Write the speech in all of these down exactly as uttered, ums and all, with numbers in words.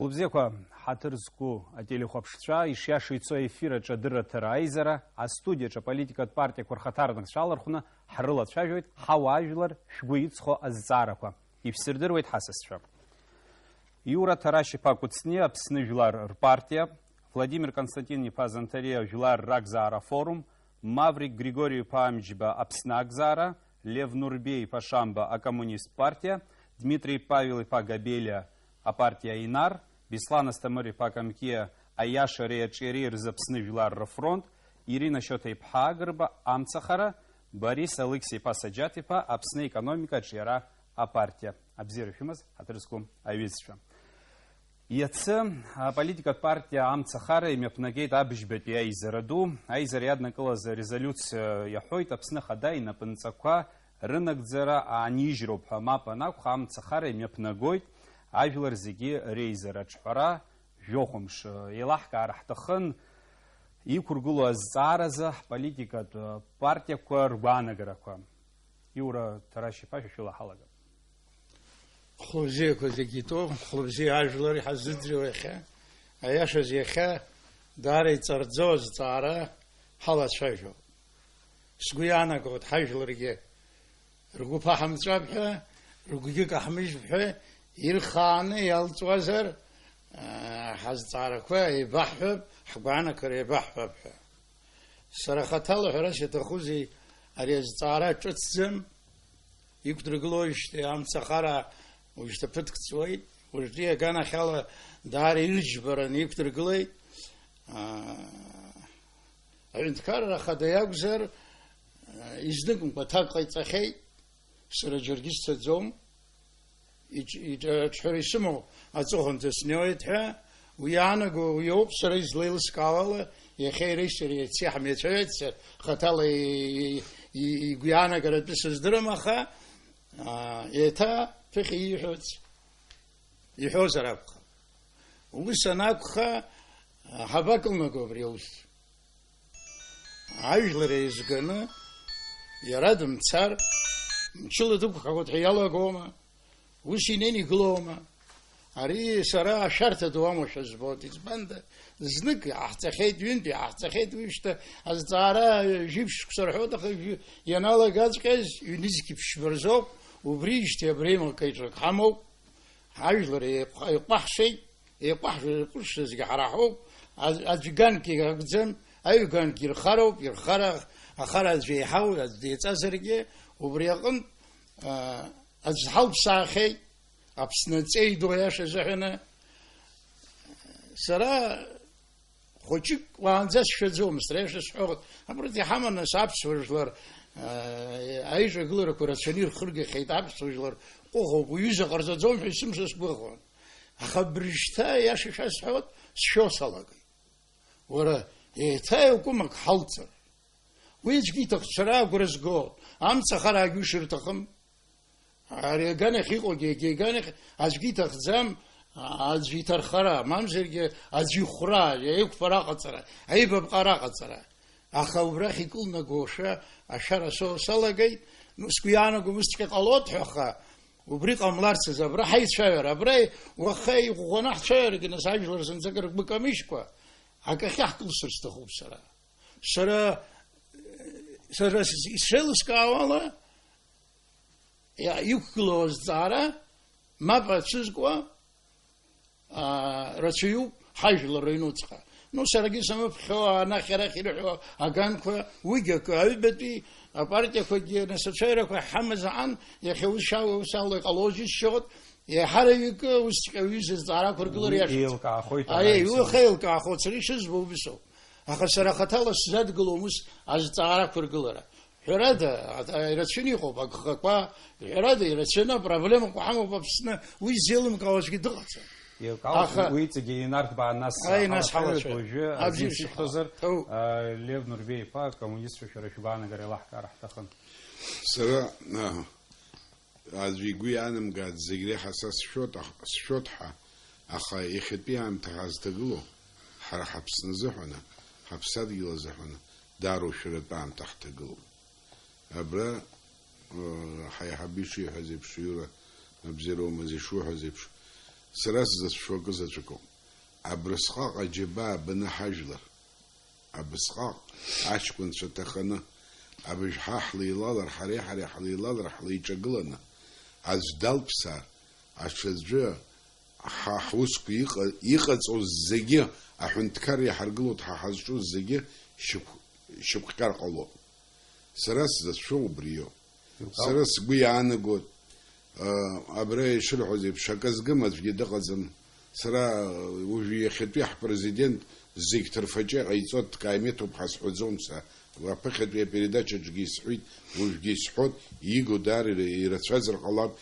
Лыбзиақәа, ҳаҭыр зқәу ателехәаԥшцәа, ишиаша ицо аефир аҿы адырраҭара аизара, астудиаҿы аполитикатә партиақәа рхаҭарнакцәа алархәны ҳрылацәажәоит, ҳауаажәлар шәгәы иҵхо азҵаарақәа. Ишәсырдыруеит ҳасасцәа. Иура Ҭарашь-иԥа Кәыҵниа Аԥсны жәлар рпартиа, Владимир Константин-иԥа Занҭариа жәлар ракзаара афорум, Маврик Григори-иԥа Амҷба Аԥсны акзаара, Лев Нурбеи-иԥа Шамба Акоммунист партиа, Дмитрий Павел-иԥа Габелиа апартиа Инар, Беслан Асҭамыр-иԥа Камкиа Аиашареи аҿиареи рзы Аԥсны Жәлар рыфронт, Ирина Шьоҭа-иԥҳа Агрба Амцахара, Борис Алықьса-иԥа Саџьаҭ-иԥа Аԥсны аекономика аҿиара апартиа. Абзиара шәымаз, ҳаҭыр зқәу аҩызцәа. Иацы аполитикатә партиа Амцахара имҩаԥнагеит абыжьбатәи аизара ду. Аизара иаднакылаз арезолиуциа иаҳәоит, Аԥсны Ахада инапынҵақәа рынагӡара аанижьроуп ҳәа мап анакәха, Амцахара имҩаԥнагоит ажәлар зегьы реизара аҿҳәара, жәохәымш, еилаҳкаара ҳҭахын, иқәыргылоу азҵааразы ҳполитикатә партиақәа ргәаанагарақәа. Иура Ҭарашь-иԥа, шәа шәыла ҳалагап. Хәлыбзиақәа зегьы итәоу, хәлыбзиа ажәлар иҳазыӡырҩуа иахьа, аиашаз иахьа даара иҵарӡоу азҵаара ҳалацәажәо. Сгәы иаанагоит, ҳажәларгьы ргәы ԥаҳамҵәап ҳәа, ргәгьы каҳмыжьп ҳәа, ирхааны иалҵуазар, аа, ҳазҵаарақәа еибаҳҳәап, ҳгәаанагара еибаҳҳәап ҳәа. Сара хаҭала ҳәарас иаҭахузеи, ари азҵаара ҿыцӡам, иқәдыргылоижьҭеи амцахара уажәшьҭа ԥыҭк ҵуеит, уажәтәи аганахьала даара ирыџьбараны иқәдыргылеит. Аа, аҳәынҭқарра ахада иакәзар, аа, изныкымкәа аҭак ҟаиҵахьеит, сара џьаргьы сцаӡом. Иҿ-, иҿ-, аҿҳәара исымоу аҵыхәанӡа снеиуеит ҳәа, уи иаанаго уи ауп, сара излеилыскаауала, иахьа иареи сареи иаци ҳмеицәажәеит, са хаҭала и-, и-, и-, игәы иаанагаратәы сыздырам, аха, аа, еиҭа ԥыхьа ииҳәоз, иҳәозар акәхап. Ус анакәха, ҳабакылнаго абри аус? Ажәлар еизганы, иара дымцар, мчыла дықәхахоит ҳәа иалагома? Ус инеины игылоума? Ари сара ашәарҭа ду амоушәа збоит. Избанда, знык иаҳҵахьеит, ҩынтә иаҳҵахьеит, уи шьҭа азҵаара жәиԥшь шықәса рҳәоит, аха жәи-, ианалагаҵәҟьаз ҩнызқь ԥшьба рзоуп, убриижьҭеи абри еимакы еиҿак ҳамоуп. Ҳажәлар еиҟә-, еиҟәаҳшеит, еиҟәаҳшо, еиҟәышшазгьы ҳара ҳоуп, аӡ-, аӡә иганк акәӡам, аҩганк ирхароуп, ирхара, ахара аӡә еиҳау, аӡә деиҵазаргьы, убри аҟынтә, аа, аӡә ҳалԥсаахьеит, Аԥсны аҵеи ду аиаша азыҳәаны. Сара хәыҷык уаанӡа сшәаӡомызт, сара иашьа сҳәоит. Абарҭ иҳаман нас аԥсуа жәлар, аа, аиҿагыларақәа рацәаны ирхыргахьеит, аԥсуа жәлар ҟәыӷоуп, уҩыза ҟарҵаӡом ҳәа исымша сгәыӷуан. Аха абыржәшьҭа, иаша шәасҳәоит, сшәо салагеит. Уара, еиҭа иакәымак ҳалҵыр. Уи аӡәгьы иҭахцәара агәра зго, амцахараагьы ушырҭахым. Ари аганахь иҟоугьы, егьи аганахь аӡәгьы иҭахӡам, аӡәы иҭархара, мамзаргьы аӡәы ихәра, еиқәԥара аҟаҵара, аибабҟара аҟаҵара. Аха убрахь икылнагоушәа ашәара со-, салагеит, ну, сгәы иаанагом, усҵәҟьа ҟалоит ҳәа, аха убри ҟамларц азы, абра ҳаицәажәара, абра уаха иӷәӷәаны ҳцәажәарагьы, нас ажәлар зынӡак ргәы камыжькәа, акахьы ҳкылсыр сҭахуп сара. Сара, сара с-, исзеилыскаауала, иа-, иқәгылоу азҵаара мап ацәызкуа, аа, рацәаҩуп ҳажәлар рыҩнуҵҟа. Ну, саргьы самыԥхьо, анахь-арахь ирҳәо аганқәа, уигьы акы, аҩбатәи апартиақәагьы, нас ацәажәарақәа ҳамаз аан, иахьа ус шьа-, ус ала иҟалоз џьысшьоит, еиҳараҩык усҵәҟьа аҩыза зҵаара ақәыргылар уи иашаӡам. Еилкаахоит, аиеи, анаҩсан. Уи ахы еилкаахо, сара ишызбо убысоуп. Аха сара хаҭала сзадгылом ус азҵаара ақәыргылара. Ҳәарада, а-, ирацәаны иҟоуп агхақәа, ҳәарада, ирацәаны апроблемақәа ҳамоуп Аԥсны, уи ззеилымкаауа аӡәгьы дыҟаӡам. Еилкаауп, аха уи иҵегьы инарҭбаа нас, аи, нас ҳалацәажәоит, ҳалацәажәоит. Уажәы, абзиабара азин сышьҭоуп. Сышьҭоуп. Ҭоу. А, Лев Нурбеи-иԥа, акоммунистцәа шәара шәгәаанагарала ҳкаара ҳҭахын. Сара, а, Аӡәы игәы иаанамгааит, зегь реиҳа са сшәоит, ах-, сшәоит ҳәа, аха иахьатәи аамҭа ҳазҭагылоу, ҳара ҳаԥсны азыҳәаны, ҳаԥсадгьыл азыҳәаны, даара ушәаратәы аамҭа ҳҭагылоуп. Абра, ыы, ҳаиҳабы ишиҳәаз еиԥш, Иура, абзиароумазеи шуҳәаз еиԥш, Сара сзыцәшәо акы заҵәыкоуп. Абрысҟак аџьабаа баны ҳажәлар. Абысҟак аҷкәынцәа ҭаханы, абыжә ҳа ҳлеилалар, ҳареи ҳареи ҳлеилалар, ҳлеиҿагыланы, аӡә далԥсаар, аҽаӡәы ҳа ҳусқәа иҟа-, иҟаҵоз зегьы, аҳәынҭқарра иаҳаргылоит ҳа ҳазҿу зегьы шьықә-, шьақәҟьар ҟалоит. Сара сзацәшәо убриоуп. Сара сгәы иаанагоит, а, абра ишырҳәоз еиԥш, акы згым аӡәгьы дыҟаӡам. Сара, а, уажәы иахьатәи ҳпрезидент зегь ҭырфаҿы иҟаиҵо дкаимеҭуп ҳәа сҳәаӡом са. Аԥыхьатәи апередачаҿгьы исҳәеит, уажәгьы исҳәоит, ииго даара ира-, ирацәазар ҟалап,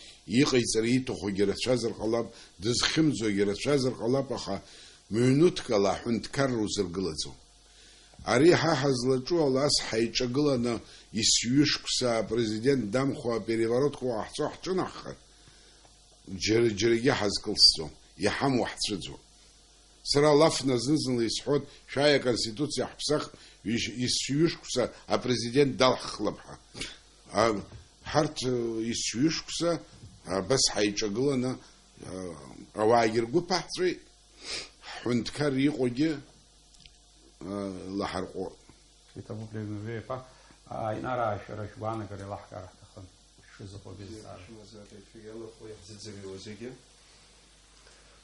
иҟаиҵара иҭахугьы рацәазар ҟалап, дызхьымӡогьы рацәазар ҟалап, аха мҩнуҭкала аҳәынҭқарра узыргылаӡом. Ари ҳа ҳазлаҿу ала ас ҳаиҿагыланы есҩышықәса апрезидент дамхуа апереворотқәа уаҳҵо ҳҿынаҳхар, џьара-џьарагьы ҳазкылсӡом, иҳамоу ҳцәыӡуа. Сара алаф назы-зынла исҳәоит, шәааи аконституциа ҳԥсахп, ҩыш-, есҩышықәса апрезидент далҳхлап ҳәа. А, ҳарҭ, э, есҩышықәса абас ҳаиҿагыланы, э, ауаагьы ргәы ԥаҳҵәеит, ҳҳәынҭқар иҟоугьы, лаҳарҟәы. Иҭабуп, Ленуа Веиаԥа, Аинараа шәара шәгәаанагара еилаҳкаар ҳҭахын, шәшызыҟоу абри азҵаара. Шәымазааит, шәгьалахәы иаҳзыӡырҩуа зегьы.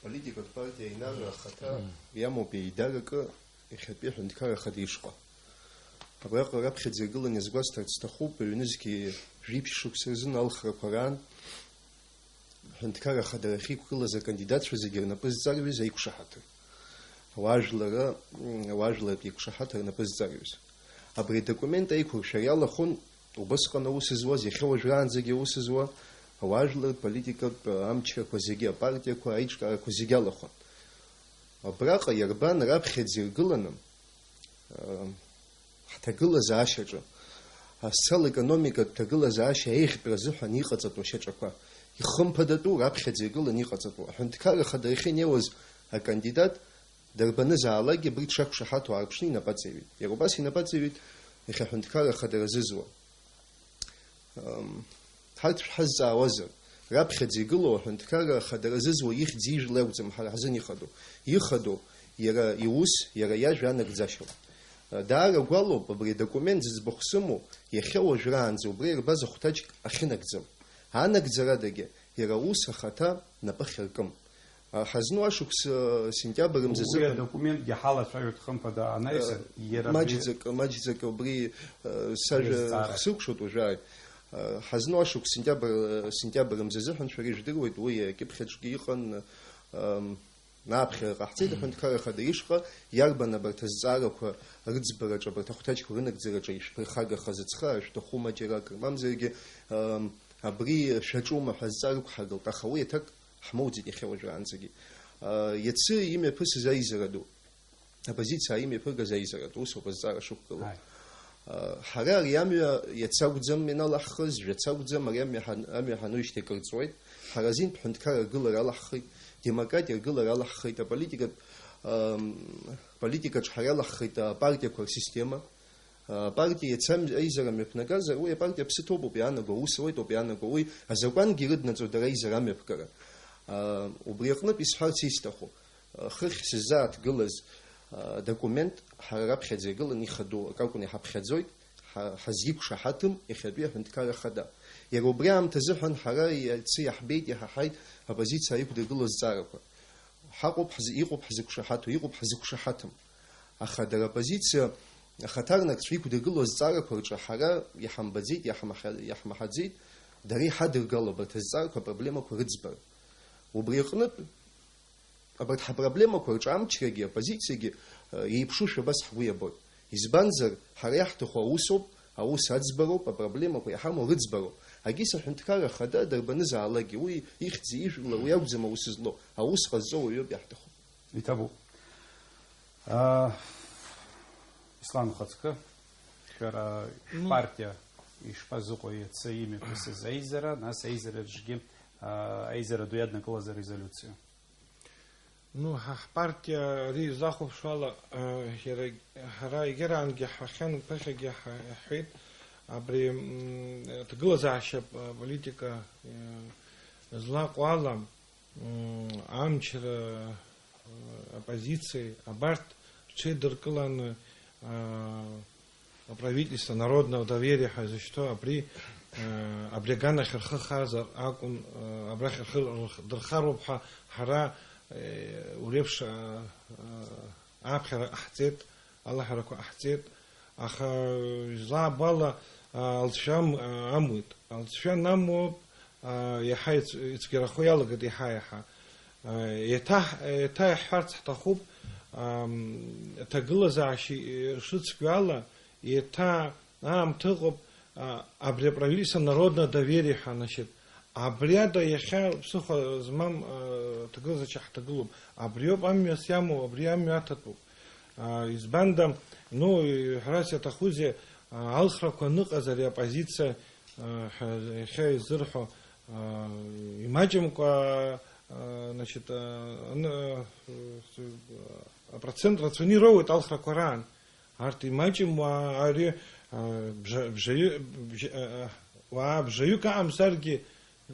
Политикатә партиа Аинараа ахаҭа иамоуп еидаракы иахьатәи аҳәынҭқар ахада ишҟа. Абраҟа раԥхьаӡа иргыланы иазгәасҭарц сҭахуп, аҩнызқьи жәиԥшь шықәса рзын алхрақәа раан, Аҳәынҭқарра ахадара ахьиқәгылаз акандидатцәа зегьы рнапы зҵарҩыз аиқәшаҳаҭыр. Ауаажәларра, м, ауаажәларратә еиқәшаҳаҭыр рнапы зҵарҩыз. Абри адокумент аиқәыршәара иалахәын, убысҟан аус зуаз, иахьа уажәраанӡагьы аус зуа, ауаажәларратә политикатә амчрақәа зегьы, апартиақәа, аиҿкаарақәа зегьы алахәын. Абраҟа иарбан раԥхьаӡа иргыланы, ҳҭагылазаашьаҿы, асоциал-економикатә ҭагылазаашьа еиӷьтәра азыҳәан иҟаҵатәу ашьаҿақәа, ихымԥадатәу, раԥхьаӡа игылан иҟаҵатәу, аҳәынҭқарра ахада иахьынеиуаз акандидат дарбанызаалакгьы абри дшақәшаҳаҭу аарԥшны инапаҵаҩит. Иара убас инапаҵаҩит иахьа аҳәынҭқарра ахадара зызуа. Ам, ҳарҭ шәҳазҵаауазар, раԥхьаӡа игылоу аҳәынҭқарра ахадара зызуа ихьӡ ижәла иакәӡам ҳара ҳзын ихадоу. Ихадоу иара иус, иара иажәа анагӡашьоуп. Даара гәалоуп абри адокумент зыӡбахә сымоу, иахьа уажәраанӡа убра ирбаз ахәҭаҷк ахьынагӡам. Анагӡарадагьы иара аус ахаҭа напы ахьаркым. А, ҳазну ашықәс, а, сентиабр мзазы. Уи адокументгьы ҳалацәажәоит, хымԥада, анаҩсан, а, иара абри маҷӡак, маҷӡак убри, а, сажәа еизҵаара хсыркәшоит уажәааит. А, ҳазну ашықәс сентиабр, сентиабр мзазыҳәан шәара ижәдыруеит, уи акьыԥхьаҿгьы иҟан, ам, ааԥхьара ҟаҳҵеит аҳәынҭқарра ахада ишҟа, иарбан абарҭ азҵаарақәа рыӡбараҿы, абарҭ ахәҭаҷқәа рынагӡараҿы ишәԥырхагахаз аҵхы, шәҭахума џьара акыр, мамзаргьы, ам, абри шәаҿума ҳәа азҵаара ықәҳаргылт, аха уи аҭак ҳмоуӡеит иахьа уажәраанӡагьы. Иацы имҩаԥысыз аизара ду, аоппозициа имҩаԥыргаз аизара ду, усоуп азҵаара шықәгылоу. Ааи. Ҳара ари амҩа иацы акәӡам ианалаҳхыз, жәацы акәӡам, ари амҩа ҳан-, амҩа ҳануижьҭеи акыр ҵуеит. Ҳара азинтә ҳәынҭқарра аргылара алаҳхит, демократиа аргылара алаҳхит, аполитикатә, ам, политикаҿ ҳара иалаҳхит апартиақәа рсистема. Апартиа иацы аизара мҩаԥнагазар, уи апартиа аԥсы ҭоуп ауп иаанаго, аус ауеит ауп иаанаго, уи азакәангьы ирыднаҵо дара аизара амҩаԥгара. Убри аҟнытә исҳәарц исҭаху, хыхь сыззааҭгылаз адокумент ҳара раԥхьаӡа игылан ихадоу акакәны иҳаԥхьаӡоит, ҳа-, ҳазиқәшаҳаҭым иахьатәи аҳәынҭқарра ахада. Иара убри аамҭазыҳәан ҳара иацы иаҳбеит, иаҳаҳаит аоппозициа иқәдыргылоу азҵаарақәа. Ҳаҟоуп ҳзы-, иҟоуп ҳзықәшаҳаҭу, иҟоуп ҳзықәшаҳаҭым. Аха дара аоппозициа ахаҭарнакцәа иқәдыргылоу азҵаарақәа рҿы ҳара иҳамбаӡеит, иаҳмаҳа-, иаҳмаҳаӡеит, дара иҳадыргало абарҭ азҵаарақәа апроблемақәа рыӡбара. Убри аҟнытә, абарҭ ҳапроблемақәа рҿы амчрагьы, аоппозициагьы, э, еиԥшушәа абас ҳгәы иабоит. Избанзар, ҳара иаҳҭаху аусоуп, аус аӡбароуп, апроблемақәа иҳамоу рыӡбароуп. Агьыс аҳәынҭқарра ахада дарбанызаалакгьы, уи ихьӡи ижәлеи, уи акәӡам аус злоу, аус ҟазҵо уаҩоуп иаҳҭаху. Иҭабуп. Аа, Ислам, ухаҵкы, шәара Ну. шәпартиа ишԥазыҟоу иацы имҩаԥысыз аизара, нас аизараҿгьы, аа, аизара ду иаднакылаз арезолиуциа? Ну, ҳа ҳпартиа ари изахәаԥшуала, э, иара, ҳара егьараангьы ҳахьан, ԥыхьагьы ҳа-, иаҳҳәеит, абри, м, ҭагылазаашьа п-, политика, э, злаҟоу ала, М, амчра, э, оппозициеи, абарҭ рҽеидыркыланы, э, аправительство народного доверия ҳәа зышьҭоу абри, э, абри аганахь рхы хазар акәын, э, абрахь рхы рх-, дырхароуп ҳәа ҳара, э, уи реиԥш, э, э, аԥхьара ҟаҳҵеит, алаҳәарақәа ҟаҳҵеит, аха излаабо ала, а, алҵшәа ам-, а, амуит. Алҵшәа анамуа, а, иаҳа ицә-, ицәгьарахо иалагеит иаҳа-иаҳа. А, еиҭа ҳ-, еиҭа иаҳҳәарц ҳҭахуп, ам, аҭагылазаашьа, э, шыцәгьоу ала, еиҭа аамҭа ыҟоуп, а, абри аправительство народное доверие ҳәа анашьҭ. Абри ада иахьа ԥсыхәа змам, а, ҭагылазаашьа ҳҭагылоуп. Абриоуп амҩас иамоу, абри амҩа аҭатәуп. А, избанда, ну, ҳәарас иаҭахузеи, а, алхрақәа аныҟаз ари аоппозициа, а, ҳәа иахьа изырҳәо, а, имаҷымкәа, а, значит, а, аны-, а, апроцент рацәаны ироуеит алхрақәа раан. Арҭ имаҷым уаа ари, а, бжа-, бжаҩы, бжа-, а, а, уаа бжаҩык аҟамзаргьы, а,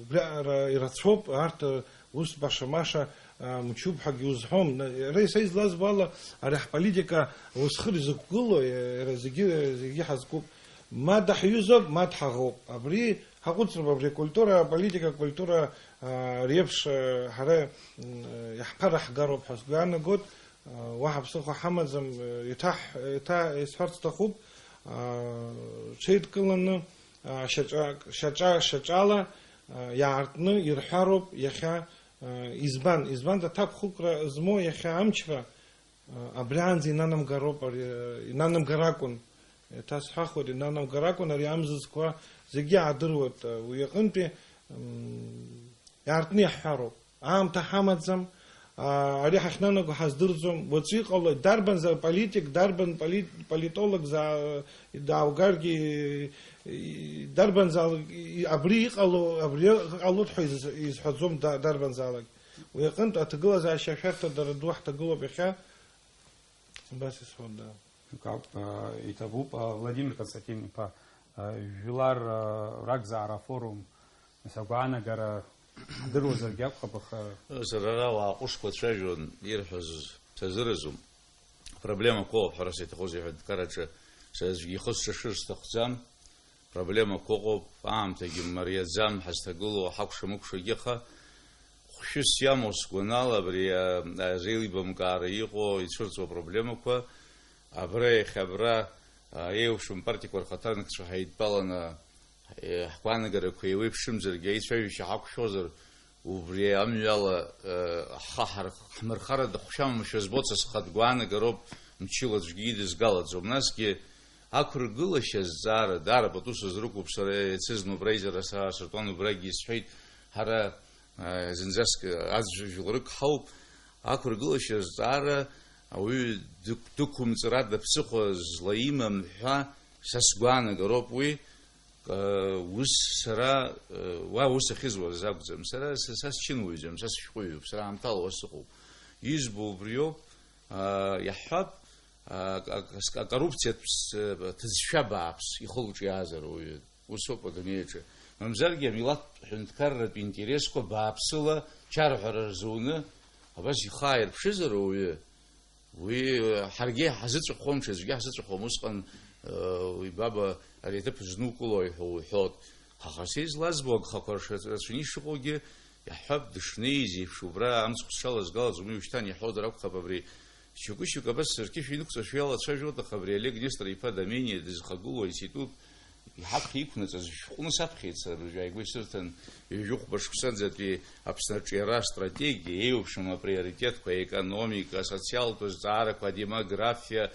убриаҟара ирацәоуп, арҭ, а, ус баша-маша, а, мчуп ҳәагьы узҳәом. На-, ара са излазбо ала, ари ҳполитика ус хыр изықәгылоу, иара зегьы, зегьы ҳазкуп. Ма даҳҩызоуп, ма дҳаӷоуп. Абри ҳаҟәыҵроуп, абри акультура, аполитика акультура, а, ари еиԥш, а, ҳара, м, иаҳԥараҳгароуп ҳәа сгәы иаанагоит. Уаҳа ԥсыхәа ҳамаӡам, еиҭаҳ-, еиҭа исҳәарц сҭахуп, ҽеидкыланы, шьаҿак, шьаҿа-, шьаҿала иаартны ирҳәароуп иахьа, избан, избан аҭакԥхықәра змоу иахьа амчра, абриаанӡа инанамгароуп ари, инанамгар акәын, еиҭа сҳәахуеит, инанамгар акәын ари амзызқәа зегьы аадыруеит, уи аҟынтәи, м, иаартны иаҳҳәароуп. Аамҭа ҳамаӡам, аа, ари ҳахьнанаго ҳаздырӡом. Уаҵәы иҟало, дарбанзаалак политик, дарбан поли-, политолог за-, дааугаргьы, и-, дарбанзаалак, и-, абри иҟало, абри иҟалоит ҳәа из-, изҳәаӡом да-, дарбанзаалак. Уи аҟынтә аҭагылазаашьа ашәарҭа дара ду ҳҭагылоуп иахьа. Убас исҳәоит, да. Акы ауп, а, иҭабуп, а, Владимир Константин-иԥа, а, жәлар, а, ракзаара афорум, нас агәаанагара ҳдыруазаргьы акәхап, аха Сара ара ауаа ҟәышқәа цәажәон, ирҳәаз сазыразуп. Проблемақәа ыҟоуп, ҳәарас иаҭахузеи ҳәынҭқарраҿы, сара аӡәгьы ихы сҿашыр сҭахӡам. Проблемақәа ыҟоуп, аамҭагьы мариаӡам, ҳазҭагылоу ҳакәша-мыкәшагьы, аха хәшәыс иамоу сгәанала абри, а, азеилибамкаара иҟоу, ицәырҵуа апроблемақәа, абра иахьа абра, а, еиуеиԥшым апартиақәа рхаҭарнакцәа ҳаидтәаланы, е, ҳгәаанагарақәа еиуеиԥшымзаргьы, аицәажәашьа ҳақәшәозар, убри амҩала, э, ҳхы ҳар-, ҳмырхарада хәшәамамшәа збоит, са схатә гәаанагароуп, мчыла аӡәгьы идызгалаӡом. Насгьы ақәыргылашьа азҵаара даара пату сызрықәуп, сара иацызны убра изара саасыртуан, убрагьы исҳәеит, ҳара, э, зынӡаск аӡә жәларык ҳауп, ақәыргылашьа азҵаара ауаҩы дықә-, дықәымҵыр ада ԥсыхәа злаимам ҳәа са сгәаанагароуп уи, Ус сара, уа ус ахьызуаз акәӡам. Сара, са, са счынуаҩӡам, са сышәҟәыҩҩуп, сара аамҭала уа сыҟоуп. Избо убриоуп, а, иаҳҳәап, а, ак-, ак-, акоррупциатә ԥс-, ҭыӡшәа бааԥс ихылҿиаазар ауаҩы. Усоуп адунеиаҿы. Мамзаргьы амилаҭтә ҳәынҭқарратә интересқәа бааԥсыла чарҳәара рзуны абас ихы ааирԥшызар ауаҩы, Уи, э, ҳаргьы ҳазыҵәахуам, ҽаӡәгьы ҳазыҵәахуам, усҟан, э, уи баба ари аҭыԥ знукыло ҳәа уҳәоит. Аха са излазбо агхақәа рацәаны ишыҟоугьы иаҳҳәап, дышнеиз еиԥш, убра амцхә сҽалазгалаӡом, уи ушьҭан иаҳҳәозар акәхап, абри шьоукы-шьоукы абас рқьышә инықәҵашәо иалацәажәоит, аха абри Олег Нестор-иԥа Домениа дызхагылоу аинститут Иҳаԥхьа иқәнаҵаз шәҟәны саԥхьеит сара абыржәы ааигәа исырҭан, ҩажәихәба шықәсаӡатәи Аԥсны аҿиара астратегиа, еиуеиԥшым априоритетқәа, аекономика, асоциалтә зҵаарақәа, адемографиа,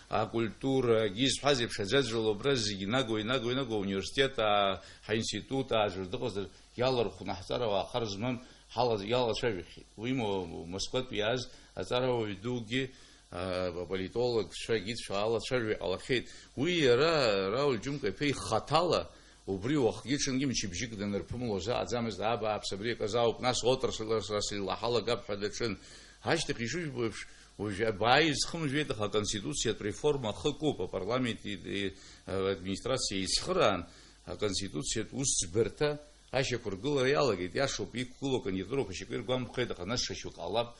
акультура, акгьы изҳәаз еиԥш, аӡәаӡәала убра зегьы наго, инаго, инаго ауниверситет, аа, ҳаинститут, аа, аӡәыр дыҟазар, иалархәны ҳҵарауаа хар змам ҳала-, иалацәажәахьеит. Уимоу, Москватәи иааз аҵарауаҩ дугьы, а, аполитологцәа, гидцәа алацәажәо иҟалахьеит. Уи иара, Рауль Џьумка-иԥа ихаҭала, убри уахгьы-ҽынгьы мчыбжьык данырԥымлоз аҟаӡамызт, аа, бааԥс, абри аказы ауп, нас отрасль, отрасль лаҳалагап ҳәа даҿын. Ашьҭахь, ишыжәбо еиԥш, уажә абааи зхымжәеит, аха аконституциатә реформа ахы куп, апарламенти, и, администрациеи еицхыраан, аконституциатә усӡбарҭа Ашьақәыргылара иалагеит, иашоуп, иқәгылоу акандидатурақәа шьоукы иргәамԥхеит, аха нас ҽа шьоук ҟалап.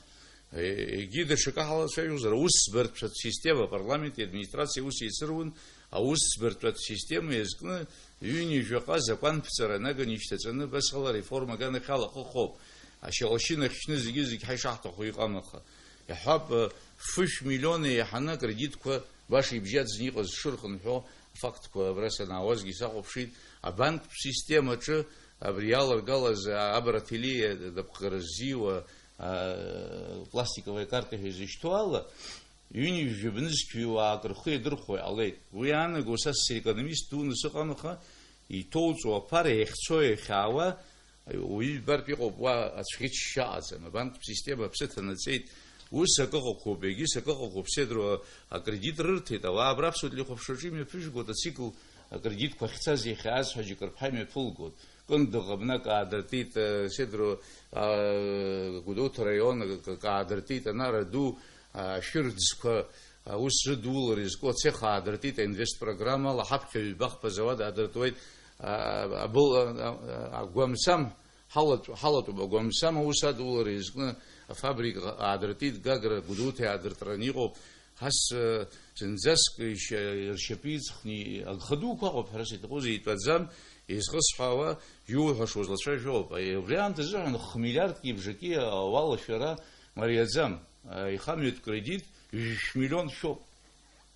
Е-, егьи даҽакы ҳалацәажәозар, аусӡбартә система, апарламенти администрациеи аус еицыруан, аусӡбартә система иазкны ҩынҩажәаҟа закәанԥҵара наганы ишьҭаҵаны, абас ала ареформа аганахь алахыхоуп. Ашьалашьына ахьшьны зегьы-зегь ҳа ишаҳҭаху иҟам, аха иаҳҳәап, фышә миллион еиҳаны акредитқәа баша ибжьаӡны иҟаз шырхынҳәуа афактқәа абра санаауазгьы сахәаԥшит. Абанктә системаҿы абри иаларгалаз абарҭ илеиа адапҟара ззиуа, а, пластиковая карта ҳәа изышьҭоу ала, ҩынҩажәи жәабнызқьҩуаак рхы иадырхәоит, ҟалеит. Уи иаанаго, са секономист дуны сыҟам, аха иҭоуҵо аԥара иахьцо, иахьаауа, уаҩы ибартә иҟоуп, уа ацәӷьычча аҟаӡам. Абанктә система аԥсы ҭанаҵеит. Ус акы ыҟақәоуп, егьыс акы ыҟақәоуп, седруа акредит рырҭеит, ауаа абра аԥсуа телехәаԥшраҿы имҩаԥыжәгоит ацикл, акредитқәа ахьцаз иахьааз ҳәа џьакыр ԥҳа имҩаԥылгоит. Кындыӷ абна каадыртит, э, седруа, а, Гәдоуҭа раион к-, каадыртит, анара ду, а, ашәырӡқәа, а, ус рыдулара изку ацех аадыртит, аинвестпрограммала ҳаԥхьа ҩба-хԥа зауад аадыртуеит, а, абыл-, а, а, агәамсам ҳалатәу-, ҳалатәуп, агәамсам аус адулара изкны афабрика аадыртит, Гагра Гәдоуҭа иаадыртраны иҟоуп. Ҳас, э, зынӡаск ишьа-, ршьапы иҵхны агха дуқәа ыҟоуп, ҳәарас иҭахузеи, итәаӡам, изхысҳәаауа, иуҳәашоз лацәажәоуп. Аи, убри аамҭазыҳәан хмиллиардки бжаки ауалашәара мариаӡам. Аихамҩатә кредит жәшә миллион шәоуп.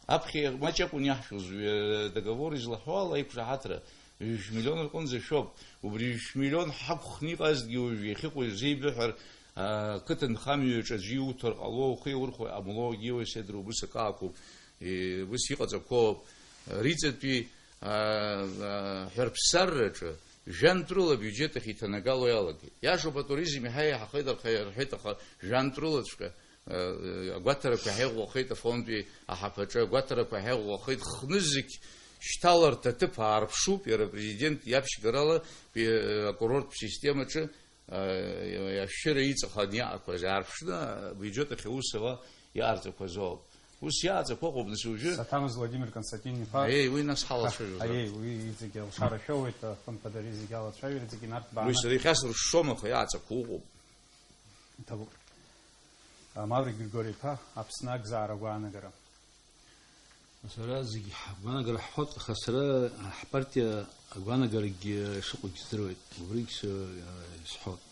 Аԥхьа маҷ акәын иаҳшәоз, э, договор излаҳәо ала, иқәшаҳаҭра, жәшә миллион рҟынӡа шәоуп. Убри жәшә миллион ҳақәхны иҟазҭгьы уажә иахьыҟоу ирзеибыҳәар, а, қыҭанхамҩаҿ аӡәы иуҭар ҟало, ухы иаурхәар ҟамло, егьи уи седра убыс акы акәуп. Э, ус иҟаҵақәоуп. Риҵатәи, а, а, ҳәарԥсарраҿы жәантә рыла абиуџьет ахь иҭанагало иалагеит. Иашоуп, атуризм иаҳа иаҳахеит, арха-, рҳәеит, аха жәантә рылаҵәҟьа, а, агәаҭарақәа иаҳа иӷәӷәахеит афондтәи аҳаԥаҿы, агәаҭарақәа иаҳа иӷәӷәахеит, хнызқь шьҭаларҭа аҭыԥ аарԥшуп, иара апрезидент иаԥшьгарала, э, акурорттә системаҿы, а, ашәшьыра иҵаханы иаақәаз аарԥшны, абиуџьет ахь аус ауа иҟарҵақәаз ауп. Ус иааӡақәа ыҟоуп, нас уажәы. Саҭамыз Владимир Константин-иԥа. Аиеи, уи нас ҳалацәажәозар. Аиеи, уи иҵегьы алшара шәоуеит, хымԥада ари зегьы алацәажәара, зегьы инарҭбааны. Уи сара ихьасыршшом, аха иааӡақәа ыҟоуп. Иҭабуп. А, Маврик Григори-иԥа, Аԥсны акзаара агәаанагара. Сара зегь ҳгәаанагара ҳҳәоит, аха сара ҳпартиа агәаанагарагьы шыҟоугьы здыруеит, убригь сы-, сҳәоит.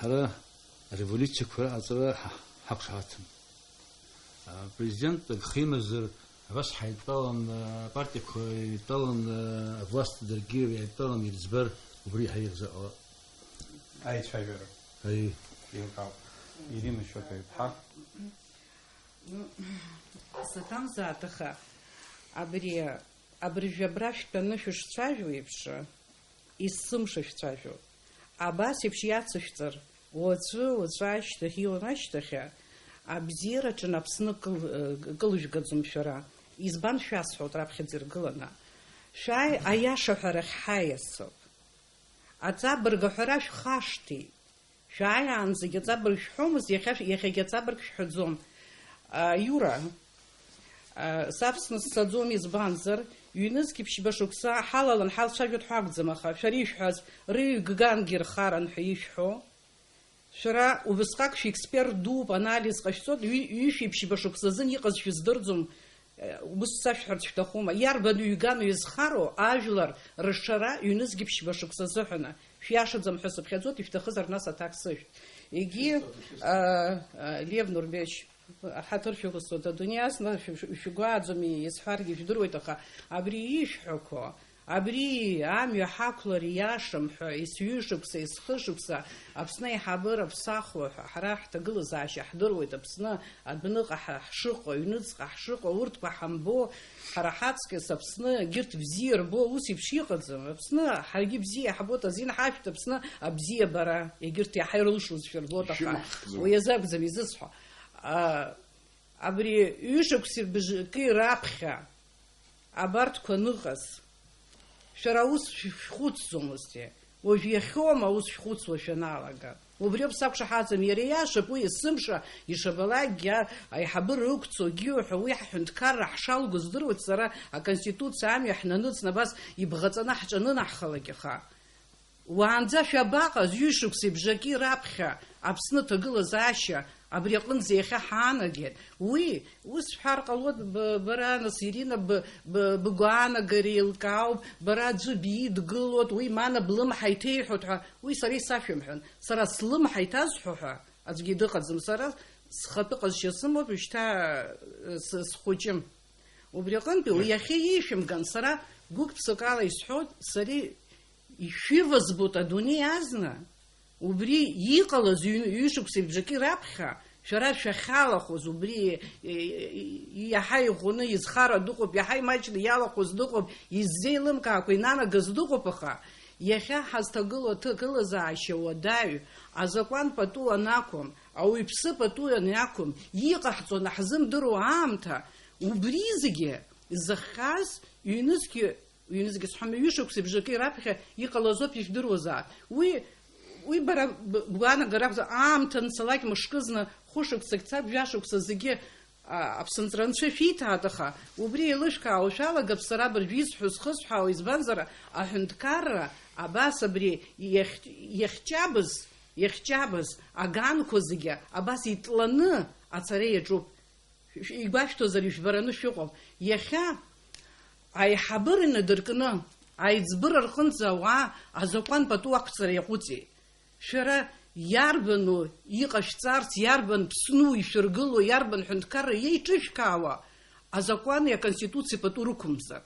Ҳара ареволюциақәа раҟаҵара ҳа-, ҳақәшаҳаҭым. Апрезидент агха имазар, абас ҳаидтәалан, апартиақәа еидтәалан, авласт даргьы еидтәалан ирыӡбар, убри иаҳа еиӷьзар ҟалап. Аицәажәара. Аиеи. Еилкаауп. Ирина Шьоҭа-иԥҳа. Ну, саҭамзааит, аха абри, абыржәы абра шәтәаны шәышцәажәо еиԥш, есымша шәцәажәо. Абас еиԥш иацышәҵар, уаҵәы, уаҵәы ашьҭахь, иуан ашьҭахь, абзиараҿы Аԥсны кыл-, кылыжәгаӡом шәара. Избан шәасҳәоит раԥхьаӡа иргыланы? Шәааи, аиаша ҳәарахь ҳаиасып. Аҵабырг аҳәара шәхашҭит. Шәааиаанӡагь аҵабырг шәҳәомызт, иахьа, иахьагь аҵабырг шәҳәаӡом. А, Иура, а, саԥсны сцаӡом, избанзар, ҩнызқь ԥшьба шықәса ҳалалан ҳалцәажәоит ҳәа акәӡам, аха шәара ишәҳәаз рыҩгангьы рхаран ҳәа ишәҳәо, шәара убысҟак шәексперт дууп, анализ ҟашәҵоит, ҩ-, ҩышәи ԥшьба шықәса азын иҟаз шәыздырӡом, Ус сашәҳәарц шәҭахума? Иарбан ҩган ҩызхароу ажәлар рышшара ҩнызқь ԥшьба шықәса азыҳәаны? Шәиашаӡам ҳәа сыԥхьаӡоит, ишәҭахызар нас аҭак сышәҭ. Егьи, а, а, Лев Нурбеч, ҳаҭыр шәықәсҵоит, адунеи азна шә-, шә-, шәгәааӡоми исҳәаргьы, ижәдыруеит, аха абри ишәҳәақәо, Абри амҩа ҳақәлар ииашам ҳәа, есҩышықәса, есхышықәса Аԥсны аиҳабыра ԥсахуа ҳәа, ҳара ҳҭагылазаашьа ҳдыруеит, Аԥсны адәныҟа ҳа-, ҳшыҟоу, аҩныҵҟа ҳшыҟоу, урҭқәа ҳамбо, ҳара ҳаҵкьыс Аԥсны егьырҭ бзиа рбо, ус еиԥш иҟаӡам. Аԥсны ҳаргьы бзиа иаҳбоит, азин ҳашәҭ Аԥсны абзиабара, егьырҭ иаҳа ирылшозшәа рбоит, аха ишәымаҳхӡом. Уи азы акәӡам изысҳәо. А, абри ҩышықәси бжаки раԥхьа Абарҭқәа аныҟаз, шәара ус шәхәыцӡомызт, уажә иахьоума ус шәхәыцуа шәаналага? Убриоуп сақәшаҳаҭым, иара иашоуп, уи есымша ишабалакгьы, аиҳабыра ықәцогьы ҳәа, уи ҳҳәынҭқарра ҳшалго здыруеит сара, аконституциа амҩа ҳнаныҵны абас ибӷаҵаны ҳҿанынаҳхалак, аха Уаанӡа шәабаҟаз, ҩышықәсеи бжаки раԥхьа Аԥсны аҭагылазаашьа абри аҟынӡа иахьа ҳаанагеит. Уи, ус шәҳәар ҟалоит, б-, бара, нас, Ирина, б-, б-, бгәаанагара еилкаауп, бара аӡәы бидгылоит, уи мана блымҳа иҭеиҳәоит ҳәа, уи сара исашәымҳәан. Сара слымҳа иҭазҳәо ҳәа аӡәгьы дыҟаӡам. Сара схатәы ҟазшьа сымоуп, шьҭа, э, с-, схәыҷым. Убри аҟынтәи, уи иахьа иеишәымган, сара гәык-ԥсыкала исҳәоит, сара ишәывызбоит адунеи азна, убри иҟалаз ҩ-, ҩышықәсеи бжаки раԥхьа, шәара шәахьалахәыз, убри, э, э, иаҳа иӷәӷәаны изхароу дыҟоуп, иаҳа имаҷны иалахәыз дыҟоуп, иззеилымкаакәа инанагаз дыҟоуп, аха иахьа ҳазҭагылоу аҭагылазаашьа уадаҩ, азакәан пату анақәым, ауаҩԥсы пату аниақәым, иҟаҳҵо анаҳзымдыруа аамҭа, убри зегьы зыхҟьаз ҩнызқьы, ҩнызқьы сҳәом, ҩышықәсеи бжаки раԥхьа иҟалаз ауп, ижәдыруазаап. Уи, уи бара б-, бгәаанагара акәзар, аамҭа анцалак, мышкызны, хәышықәсагь цап, жәашықәса зегьы, а, аԥсынҵра анцәа шәиҭааит, аха убри еилышәкаауа шәалагап сара абыржә исҳәо, зхысҳәаауа, избанзар, аҳәынҭқарра абас абри иахь-, иахьҷабыз, иахьҷабыз аганқәа зегьы абас итланы ацара иаҿуп. Шә-, игәашәҭозар, ижәбараны шәыҟоуп. Иахьа аиҳабыра инадыркны, аиҵбыра рҟынӡа ауаа азакәан пату ақәҵара иаҟәыҵит. Шәара иарбану иҟашәҵарц, иарбан Ԥсну ишәыргыло, иарбан ҳәынҭқарра иеиҿышәкаауа азакәани аконституциеи пату рықәымзар?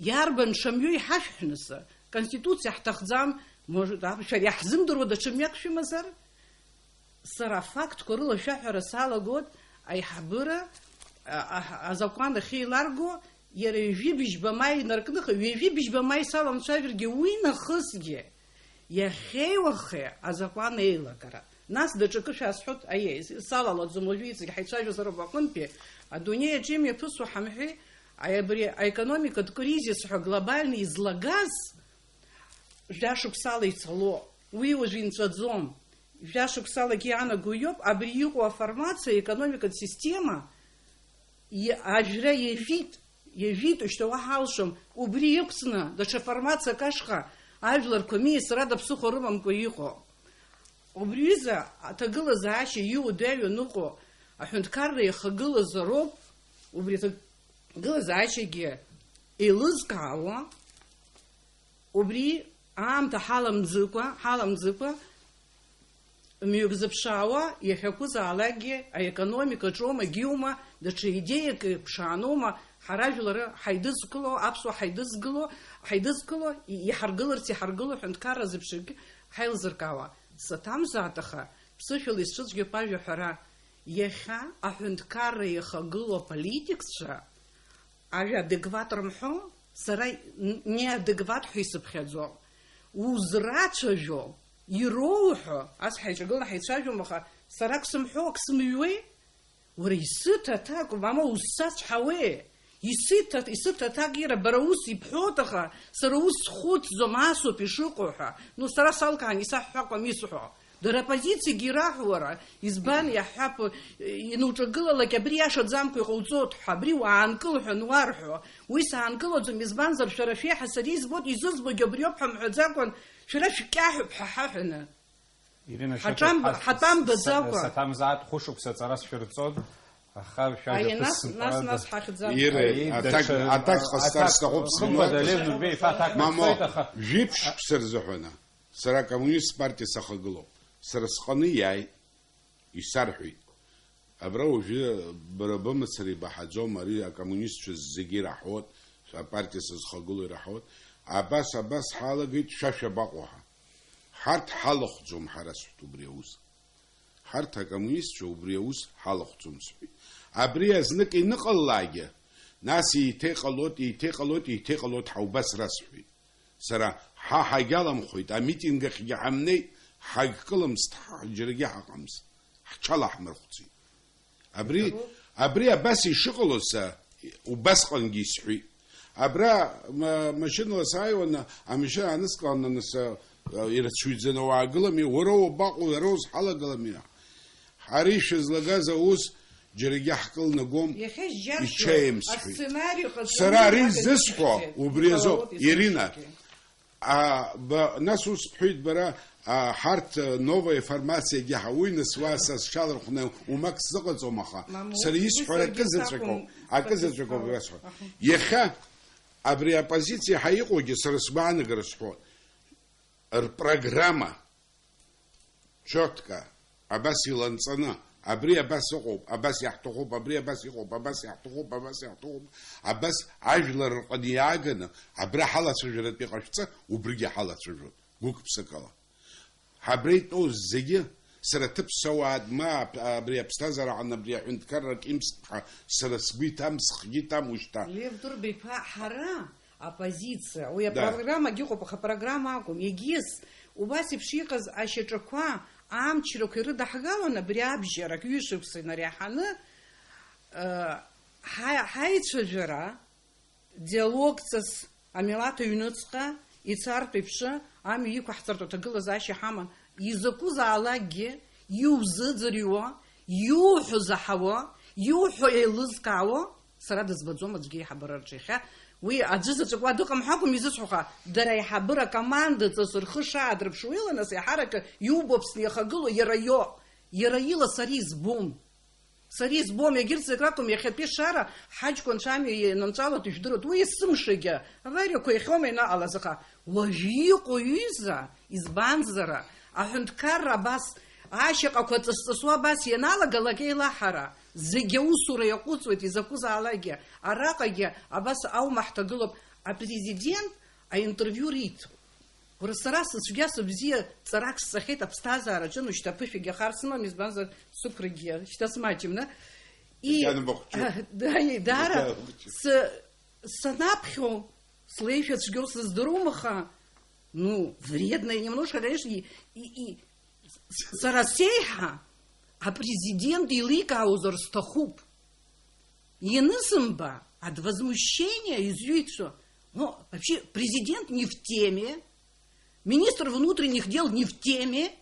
Иарбан ҽа мҩоу иҳашәҳәнызар? Конституциа ҳҭахӡам, может, а, шәара иаҳзымдыруа даҽа мҩак шәымазар? Сара афактқәа рыла шәаҳәара салагоит, аиҳабыра, а, а, азакәан ахьеиларго, иара ҩажәи быжьба маи инаркныха, ҩажәи быжьба маи саламцәажәаргьы уи нахысгьы, иахьеи уахеи азакәан еилагара. Нас даҽакы шәасҳәоит, аиеи, салалаӡом уажәы иҵегь ҳаицәажәозароуп аҟынтәи, адунеи аҿы имҩаԥысуа ҳамҳәеи, аи, абри аекономикатә кризис ҳәа глобальный излагаз, Жәашықәсала ицало, уи уажә инҵәаӡом. Жәашықәсалагьы иаанаго иоуп, абри иҟоу аформациа, аекономикатә система, и-, ажәра иажәит, иажәит, уажәшьҭа уаҳа алшом, убри иқәҵны, даҽа формациак ашҟа ажәларқәа миасрада ԥсыхәа рымамкәа иҟоу. Убри ҩыза аҭагылазаашьа иуадаҩу аныҟоу, аҳәынҭқарра иахагылазароуп, убри аҭагылазаашьагьы еилызкаауа, Убри аамҭа ҳаламӡыкәа, ҳаламӡыкәа, мҩак зыԥшаауа, иахьакәызаалакгьы аекономика ҿоума, гьиума, даҽа идеиак ԥшааноума, ҳара жәлары ҳаидызкыло, аԥсуа ҳаидызкыло, ҳаидызкыло, и-, иҳаргыларц иҳаргыло ҳәынҭқарра зеиԥшрагьы ҳаилзыркаауа. Саҭамзааит, аха ԥсышәала исцәыцәгьоуп ажәа ҳәара. Иахьа аҳәынҭқарра иахагылоу аполитикцәа Ажәа адекват рымҳәо, сара н-, неадекват ҳәа исыԥхьаӡо. Узрацәажәо, ироуҳәо, ас ҳаиҿагыланы ҳаицәажәом, аха сара ак сымҳәо, ак сымҩуеи? Уара исыҭ аҭак, мама, узсацәҳауеи? Исыҭ, исыҭ аҭак ира, бара ус ибҳәоит, аха сара ус схәыцӡом, асоуп ишыҟоу ҳәа. Ну, сара салкаан, исаҳҳәакәам исҳәо. Дара апозициагьы ираҳәо уара, избан иаҳҳәап, инуҿагылалак абри иашаӡамкәа иҟауҵоит ҳәа, абри уаанкыл ҳәа ануарҳәо, уи саанкылаӡом, избанзар шәара шәеиҳа сара избоит, изызбогьы абриоуп ҳәа мҳәаӡакәан, шәара шәкьаҳәуп ҳәа ҳаҳәаны. Ирина, ҳаҿамба-, ҳаҭамбаӡакәа. Саҭамзааит хәышықәса ҵара сшәырҵон, аха шәажәа Аие, нас, ԥысымҭәаада. Нас, нас ҳахьӡап. Ира, Аиеи, аҭак, даҽа, аҭак ҟасҵар аҭак сҭахуп, хымԥада, сымуит. Лев Нурбеи иԥа аҭак Мамо, ҟасҵоит, аха жәиԥшь ԥсырзыҳәаны. Сара акоммунист партиа сахагылоуп. Сара сҟны иааит, исарҳәеит. Абра уажәы бара бымацара ибаҳаӡом, ари акоммунистцәа зегьы ираҳауеит, апартиа сызхагылоу ираҳауеит. Абас, абас ҳалагеит, шәа шәабаҟоу ҳәа. Ҳарҭ ҳалахәӡом ҳара, сҳәт, убри аус. Ҳарҭ акоммунистцәа убри аус ҳалахәӡом, сҳәеит. Абри азнык иныҟалалаагьы, нас еиҭа иҟалоит, еиҭа иҟалоит, еиҭа иҟалоит ҳәа убас расҳәеит. Сара, ҳа ҳагьаламхәеит, амитинг ахьгьы ҳамнеит, ҳагькылымст, ҳа џьаргьы ҳаҟамызт, ҳҽалаҳмырхәцит. Абри, абри абас ишыҟалоз са убасҟангьы исҳәеит. Абра ма-, машьынала сааиуаны, амашьына аанысклаауан, нас, а, ирацәаҩӡаны уаагылами, уара уабаҟоу, уара узҳалагылами? Ҳара ишәызлагаз аус џьарагьы ҳкылнагом, иахьа зџьаршьо ичаем, сҳәеит. Асценарио ҟаҵаны Сара ари академик зысҳәо ҳәа убри азоуп, иҟалалоит Ирина. Есымшагьы. А, ба-, нас ус бҳәеит бара, а, ҳарҭ, а, новая формациагьы ҳауи, нас уа са сҽалархәны умак сзыҟаҵом, аха Мамоу, сара исҳәара акы заҵәык ауп, акы заҵәык ауп, аха иахьа абри аоппозициа ҳа иҟоугьы сара сгәаанагара сҳәо, рпрограмма чётко, абас иланҵаны, абри абас ыҟоуп, абас иаҳҭахуп, абри абас иҟоуп, абас иаҳҭахуп, абас иаҳҭахуп, абас ажәлар рҟны иааганы, абра ҳалацәажәаратәы иҟашәҵа, убригьы ҳалацәажәон, гәык-ԥсыкала. Ҳабра итәоу зегьы, сара ҭыԥ сауаатәма, ап-, абри аԥсҭазаара аҟны абри аҳәынҭқарра акы имсԥха, сара сгәы иҭам, схгьы иҭам ушьҭа. Лев Дурба-иԥа, ҳара, аоппозициа, уи Да. апрограммагьы ыҟоуп, аха апрограмма акәым, егьыс, убас еиԥш иҟаз ашьаҿақәа, амчрақәа ирыдаҳгалон абри абжьарак ҩышықәса инареиҳаны, э, ҳа-, ҳаицәажәара, диалогҵас амилаҭ аҩныҵҟа ицартә еиԥш, амҩа иқәаҳҵартә аҭагылазаашьа ҳаман. Изакәызаалакгьы иузыӡырҩуа, иуҳәо заҳауа, иуҳәо еилызкаауа, сара дызбаӡом аӡәгьы аиҳабыраҿы иахьа. Уи аӡәы заҵәык уа дыҟам ҳәа акәым изысҳәо, аха дара аиҳабыра командаҵас рхы шаадырԥшуа ила, нас, еиҳаракы иубо Аԥсны иахагылоу иара иоуп. Иара ила сара избом. Сара избом, егьырҭ зегь ракәым, иахьатәи ашара ҳаҷкәынцәа амҩа ианынҵәалатәу ижәдыруеит. Уи есымшагьы авариақәа иахьоума ианыҟалаз, аха уажә иҟоу ҩыза, избанзар, аҳәынҭқарра абас, ашьаҟақәа ҵыс-ҵысуа абас ианалагалак еилаҳара, зегь аусура иаҟәыҵуеит, изакәызаалакгьы. Араҟагьы абас аума ҳҭагылоуп, апрезидент аинтервиу риҭо. Уара, сара сыцәгьа сыбзиа ҵарак сҵахьеит аԥсҭазаараҿы, ну, шьҭа аԥышәагьы ахар сымам, избанзар, сықәрагьы шьҭа смаҷым, на? И, Ианбахәҷы. А, да, и, даара, Ианбахәҷы. С-, санаԥхьо, слеишәа цәгьоу сыздыруам, аха, ну, вредная немножко, конечно, и, и, и, с-, сара сеиҳа апрезидент еиликаауазар сҭахуп. Ианысымба, от возмущения изҩит, что, ну, вообще, президент не в теме, министр внутренних дел не в теме,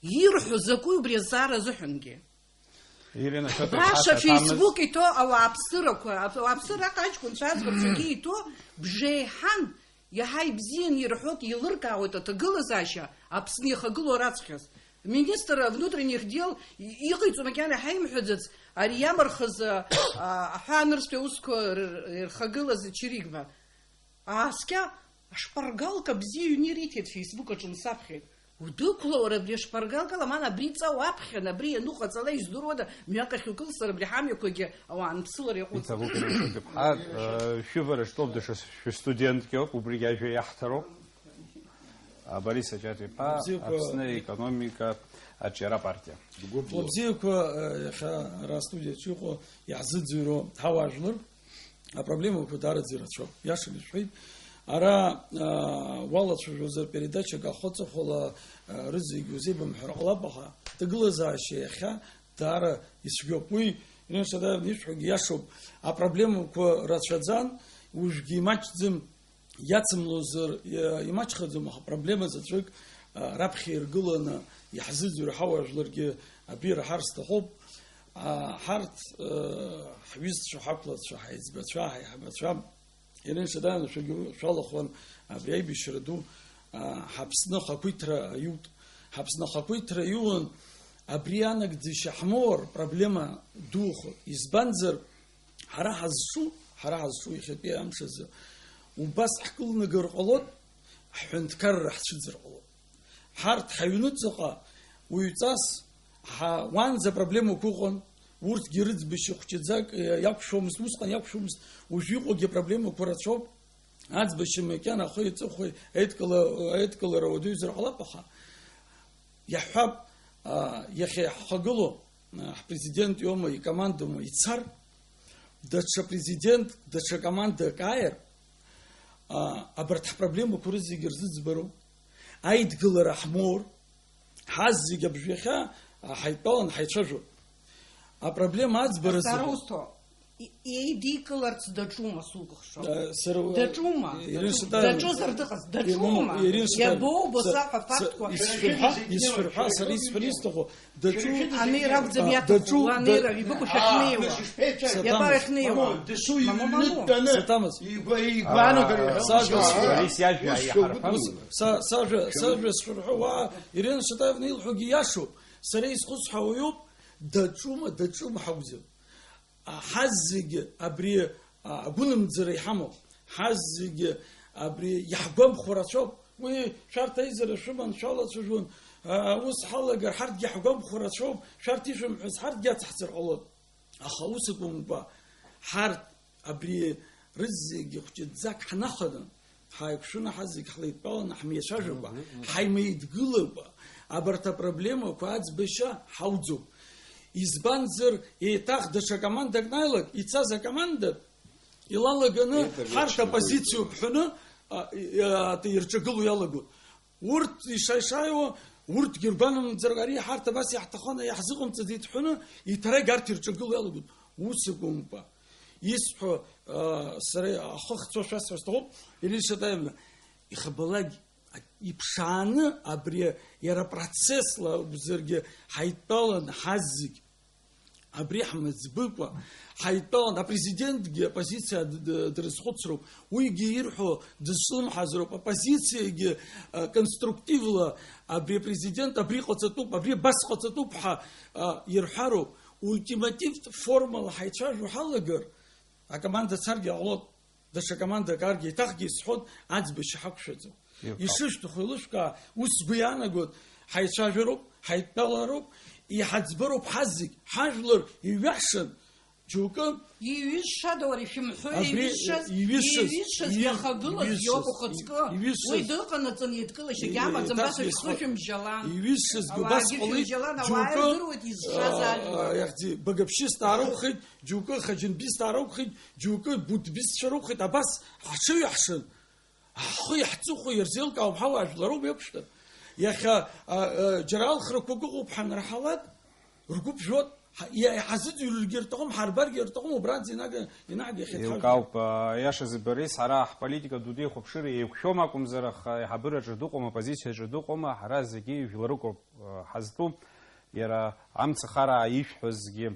ирҳәо закәи убри азҵаара азыҳәангьы? Ирина, что ты Баша, Фейсбук иҭоу ауааԥсырақәа, ап-, ауааԥсыра аҷкәынцәа аӡбарцәагьы иҭоу бжеиҳан, иаҳа ибзианы ирҳәоит, еилыркаауеит аҭагылазаашьа Аԥсны иахагылоу раҵкьыс. Министр внутренних дел и-, иҟаиҵо макьана иҳаимҳәаӡац, ари иамырхыз, а, а, аҳәаанырцәтәи аусқәа р-, р-, ирхагылаз Чиригба. Ааскьа ашпаргалка бзиа иҩны ириҭеит, Facebook аҿы нсаԥхьеит. Удәықәла уара абри ашпаргалкала, ман абри ҵа уаԥхьан, абри ианыҟаҵала издыруада, мҩак ахь укылсыр, абри ҳамҩақәагьы ауаа анԥсылара иаҟәыҵ. Иҭабуп, Мышәыгә-иԥҳа, э, шәывараҿтәоуп, даҽа шәыстудентгьы ауп, убригь ажәа иаҳҭароуп. А, Борис Аҷаҭ-иԥа, Бзиақәа. Аԥсны аекономика аҿиара апартиа. Бгәы Хәлабзиақәа, э, иахьа ара астудиаҿы иҟоу иаҳзыӡырҩуа ҳауаажәлар апроблемақәа даараӡа ирацәоуп. Иашаны ишәҳәеит. Ара, а, уалацәажәозар передачак ахы-аҵыхәала, а, рызегь узеибамҳәар ҟалап, аха аҭагылазаашьа иахьа даара ицәгьоуп. Уи, Ирина Шадаевна ишәҳәогьы иашоуп. Апроблемақәа рацәаӡан, уажәгьы имаҷӡам, иацымлозар, иа-, имаҷхаӡом, аха проблема заҵәык, а, раԥхьа иргыланы иаҳзыӡырҩ ҳауаажәларгьы абираҳар сҭахуп. А, ҳарҭ, а, ҳҩызцәа, ҳақәлацәа, ҳаиҵбацәа, ҳаиҳабацәа, Ирина Шадаевна, шәагьы шәалахәын абри аибашьра ду, а, ҳАԥсны ахақәиҭра аиут. ҳАԥсны ахақәиҭра аиуан, абри анагӡашьа ҳмоур, проблема духоит. Избанзар, ҳара ҳазҿу, ҳара ҳазҿу иахьатәи амш азы убас ҳкылнагар ҟалоит, ҳҳәынҭқарра ҳцәыӡыр ҟалоит. Ҳарҭ ҳаҩныҵҟа уаҩҵас ҳа-, уаанӡа апроблемақәа ыҟан, урҭгьы рыӡбашьа хәҷаӡак, э, иақәшәомызт, усҟан иақәшәомызт, уажә иҟоугьы апроблемақәа рацәоуп. Аӡбашьа макьана ахы иҵыхәеи аидкыла-, аидкылара уадаҩзар ҟалап, аха иаҳҳәап, а, иахьа иаҳхагылоу, а, ҳпрезидент иоума, икомандоума ицар, даҽа президент, даҽа командак ааир, а, абарҭ ҳпроблемақәа рызегьы рзыӡбароуп. Аидгылара ҳмоур, ҳазегь абжәахьа, а, ҳаидтәалан ҳаицәажәоит. Апроблема аӡбара Азҵаара зыҟоу. Узҭо. И-, еидикыларц даҿума, сукәыхшоуп? Э, сара, Даҿума? Ирина Сатаевна, Даҿызар дыҟаз? Даҿума? Ирина Сатаевна, Иабоубо са, саҳәа са, фактқәа? Исшәырҳәа, исшәырҳәа, сара исҳәар исҭаху, даҿу, Анеира акәӡам а, иаҭаху, даҿу, уа анеира, да- ибыкәу шәахьнеиуа. Сатамыз. Иабаҩхнеиуа? Мамоу, мамоу. Сатамыз. Игәа-, игәаанагара А, иҳәон. Сажәа сҳәо. Ари сиажәа Ус иаҳарҳәон. Са, сажәа, сажәа сшәырҳәо, уаа, Ирина Сатаевна илҳәогьы иашоуп. Сара исхысҳәаауа иоуп, даҿума, даҿума ҳакәӡам. А, ҳаззегьы абри, а, агәынамӡара иҳамоуп. Ҳаззегьы абри иаҳгәамԥхо рацәоуп. Уи шәарҭ аизара шәыман, шәалацәажәон, а, ус ҳалагар, ҳарҭгьы иаҳгәамԥхо рацәоуп, шәарҭ ишәымҳәаз ҳарҭгьы ацаҳҵар ҟалон. Аха ус акәымкәа, ҳарҭ абри рызегьы хәҷыӡӡак ҳнаханы, ҳаиқәшәаны, ҳазегь ҳлеидтәаланы, ҳмеицәажәакәа, Мгм, мгм. ҳаимеидгылакәа, абарҭ апроблемақәа аӡбашьа ҳауӡом. Избанзар, еиҭах даҽа командак наилак, ицаз акоманда илалаганы Еиҭа ҳарҭ реиԥш апозициа иқәиҵон. Уҳәаны, а, и-, а, ирҿагыло иалагон. Урҭ ишаишаиуа, урҭгьы ргәанамӡарак, ари ҳарҭ абас иаҳҭахын, иаҳзыҟамҵаӡеит ҳәаны, иҭарагь арҭ ирҿагыло иалагон. Ус акәымкәа, исҳәо, а, сара ахы ахьцо шәасҳәар сҭахуп, Ирина Сатаевна, ихабалак иԥшааны абри иара процессла акәзаргьы ҳаидтәалан ҳаззегь. Абри ҳмыӡбыкәа, ҳаидтәалан, апрезидентгьы апозициа д-, д-, дрызхәыцроуп, уигьы ирҳәо дызҿлымҳазароуп, апозициагьы, а, конструктивла абри апрезидент абри ҟаҵатәуп, абри абас ҟаҵатәуп ҳәа, а, ирҳәароуп. Ультимативтә формала ҳаицәажәо ҳалагар, акоманда царгьы ҟалоит. Даҽа командак ааргеит, еиҭахгьы исҳәон, аӡбашьа ҳақәшәаӡом. Еилкаауп. Ишышәҭаху еилышәкаа, ус сгәы иаанагоит, ҳаицәажәароуп, ҳаидтәалароуп, иҳаӡбароуп ҳазегь, ҳажәлар иҩашан, џьоукы Иҩызшада уара ишәымҳәои, абри иҩызшаз? Иҩызшаз, Иҩызшаз иҩыз-, иахагылаз иҩызшаз, иоуп ухаҵкы. Иҩызшаз. Уи дыҟанаҵаны еидкылашьагьы И-, амаӡам, еиҭах баша исҳәо-, шәхы шәымжьалан. Иҩызшазгьы Ауаагьы убас ҟалеит, шәымжьалан, ауаа џьоукы, ирдыруеит изшаз а, ажәлар. Иахьӡи, багаԥшьысҭаа ракәхеит, џьоукы хаџьынбисҭаа ракәхеит, џьоукы будбистцәа ракәхеит, абас ҳҽыҩаҳшан, ҳхы иаҳҵыхәа ирзеилкаауам, ҳауаажәлароуп еиқәшәтәым. Иахьа, а, а, џьара алхрақәак ыҟоуп ҳанраҳалак, ргәы ԥжәоит, ҳа-, иа-, иҳазыӡырҩыргьы рҭахым, ҳарбаргьы рҭахым, убранӡа инага-, инагахьеит ҳажәлар. Еилкаауп, а, иашазы, Борис, ҳара ҳполитика дуӡӡа ихәаԥшыра еиқәшәом акәымзар, аха аиҳабыраҿы дыҟоума, аоппозициаҿы дыҟоума, ҳара зегьы жәларык ауп, а, ҳазтәу. Иара амцахараа ишәҳәозгьы,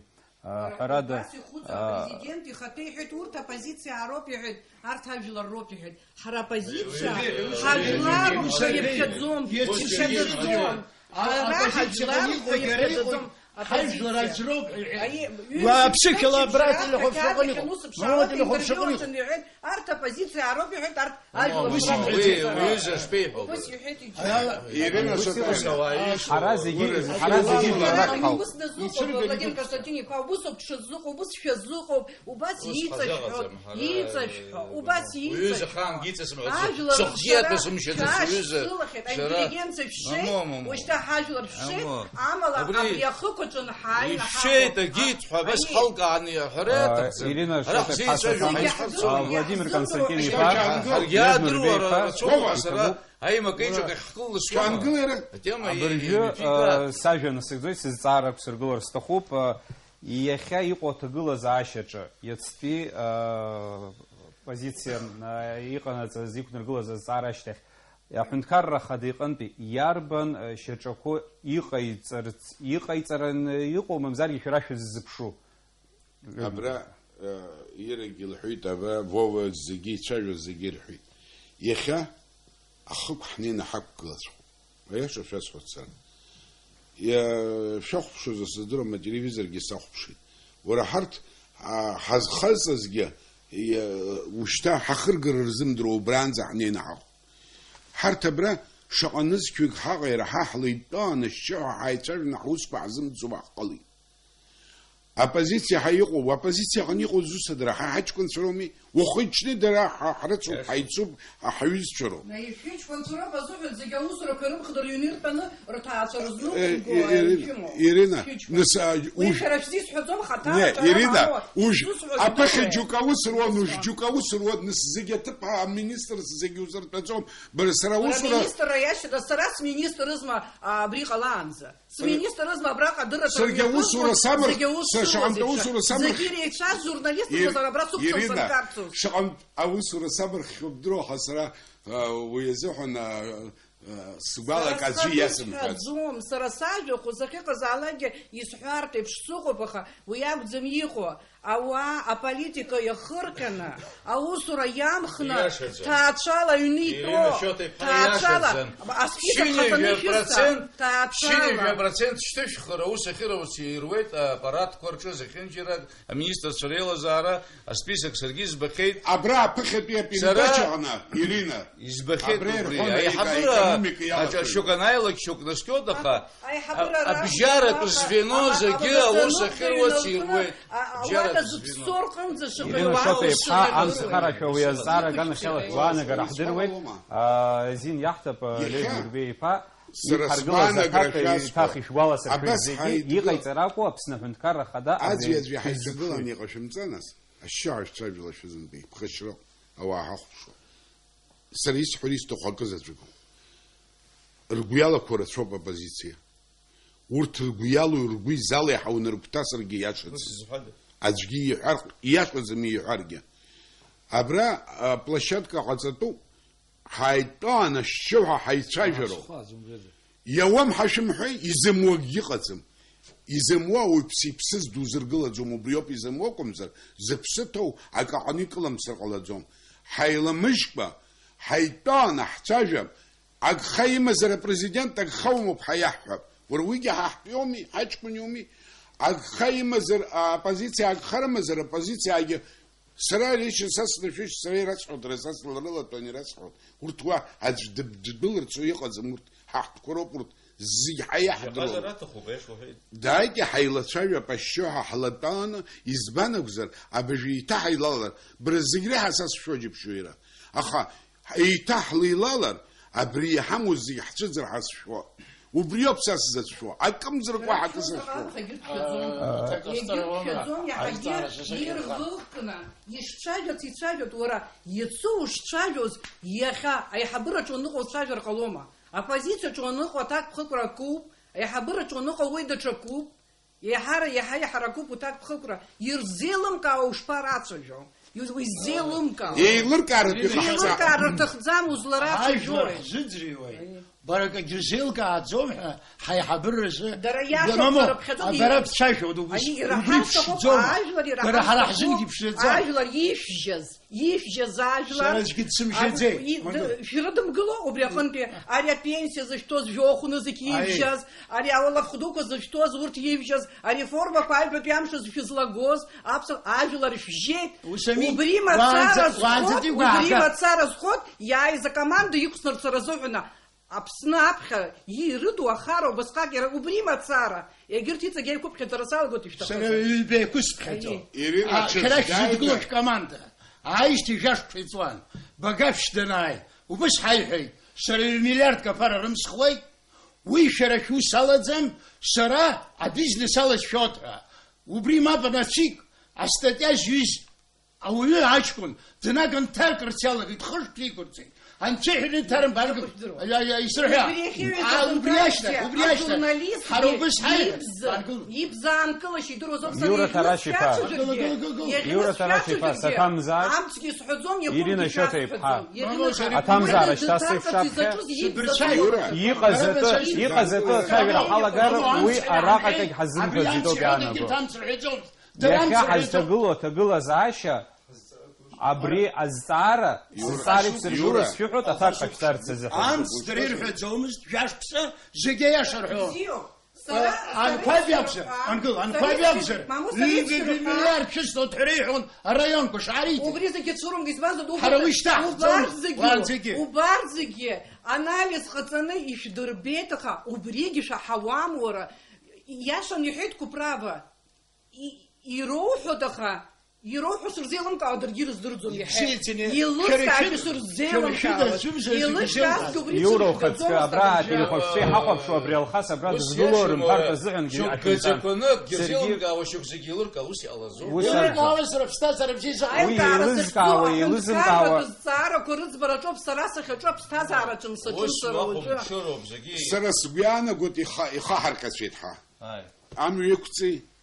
а, ҳәарада, Убас ихәыцуа а, апрезидент ихаҭа иҳәеит, урҭ апозициа роуп иҳәеит, арҭ ажәлар роуп иҳәеит. Ҳара апозициа, ҳажәлар роуп ҳәа иаԥхьаӡом, иаԥхьаӡаӡом. Ҳара ҳажәлар роуп ҳәа иаԥхьаӡаӡом. Ҳажәлар аӡә роуп ҳәа иҳәеит. Аи, Вообще ҩымш килобрат или хәаԥшыҟәын иҟоуп. Мамоу, или хәаԥшыҟәын иҟоуп. Иҳәеит, арҭ апозициа роуп иҳәеит, арҭ Ажәлар Ус рхы иҳәеит, рхы уи, уи рхы. Ҩыза шԥеиҳәо? Ус иҳәеит иџьыба. Ирина Сатаевна, уаа, ишәҳәо. Ҳара зегьы, ҳара зегьы Ҳара жәларак ҳауп. Ус дазыҟоуп, Владимир Константин-иԥа, убыс ауп дшазыҟоу, убыс шәазыҟоуп, убас Ус иҵашәҳәо, ҳазыҟаҵам, ҳара иҵашәҳәо, убас уаҩы иҵашәҳәо. Изы ахаангьы иҵасымҳәаӡеит. Ажәлар Сыхгьы шәара, атәы сымшьаӡац, шәара уҩыза, шәзылахьеит, шәара. Аинтеллигенциа шәшеит, Амоу, амоу. Уажәшьҭа ҳажәлар шәшеит, Амоу. Амала Абри абри ахықәаҿы анҳааи, ишәшеит, наҳауа. Агьиит ҳәа абас Аиеи. Ҳалкааны иаҳәара А, иаҭахӡам. Ирина Ара Шоҭа-иԥҳа ҳзеицәажәо Сатана, ҳаиқәшәаҵәҟьа. А, Владимир Константин-иԥа, Ҳаргьы Владимир адыруара Иԥа, рацәоуп, Владимир сара Иԥа. Аимак-еиҿак ахькылнысуа. Абыржәы, Атема а, сажәа насыгӡоит, сызҵаарак сыргылар сҭахуп. А, иахьа иҟоу аҭагылазаашьаҿы, иацтәи, а, позициа, а, иҟанаҵаз, иқәнаргылаз азҵаара ашьҭахь, аҳәынҭқарра ахада иҟынтәи иарбан, а, шьаҿақәоу иҟаиҵарц, иҟаиҵараны иҟоу, мамзаргьы шәара шәыззыԥшу? Абра, э, ирагьы лҳәеит, абра Вова зегьы ицәажәо зегьы ирҳәеит. Иахьа ахықә ҳнеины ҳақәгылаҵәҟьоуп. Аиаша шәасҳәарц ан. Иа-, шәахәаԥшуазар сыздыруам, ателевизоргьы сахәаԥшит. Уара ҳарҭ, а, ҳазхаҵазгьы, иа-, ушьҭа ҳахыргара рзымдыруа убранӡа ҳнеины ҳаҟоуп. Ҳарҭ абра шаҟа нызқьҩык ҳаҟа иара ҳа ҳлеидтәаланы ашьшьыҳәа ҳаицәажәаны ҳусқәа ҳзымцо ҳҟалеит. Аппозициа ҳа иҟоу, уаппозициаҟны иҟоу зусҭа дара ҳа ҳаҷкәынцәа роуми? Уахи-ҽни дара ҳа ҳрыцуп, Иашоуп. Ҳаицуп, ҳа ҳаҩызцәа роуп. Наи, шәыҷкәынцәа роуп азыҳәан зегьы аусурақәа ирымхны рыҩны иртәаны рҭаацәа Э, рызнықәымго э, Ирина, ишәымоу. Ирина, Шәыҷкәын. Нас, а, Уи уж-, шәара шәзисҳәаӡом, хаҭа не, аҿара Ирина, амоуа. Уж, Шәзысҳәоз апыхьа ыҟоуп. Џьука ус руан, уж Усҟан. Џьука ус руан, нас зегь аҭыԥ аминистрс зегь узыртәаӡом. Бара сара Уара усура министрра иашьҭада, сара сминистрызма, а, абри ҟалаанӡа? Сминистрызма абраҟа адырраҭара Саргьы мҩаԥысуан, аусура самыр, зегьы аус са Шаҟантә аусура самырхь-, зегьы иреицәаз журналистцәа Ир-, рацәоуп Ирина, сынхарцоз. Шаҟантә аусура самырххьоу бдыруаха сара, а, уи азыҳәан, а, а, сгәалак аӡәы иасымҳәац. Сара сыԥсҳәаӡом, сара сажәахә сахьыҟазаалакгьы исҳәартә еиԥш сыҟоуп, аха уи акәӡам иҟоу. Ауаа аполитика иахырҟьаны, аусура иамхны, ииашаӡам. Ҭаацәала аҩны итәоу, Ирина Шьоҭа-иԥҳа, ҭаацәала, ииашаӡам. Асписок ԥхьаҵаны шьынҩажәа шәысҭа, процент, ҭаацәала. Шьынҩажәа процент шьҭышәхыра аус ахьыруц ируеит аппаратқәа рҿы зехьынџьарак, аминистрцәа реилазаара, асписок саргьы избахьеит. Абра аԥыхьатәи апередача аҟны, Ирина, избахьеит абра убри. Ирҳәон ари Аиҳабыра аекономика аҿы иалахәын. Шьоук анаилак, шьоук наскьоит, аха Аиҳабыра а-, абжьаратә рахь звено аха зегьы аус ахьыруац ирҳәеит. Бжьаратә звено. Ирина Шоҭа-иԥҳа, амцхарашәа уи азҵаара аганахьала шәгәаанагара ҳдыруеит. Иахьа, а, азин иаҳҭап, а, Лев Гәырбеиа-иԥа, сара ишәҳаргылаз сгәаанагара аҭак шәасҳәап. Еиҭах ишәгәаласыршәоит зегьы, иҟаиҵар акәу Аԥсны аҳәынҭқарра Ахада аӡәи-аӡәи ҳаицагыланы иҟашәымҵа, нас, ашьшьыҳәа шәцәажәалашәа зынтәа иԥхашьроуп, ауаа ҳахәаԥшуа. Сара исҳәар исҭаху акы заҵәык ауп. Ргәы иалақәо рацәоуп аоппозициа. Урҭ ргәы иалоу, ргәы изалеиҳау нарыгәҭасыргьы иашаӡам. Ус изҳәада? Аӡәгьы иҳәар, иашаӡам иҳәаргьы. Абра аплощадка ҟаҵатәуп, ҳаидтәалан ашьшьыҳәа ҳаицәажәароуп. Иауам ҳашәымҳәеи, изымуа акгьы ыҟаӡам. Изымуа ауаҩԥсы иԥсыз дузыргылаӡом, убриоуп изымуа акәымзар, зыԥсы ҭоу акы аҟны икыламсыр ҟалаӡом. Ҳаиламыжькәа, ҳаидтәаланы ҳцәажәап, агха имазар апрезидент, агха умоуп ҳәа иаҳҳәап. Уара уигьы ҳаҳтәиоуми, ҳаҷкәын иоуми? Агха имазар, аоппозициа агха рымазар, аоппозициагьы Сара лично са снашәышь, сара ирасҳәоит, дара са сларылатәан ирасҳәоит. Урҭ уа аӡә дыб-, ддәылырцо иҟаӡам, урҭ ҳаҳтәқәа роуп, урҭ зегь ҳа иаҳдыруа. Иаҳазар аҭахуп, аиашоу ҳәа. Дааит, иҳаилацәажәап, ашьшьыҳәа ҳлатәаланы, избан акәзар, абыржәы еиҭаҳаилалар, бара зегь реиҳа са сшәо џьыбшьоира. Аха еиҭаҳлеилалар, абри иҳамоу зегь ҳцәыӡыр ҳазшәо. Убриоуп са сзацәшәо. Акымзарак уаҳа акы сазшәом. Егьырҭ шәаӡом, егьырҭ шәаӡом, иаҳагьы иргәылкны, ишцәажәац ицәажәоит, уара, иацы ушцәажәоз, иахьа аиҳабыраҿы уаныҟоу уцәажәар ҟалома? Аоппозициаҿы уаныҟоу аҭакԥхықәра акоуп, аиҳабыраҿы уаныҟоу уи даҽакуп. Еиҳара, еиҳа иаҳаракуп уҭакԥхықәра, ирзеилымкаауа ушԥарацәажәо? Иу-, изеилымкаауа. Еилыркааратә иҟаҳҵа. Еилыркаар рҭахӡам, узларацәажәои? Ажәлар ҳзыӡырҩуеит. Аиеи. Бара акгьы рзеилкааӡом ҳәа ҳаиҳабыра рзы. Дара иашоуп, дара ԥхьаӡоуп. Бара бцәажәоит, убыс, аиеи, убри ираҳар сҭахуп, ԥшӡоуп. Ажәлар ираҳар сҭахуп. Дара ҳара ҳзынгьы ԥшӡаӡам. Ажәлар ишәжьаз. Ишәжьаз ажәлар, сара аӡәгьы дсымшьаӡеит. Аб-, и-, д-, шәрыдымгыло убри аҟынтәи, ари апенсиа зышәҭоз жәохә нызқь ивжьаз, ари ауалафх дуқәа зышәҭоз урҭ ивжьаз, ареформақәа аҩбатәи амш азы шәызлагоз, аԥсуа ажәлар шәжьеит. Ус ами, убри мацара уаанӡа, уаанӡатәи зхот, убри гәаага. Мацара зхот, иааиз акоманда иқәсырцара азыҳәан. Аԥсны аԥхьа ирыду ахара убасҟак иара убри мацара, егьырҭ иҵегь еиқәыԥхьаӡара салагоит ишәҭахызар. Сара ҩба еиқәысԥхьаӡо. Аиеи. Ирина, а, шәара шәзыдгыло шәкоманда. Аишьҭеи жәашықәса иҵуан. Багашә данааи, убыс ҳаиҳәеит, сара ҩ-миллиардк аԥара рымсхуеит, уи шәара шәус алаӡам, сара абизнес ала сшәоит ҳәа. Убри мап анацәик, астатиа зҩыз Ауаҩы аҷкәын днаган дҭаркырц иалагеит, хышәҭ иқәырҵеит. Анцәа иҳәаны дҭарымбаргьы, аиа, аиа, исырҳәа. Убри иахьыҩ А, убри иазымҳәазшәа, ашьҭахь, убри ашьҭахь. Ҳара Ажурналистгьы убыс ҳаи-, ибз, аргыл. Ибз аанкылашьа идыруазоуп, сара Иура иахьа Тарашь-иԥа. Сшәацәажәаргьы, Аргыл, аргыл, аргыл, аргыл. Иахьа Иура Тарашь-иԥа, сшәацәажәаргьы, саҭамзааит. Амцгьы сҳәаӡом, иахәынгьы Ирина Шьоҭа-иԥҳа. Сашәҳәаӡом. Ирина Мамоу, Шьоҭа-иԥҳа. Сара Аҭамзаараҿ са сышәшаԥхьа. Сибырцәажәоит. Иҟазатәы, Ара иҟазатәы, сашәҳәаӡом. Ара сашәҳәаӡом. Ара сашәҳәаӡом. Иҟазатәы ацәажәара ҳалагар уи араҟа акагь ҳазымҳәаӡеит ауп иаанаго. Иахьа ҳазҭагылоу аҭагылазаашьа абри азҵаара, Иура, сызҵаара иқәсыргыло Иура. Сшәыҳәоит, аҭак ҟашәҵарц азыҳәан. Амц дара ирҳәаӡомызт, жәашықәса зегьы аиаша рҳәо. Бзиоуп. Сара, Анқәаб сара иакәзар, исырҳәа, Анкыл, сара Анқәаб исыр-, иакәзар, мамоу, сара ҩба исырҳәа. Миллиард шәысҭоит ҳәа реиҳәон араионқәа шаарыиҭаз. Убри зегьы цәырымгеит, избанзар, убар-, Ҳара уи шьҭаҳҵомызт, убар зегьы, уаанӡагьы. Убар зегьы анализ ҟаҵаны ишәдырбеит, аха убригьы шәаҳауам, уара. Иашан иҳәеит Куправа. И-, ироуҳәоит, аха, ироуҳәо сырзеилымкаауа даргьы ирыздырӡом иахьа. Ибзиаӡаны, Илыскаашьа шәара шәыда, шәара шәыда сырзеилымкаауа. Аӡәымзар Илышьҭазгьы убри Иура сырзеилымкаауа. Ухаҵкы, абра ателехәаԥшцәа иҳахәаԥшуа абри Алхас абра дызгыло рымбартә азыҳәангьы ашәымҵан. Шьоук зегьы еилыркаауа, шьоук зегьы еилыркаауа, ус иҟалаӡом. Ус акәӡам. Уи еилыскаауа, еилызымкаауа. Аҳәынҭқарратә зҵаарақәа рыӡбараҿоуп сара сахьаҿу аԥсҭазаара ҿымсаҿымсра уаҵәы. Сара сгәы иаанагоит ихаҳарҟьацәеит ҳа. Ааи. Амҩа иқәҵеи?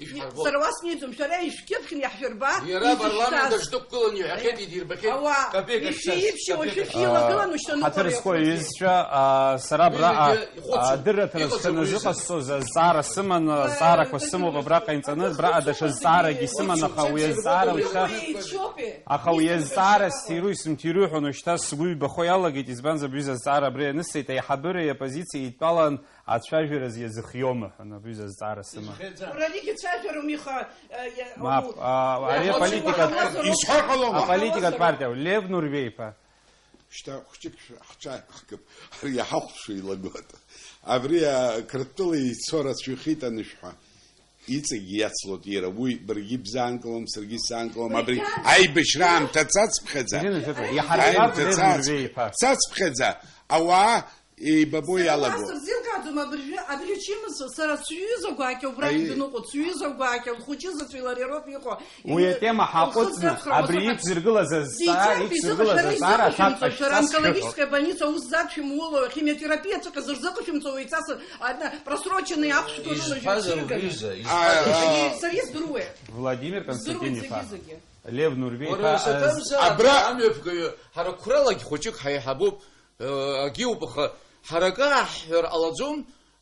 Ишәҳарбоит. Сара уа снеиӡом, шәара ишәқьыԥхьны иаҳшәырба, Иара ишәышьҭаз. Апарламент аҿы дықәгыланы иҳәахьеит, идирбахьеит. Ауаа, копеек ишәи аԥшьас, ишәи уажәы копеек аԥшьас. Шәилагылан, ушьҭа ныҟәара Ҳаҭыр зқәу иаҟәыҵ. Иҩызцәа, а, сара абраҟа, Уи зегьы ихәыцуп. А, адырраҭара Иҟаӡам сцәа уи азыҟасҵоз азҵаара сыман, азҵаарақәа сымоуп абраҟа инҵаны, абраҟа даҽа зҵаарагьы сыман, аха уи азҵаара ушьҭа, аха уи азҵаара сҭиру исымҭиру ҳәа ушьҭа сгәы ҩбахо иалагеит, избанзар, абри азҵаара абри анысҵеит, аиҳабыреи апозициеи еидтәалан, Ацәажәараз иазыхиома ҳәа, абри азҵаара сыман. Уара аригьы цәажәарым иха, э, иа-, Мап, у-, а, ари уахәаԥши аполитикатә, уаҳауазар, Исҳәар ҟалома? Аполитикатә партиа, Лев Нурбеи-иԥа. Шьҭа хәҷык шәа-, ҳҽааиқәҳкып, ари иҳахәаԥшуа илагоит. Абри, а, Қырҭтәыла ицо рацәаҩхеит анышәҳәа. Иҵегь иацлоит иара, уи баргьы бзаанкылом, саргьы сзаанкылом, абри Баргьы аибашьра аамҭа цацԥхьаӡа, Ирина Жьыба, иҳаракуп аамҭа Лев цац-, Нурбеи-иԥа. Цацԥхьаӡа, ауаа еибабо Сара иалаго. Уа сырзеилкааӡом абыржәы, абри ачымазцәа, сара сҩыза гәакьа убрахь Аи. Дыҟоуп, сҩыза гәакьа, лхәыҷы заҵәи лареи роуп иҟоу. Уи Ин-, атема лхы ҳаҟәыҵны, ззаԥхьауа абри лхаҭа. Иқәзыргылаз азҵаара, Деиҭах иқәзыргылаз изыҟашәара азҵаара иқәшәымҵо, аҭак шәара ҟаиҵас шәҳәоит. Онкологическая больница ус ззаԥшәымоу улоу, ахимиотерапиа ҵәҟьа зырзыҟашәымҵо, уаҩҵас, а, на, просроченные ахәшәқәа Изҳәаз рылажьуеит, иргаз, иргаз. А, а. Сара издыруеит. Владимир Здыруеит Константин-иԥа. Зегьы-зегьы. Лев Нурбеи-иԥа, Уара узаҭам, э, заа, Абра- амҩаԥгаҩы, ҳара қәралагь хәыҷык ҳаиҳабуп, э, агьиуп, аха ҳара акы ааҳҳәар ҟалаӡом,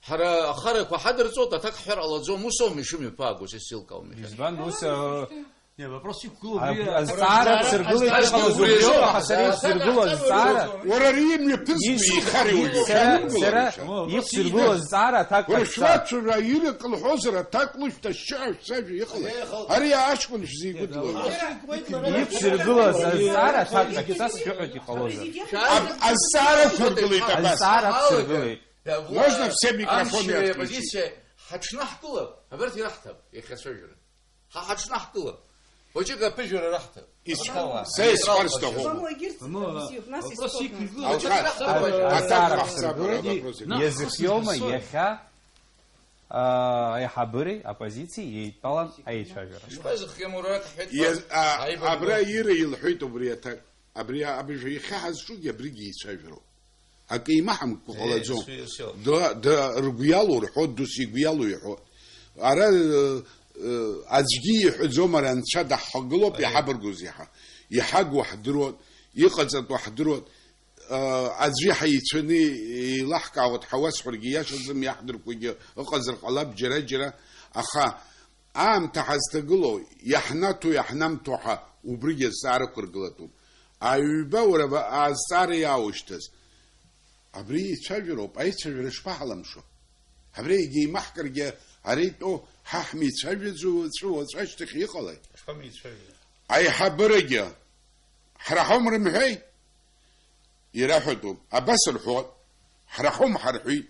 ҳара ахарақәа ҳадырҵоит, аҭак ҳҳәар ҟалаӡом, ус аума ишымҩаԥаагоз, исзеилкаауам иахьа. Избан ус, э, Не, вопрос иқәгылоуп, а, уи, азҵаара а, ацыргылеит, а, иҟалаз убри азҵаара, ауп, аха сара исзыргыло азҵаара. Уара ари имҩаԥызго Ис-, ихареи уажәы сара, шәаргәылара сара шәа. Исзыргыло азҵаара аҭак Уара ҟаҵа. Шәлацәажәа ирак лҳәозар, аҭак лышәҭа ашьшьыҳәа шәцәажәа иҟалеи? Ари аҷкәын шәзигәыдлоит. Иқәзыргылаз азҵаара аҭак ҟаҵа сшәыҳәоит иҟалозар. Аб-, азҵаара ықәыргылеит абас. Азҵаара ықәсыргылеит. Можно все микрофоны Амчра отключить? Иоппозициа ҳаҽнаҳкылап, абарҭ ираҳҭап, иахьацәажәара. Ҳа ҳаҽнаҳкылап. Хәыҷык аԥыжәара раҳҭап. Ис-, Аха уа. Са исҳәар сҭахуп. По-моему, егьырҭ Мама, абзиоуп, нас вопрос исполнит. Иқәгылоуп. Алхас, Аҭак аҭак раҳҭап. Раҳҭап. Иазыхиоума иахьа, а, аиҳабыреи апозициеи еидтәалан аицәажәара? Ишԥазыхиам, уара ак ҳҳәеит, Иаз-, а, аибабгоуп. Абра Ира илҳәеит убри аҭак. Абри абыжә иахьа ҳазҿугьы абригьы еицәажәароуп. Акы имаҳамкәа Е, ҟалаӡом. Все, все. Да, да, ргәы иалоу рҳәо, дус игәы иалоу иҳәо. Ара, э, э, аӡәгьы иҳәаӡом, ара анцәа даҳхагылоуп, Аиеи. Иҳабаргәыз иаҳа. Иҳагу ҳдыруан, иҟаҵатәу ҳдыруан. Э, аӡәы иаҳа ицәаны еилаҳкаауеит, ҳауасҳәаргьы иашаӡам, иаҳдырқәагьы ыҟазар ҟалап џьара-џьара. Аха аамҭа ҳазҭагылоу, иаҳнаҭо, иаҳнамҭо ҳәа убригьы азҵаара ықәыргылатәуп. Аҩба уара ба-, азҵаара иааушьҭыз. Абри еицәажәароуп, аицәажәара шԥаҳаламшо? Абри егьа имаҳкыргьы, ара итәоу ҳа ҳмеицәажәаӡо уаҵәы, уаҵәы ашьҭахь иҟалеи? Шԥамеицәажәо? Аиҳабырагьы, ҳара ҳаума рымҳәеи? Ираҳәатәуп, абас рҳәот, ҳара ҳаума ҳарҳәит.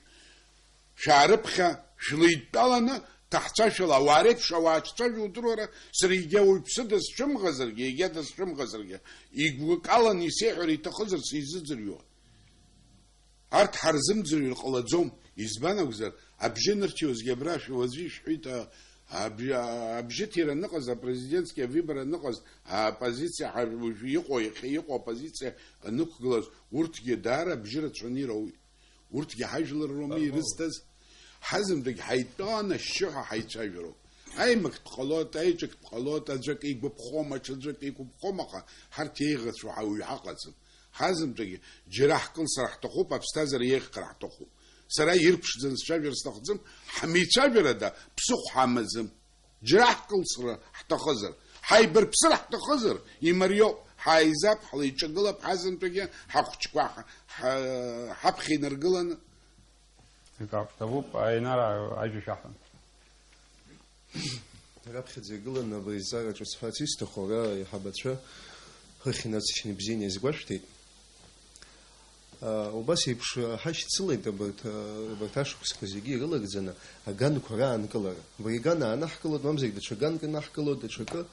Шәаарыԥхьа, шәлеидтәаланы, ҭаҳцәашәала, ауаа реиԥш ауаа ҿцәажәо удыруара, сара егьа уаҩԥсы дысцәымӷазаргьы, егьа дысцәымӷазаргьы, игәыкаланы исеиҳәара иҭахызар сизыӡырҩуан. Арҭ ҳарзымӡырҩыр ҟалаӡом, избан акәзар, абжьы нырҭиуазгьы абра шәа уаӡәы ишәҳәеит, а, абжьы, абжьыҭира аныҟаз, апрезидентски авыбора аныҟаз, аоппозициа ҳа-, уажәы иҟоу, иахьа иҟоу аоппозициа анықәгылаз, урҭгьы даара абжьы рацәаны ироуит. Урҭгьы ҳажәлар роуми Армоуп. Ирызҭаз? Ҳазынтәык ҳаидтәалан ашьшьыҳәа ҳаицәажәароуп. Аимактә ҟалоит, аиҿактә ҟалоит, аӡәак игәаԥхом, аҽаӡәак игәаԥхом, аха ҳарҭ еиӷацәоу ҳауаҩ ҳаҟаӡам. Ҳазынтәык џьара ҳкылсра ҳҭахуп, аԥсҭазаара еиӷьхар ҳҭахуп. Сара ирԥшӡаны сцәажәар сҭахӡам, ҳмеицәажәарада ԥсыхәа ҳамаӡам. Џьара ҳкылсра ҳҭахызар, ҳаибарԥсыр ҳҭахызар, имариоуп, ҳааизап, ҳлеиҿагылап ҳазынтәыгьы, ҳахәыҷқәа ҳ-, ҳ-, ҳаԥхьа инаргыланы. Акы акәҭабуп, Аинара ажәа шәаҳәон. Раԥхьаӡа игыланы абри азҵаара ҿыц ҳәарц исҭаху ара аиҳабацәа рыхьнацшьны ибзианы иазгәашәҭеит. Аа, убас еиԥш, ҳашьцылеит абарҭ, абарҭ ашықәсқәа зегьы ирылагӡаны аганқәа раанкылара. Абри аган аанаҳкылоит, мамзаргьы даҽа ганк анаҳкылоит, даҽакы.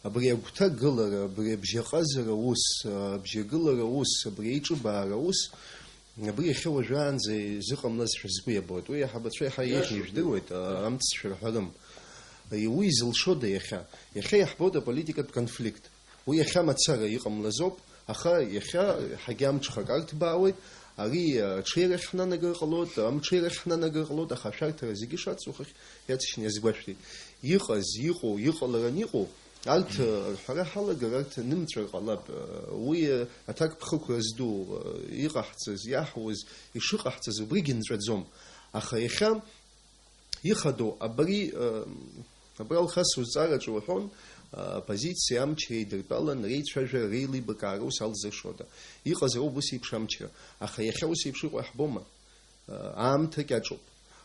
Абри агәҭагылара, абри абжьаҟазара аус, абжьагылара аус, абри аиҿыбаара аус, абри иахьа уажәраанӡа изыҟамлазшәа сгәы иабоит. Уи аиҳабацәа еиҳа еиӷьны ижәдыруеит, амццәа рҳәарым. Уи изылшода иахьа? Иахьа иаҳбоит аполитикатә конфликт. Уи иахьа мацара иҟамлазоуп, аха иахьа ҳагьы амҽхак арҭбаауеит, Ари, а, аҽеирахь ҳнанагар ҟалоит, амҽеирахь ҳнанагар ҟалоит, аха ашәарҭара зегьы шацу хыхь иаҵшьны иазгәашәҭеит. Иҟаз, иҟоу, иҟаларан иҟоу, арҭ, а, рҳәара ҳалагар, арҭ нымҵәар ҟалап. А, уи, а, аҭакԥхықәра зду, а, иҟаҳҵаз, иаҳуаз, ишыҟаҳҵаз убригьы нҵәаӡом. Аха иахьа ихадоу абри, а, абра Алхас узҵаараҿы уҳәон, а, оппозициа амчра еидыртәалан, реицәажәара, реилибакаара ус алзыршода? Иҟазароуп ус еиԥш амчра, аха иахьа ус еиԥш иҟоу иаҳбома? А, аамҭа кьаҿуп,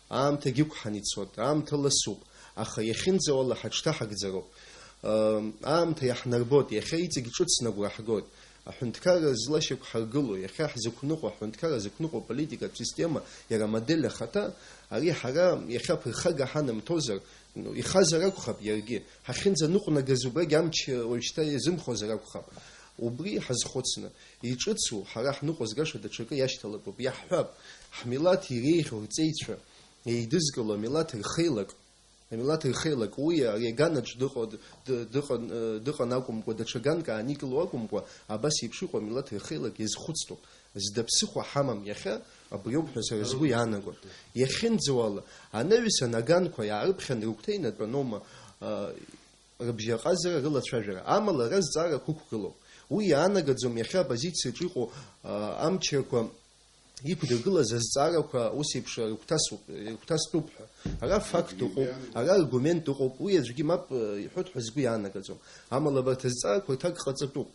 аамҭагь ықәҳан ицоит, аамҭа ласуп, аха иахьынӡауала ҳаҽҭаҳагӡароуп. А, аамҭа иаҳнарбоит, иахьа иҵегь ҿыцны агәра ҳгоит. Аҳәынҭқарра злашьақәҳаргыло, иахьа ҳзықәныҟәо, аҳәынҭқарра зықәныҟәо аполитикатә система, иара амодель ахаҭа, ари ҳара иахьа ԥырхага ҳанамҭозар, ну, ихазар акәхап иаргьы, ҳахьынӡаныҟәнагаз убрагь амч уажәшьҭа иазымхозар акәхап. Убри ҳазхәыцны, иҿыцу, ҳара ҳныҟәызгаша даҽакы иашьҭалатәуп, иаҳҳәап, ҳмилаҭ иреиӷьу рҵеицәа, еидызкыло амилаҭ рхеилак, Амилаҭ рхеилак, уи ари аганаҿ дыҟа-, ды-, дыҟан, э, дыҟан акәымкәа, даҽа ганк ааникыло акәымкәа, абас еиԥш иҟоу амилаҭ рхеилак иазхәыцтәуп. Зда ԥсыхәа ҳамам иахьа, абри ауп ҳәа сара сгәы иаанагоит. Иахьынӡауала, анаҩсан аганқәа иаарыԥхьан рыгәҭа инатәаноума, а, рыбжьаҟазара, рылацәажәара? Амала ара зҵаарақәа ықәгылоуп. Уи иаанагаӡом иахьа аоппозициаҿы иҟоу, а, амчрақәа иқәдыргылаз азҵаарақәа ус еиԥш рыгәҭасуп, рыгәҭастәуп ҳәа. Ара факт ыҟоуп, ара аргумент ыҟоуп, уи аӡәгьы мап, э, иҳәоит ҳәа сгәы иаанагаӡом. Амала абарҭ азҵаарақәа рҭак ҟаҵатәуп.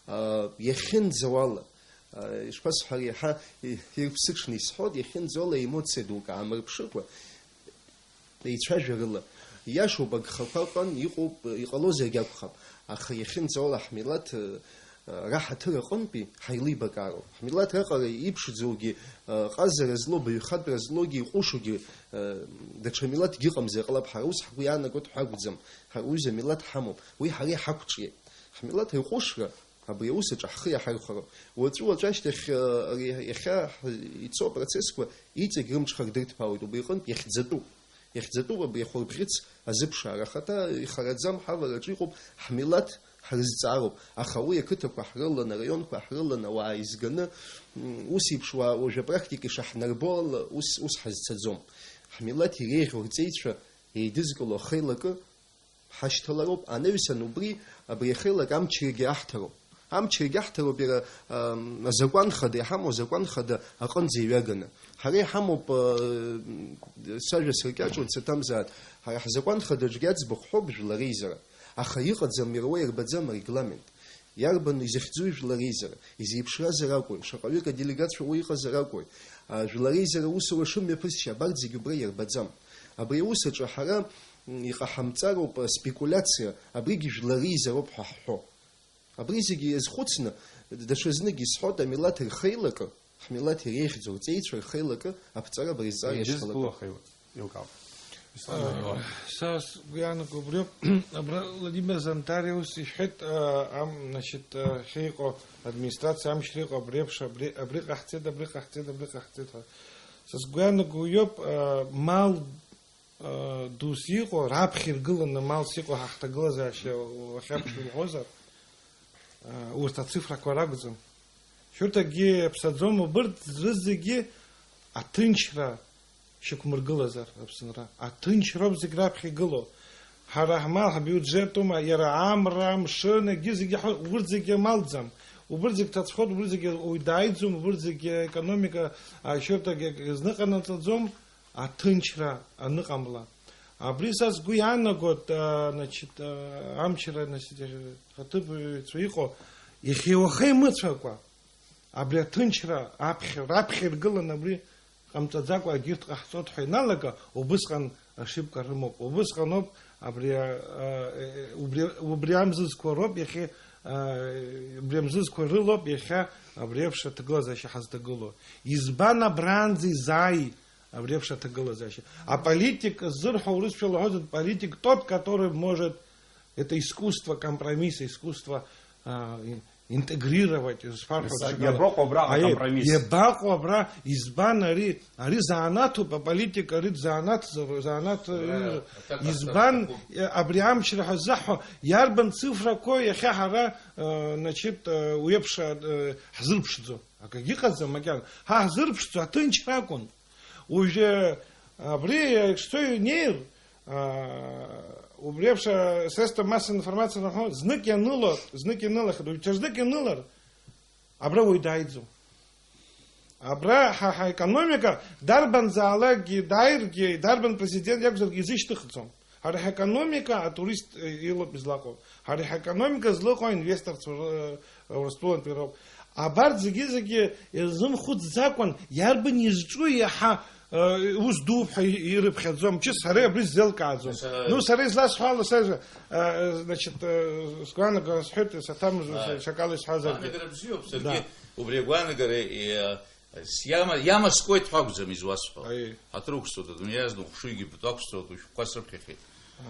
А, иахьынӡауала, а, ишԥасҳәари, иаҳа и-, ирԥсыҽны исҳәоит, иахьынӡауала аемоциа дук аамырԥшыкәа, еицәажәарыла. Иашоуп, агхақәа ыҟан, иҟоуп, иҟалозаргь акәхап. Аха иахьынӡауала ҳмилаҭ, э, раҳаҭыр аҟынтәи ҳаилибакаароуп. Ҳмилаҭ раҟара иԥшӡоугьы, э, ҟазара злоу, баҩхатәра злоугьы, иҟәышугьы, э, даҽа милаҭгьы ыҟамзар ҟалап, ҳара ус ҳгәы иаанагоит ҳәа акәӡам. Ҳара уҩыза милаҭ ҳамоуп. Уи ҳара иҳақәҿиеит. Ҳмилаҭ иҟәышра, абри аус аҿы ҳхы иаҳархәароуп. Уаҵәы-уаҵәы ашьҭахь, э, ари иахьа ҳ-, ицо апроцессқәа иҵегь рымҽхак дырҭбаауеит, убри аҟынтә иахьӡатәуп. Иахьӡатәуп абри ахәырбӷьыц азыԥшаара. Ахаҭа ихараӡам, ҳавараҿы иҟоуп, ҳмилаҭ ҳрызҵаароуп. Аха уи ақыҭақәа ҳрылан, араионқәа ҳрылан, ауаа еизганы, м, ус еиԥш уаа уажә апрактика ишаҳнарбо ала, ус, ус ҳазцаӡом. Ҳмилаҭ иреиӷьу рҵеицәа еидызкыло ахеилакы, ҳашьҭалароуп, анаҩсан убри, абри ахеилак амчрагьы аҳҭароуп. Амчрагьы аҳҭароуп иара, ам, азакәан хада, иҳамоу азакәан хада аҟынӡа иҩаганы. Ҳара иҳамоуп, а, сажәа сыркьаҿуан, саҭамзааит. Ҳара ҳзакәан хадаҿгьы аӡбахә ҳҳәоуп жәлар реизара. Аха иҟаӡам, иара уа ирбаӡам арегламент. Иарбан изыхьӡу жәлар реизара? Изеиԥшразар акәын, шаҟаҩык аделегациа уа иҟазар акәын. А, жәлар реизара усура шымҩаԥысшьа, абарҭ зегьы убра ирбаӡам. Абри аус аҿы ҳара, м, иҟаҳамҵароуп, а, спекулиациа, абригьы жәлар реизароуп ҳәа ҳҳәо. Абри зегьы иазхәыцны, даҽазнык исҳәоит, амилаҭ рхеилакы, ҳмилаҭ иреиӷьӡоу рҵеицәа рхеилакы аԥҵара абри азҵаара Еидызкыло иашьҭалатәуп. Ахеилак, еилкаауп. Исламович. Са сгәы иаанаго убриоуп, абра Владимир Зантариа ус ишәҳәеит, а, ам-, значит, а, ахьыҟоу администрациа амчра иҟоу абри еиԥш, абри, абри ҟаҳҵеит, абри ҟаҳҵеит, абри ҟаҳҵеит ҳәа. Са сгәы иаанаго уиоуп, а, мал, а, дус иҟоу, раԥхьа иргыланы малс иҟоу ҳа ҳҭагылазаашьа уахьаԥшуҳәозар, а, урҭ ацифрақәа ракәӡам. Шьурҭакгьы иаԥсаӡом, убырҭ рызегьы аҭынчра шьақәмыргылазар Аԥсынра. Аҭынчроуп зегь раԥхьа игылоу. Ҳара ҳмал, ҳбиуџьетума, иара амра, амшын, егьи зегьы ҳа-, убырҭ зегьы амалӡам. Убырҭ зегь ҭацәхоит, убырҭ зегьы уаҩ дааиӡом, убырҭ зегьы аекономика, а, шьурҭак иазныҟанаҵаӡом, аҭынчра аныҟамла. Абри са сгәы иаанагоит, а, значит, а, амчра, значит, аҭыԥҩцәа иҟоу, иахьеи уаха имыцәакәа. Абри аҭынчра аԥхьа, раԥхьа иргыланы абри ҟамҵаӡакәа егьырҭ ҟаҳҵоит ҳәа иналага, убысҟан ошибка рымоуп. Убысҟаноуп абри, а, а, убри, убри амзызқәа роуп иахьа, а, убри амзызқәа рылоуп иахьа абри еиԥш аҭагылазаашьа ҳазҭагылоу. Избан абранӡа изааи абри еиԥш аҭагылазаашьа? Аполитик ззырҳәо урысшәа лаҳәозар, политик тот, который может, это искусство компромисса, искусство, а, и-, интегрировать, изфархәа Иса-, ҽакала. Иабаҟоу абраҟа Аиеи, акомпромисс? Иабаҟоу абра, избан ари, ари заанаҭуп, аполитика ари заанаҭзар-, заанаҭ, Ура, э, аҭак избан, аҭак э, абри амчра ҳазаҳҳәо, иарбан цифрақәоу иахьа ҳара, э, значит, э, уи еиԥш, э, ҳзырԥшӡо? Акгьы ыҟаӡам макьана. Ҳа ҳзырԥшӡо аҭынчра акәын. Уажәы абри ишцо инеир, аа, убри еиԥш асредства массовой информациа рҳәо, знык ианылар, знык ианылахьеит, уажә ҽазнык ианылар, абра уаҩ дааиӡом. Абра ҳа, ҳаекономика дарбанзаалакгьы дааиргьы, дарбан президент иакәзаргьы изышьҭыхӡом. Ҳара ҳекономика атурист, э, илоуп излаҟоу. Ҳара ҳекономика злаҟоу аинвесторцәа, э, Урыстәылантәи роуп. Абарҭ зегьы-зегьы ирзымхәыцӡакәан, иарбан изҿу иаҳа, э, ус дууп ҳәа и-, ирыԥхьаӡом. Ҷыс ҳара абри сзеилкааӡом. Нас, э, Ну, сара изласҳәо ала, сара, э, значит, э, сгәаанагара сҳәеит, саҭамыз, Ааи. Ҽакала исҳәазаргьы. Агәаанагара бзиоуп, саргьы Да. убри агәаанагара, э, Сиама-, иамаскуеит ҳәа акәӡам изуасҳәо. Аиеи. Ҳаҭыр уқәсҵоит, адунеи азна ухшыҩгьы бтәы ақәсҵоит, ушәҟәқәа срыԥхьахьеит. Аа.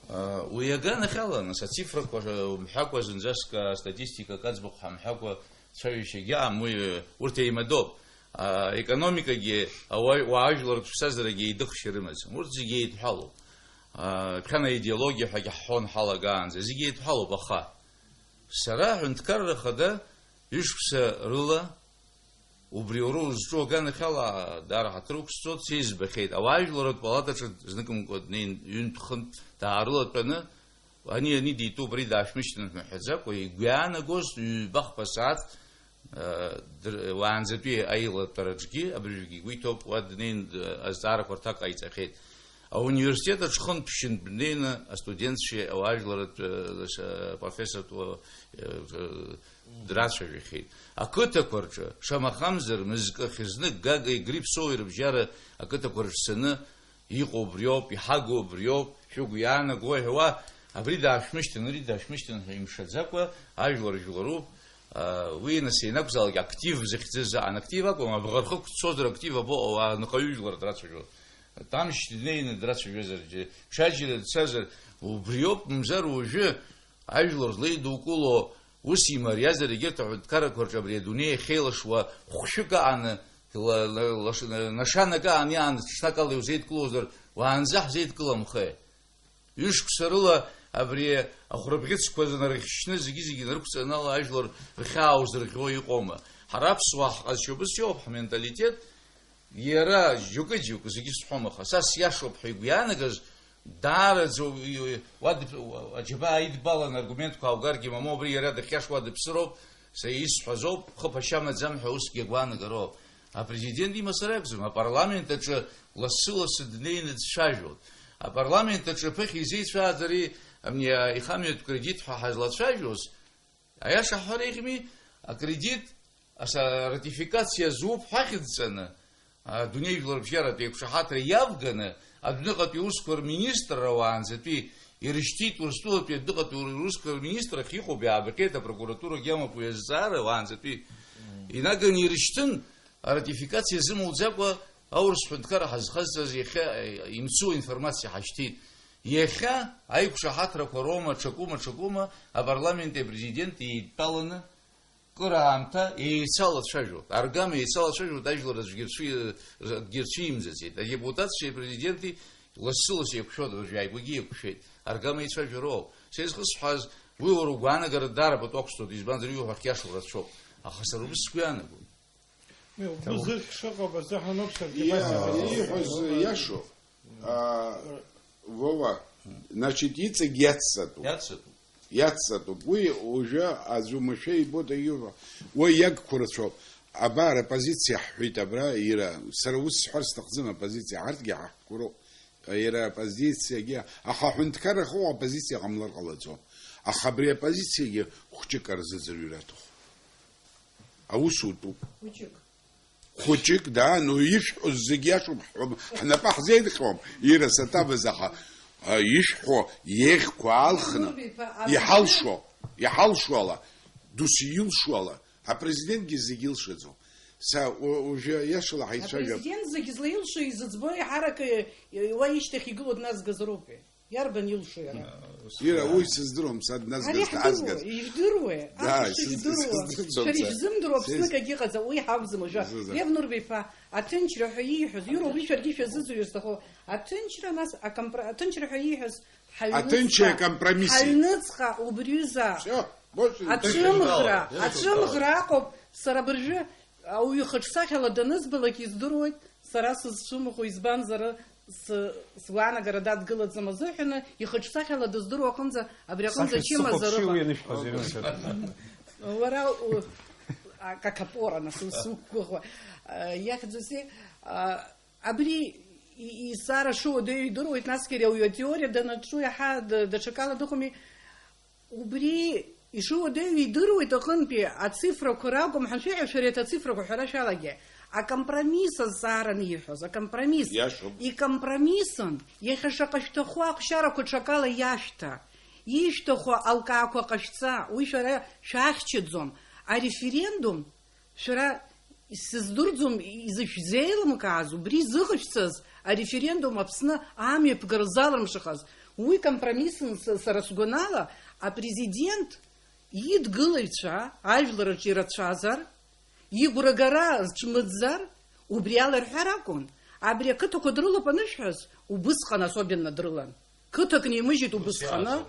А, уи аганахьала, нас, ацифрақәа, э, умҳәакәа, зынӡаск астатистикак аӡбахә ҳамҳәакәа, цәажәашьагьы аам, уи, э, урҭ еимадоуп. А, економикагьы, ауаҩ-, уаажәлартә ԥсҭазаарагьы еидыхшьа рымаӡам. Урҭ зегьы еидҳәалоуп. А, ԥхьана аидеологиа ҳәагьы ҳҳәон ҳалагаанӡа, зегьы еидҳәалоуп, аха сара аҳәынҭқарра хада ҩышықәса рыла Убри уара узҿу аганахьала даара ҳаҭыр уқәсҵоит, сеизбахьеит. Ауаажәларратә палатаҿы зныкымкәа днеин, ҩынтә-хынтә даарылатәаны, ани, ани дитәуп, ари даашәмышьҭын ҳәа мҳәаӡакәа, игәы иаанагоз ҩба-хԥа сааҭ, э, др-, уаанӡатәи аилатәараҿгьы абыржәгьы игәы иҭоуп, уа днеин, д-, азҵаарақәа рҭак ҟаиҵахьеит. Ауниверситет аҿы хынтә-ԥшьынтә днеины астудентцәеи ауаажәларратә, э, с-, профессортә, э, э, драцәажәахьеит. Ақыҭақәа рҿы, шамахамзар, мызкы ахьызны, Гагеи Грибцови рыбжьара ақыҭақәа рҿы цаны иҟоу убриоуп, иҳагу убриоуп, шәыгәы иаанаго ҳәа уа, абри даашәмышьҭын, ари даашәмышьҭын ҳәа имшаӡакәа, ажәлар жәларуп, а, уи нас ианакәзаалак актив захьӡыз аан, актив акәым, абӷархықә дцозар актив абоҟоу, анхаҩы жәлар драцәажәо. Тамшь днеины драцәажәозар, џьа-, ҽаџьара дцазар, убриоуп, мамзар уажәы ажәлар злеидукыло, ус имариазар, егьырҭ аҳәынҭқаррақәа рҿы абри адунеи ахьеилашуа хәшәык ааны, ла-, ла-, лаш-, нашанак ааны иааны ҽнакала иузеидкылозар, уаанӡа ҳзеидкыламхеи? Ҩышықәса рыла абри ахәрабӷьыцқәа нарыхьшьны, зегьы-зегьы нарықәҵаны ала ажәлар рхьаа узырӷьо иҟоума? Ҳара аԥсуаа ҳҟазшьа убыс иоуп, ҳменталитет, Иара, џьоукы-џьоукы, зегьы сҳәом, аха са сиашоуп ҳәа игәы иаанагаз, даараӡа уи, уи, уа дыԥ-, уа, аџьабаа идбалан аргументқәа ааугаргьы, мамоу, абри иара дахьиашоу дыԥсыроуп, са исҳәаз ауп, хыԥашьа амаӡам ҳәа усгьы агәаанагароуп. Апрезидент имацара акәӡам, апарламент аҿы лассы-лассы днеины дцәажәоит. Апарламент аҿы ԥыхьа изеицәааӡари, амни, а, ихамҩатә кредит ҳәа ҳазлацәажәоз, Аиаша ҳҳәар еиӷьми, акредит, аса-, ратификациа зуп ҳәа ахьӡҵаны, адунеи жәларбжьаратә еиқәшаҳаҭра иавганы, адәныҟатәи аусқәа рминистрра уаанӡатәи ирышьҭит, Урыстәылатәи адәныҟатәи аусқәа рминистрра ахь иҟоуп, иаабахьеит, апрокуратурагьы амоуп уи азҵаара, уаанӡатәи инаганы ирышьҭын, аратификациа зымоуӡакәа аурыс ҳәынҭқарра ҳазхазҵаз иахьа, имцу аинформациа ҳашьҭит. Иахьа аиқәшаҳаҭрақәа роума, ҽакума, ҽакума, апарламенти апрезиденти еидтәаланы кыр аамҭа еицалацәажәоит. Аргама еицалацәажәоит, ажәлар аӡәгьы рцәи-, акгьы рцәимӡаӡеит. Адепутатцәеи апрезиденти лассы-лассы еиқәшәоит, уажә иааигәагьы еиқәшәеит. Аргама еицәажәароуп. Са изхысҳәааз, уи уара угәаанагара даара пату ақәсҵоит, избанзар, иуҳәо ахьиашоу рацәоуп. Аха сара убыс сгәы иаанагоит. Угәы зырхьша ыҟоуп азыҳәан ауп саргьы абас Иа-, иҟаз. Ииҳәаз иашоуп. Аа, Вова, значит, иҵегь иацҵатәуп. Иацҵатәуп. Иацҵатәуп. Уи уажәы аӡә уамашәа ибоит, аиура. Уи иагқәа рацәоуп. Абар, апозициа ҳҳәеит абра, ира. Сара ус сҳәар сҭахӡам, апозициа ҳарҭгьы ҳахқәа роуп. Иара апозициагьы, аха аҳәынҭқарра ахьыҟоу апозициа ҟамлар ҟалаӡом. Аха абри апозициагьы хәҷык арзыӡырҩра аҭахуп. Аус утәуп. Хәыҷык. Хәыҷык, да, ну, ишәҳәоз зегь иашоуп, ҳҳәом, ҳнапы ҳзеидҟьом, ира саҭамыз, аха, а, ишәҳәо иеиӷьқәа алхны, Нурбеи-иԥа, абри иҳалшо, иҳалшо ала, дус илшо ала, апрезидентгьы зегь илшаӡом. Са у-, уажәы иашала ҳаицәажәап. Апрезидент зегь злаилшо изыӡбо еиҳарак, э, уа ишьҭахь игылоу дназгазароуп ҳәа. Иарбан илшо иара? Ира, уи сыздыруам, са дназгаз, Ари ҳдыруа, дазгаз. Ижәдыруеи? Да, Аԥсуа сыз-, ижәдыруа? Сыздырӡом Шәара са. Ишәзымдыруа Аԥснык Сыз-, агьыҟаӡам, уи ҳакәӡам уажәы. Сыза. Лев Нурбеи-иԥа, аҭынчра ҳәа ииҳәаз, ироуп, уи шәаргьы шәазыӡырҩыр сҭахуп. Аҭынчра, нас, акомпро-, аҭынчра ҳәа ииҳәаз ҳаҩныҵҟа, Аҭынчра, компромисс. Ҳаҩныҵҟа убриҩыза Всё, больше ничего. Ацәымӷра, Дышәынтәала, ацәымӷра дышәынтәала. Аҟоуп, сара абыржәы Ауаҩы ихаҿсахьала данызбалак издыруеит, сара сызцәымӷу, избанзар, сы-, сгәаанагара дадгылаӡам азыҳәаны, ихаҿсахьала дыздыруа аҟынӡа, абри аҟынӡа Сахьа чымазароуп. Сыхәаԥшыҩ ианышәҳәоз ирымҭаӡеит. Уара у-, а, как опора, нас, у-, суқәгәыӷуа. А, иахьӡузеи, а, абри и-, изҵаара шыуадаҩу идыруеит, насгьы ари ауаҩы атеориа данаҿу иаҳа д-, даҽакала дыҟами. Убри ишыуадаҩу идыруеит аҟынтәи ацифрақәа ракәым, ҳаншәеиҳәа, шәара еиҭа ацифрақәа ҳәара шәалагьы. Акомпромисс азҵааран ииҳәоз, акомпромисс. Иашоуп. Икомпромиссын, иахьа шаҟа шәҭаху ахәшьарақәа ҽакала иашәҭа. Ишәҭаху алкаақәа ҟашәҵа, уи шәара шәахьчаӡом. Ареферендум Шәара, исыздырӡом, изышәзеилымкааз, убри зыҟашәҵаз ареферендум Аԥсны амҩаԥгара залымшахаз. Уи компромиссын, с-, сара сгәанала, апрезидент идгылаҩцәа ажәлараҿ ирацәазар, игәрагара рҽмыӡзар, убри ала рҳәар акәын. Абри ақыҭақәа дрылоуп анышәҳәаз, убысҟан особенно дрылан. Қыҭак нимыжьит убысҟаны,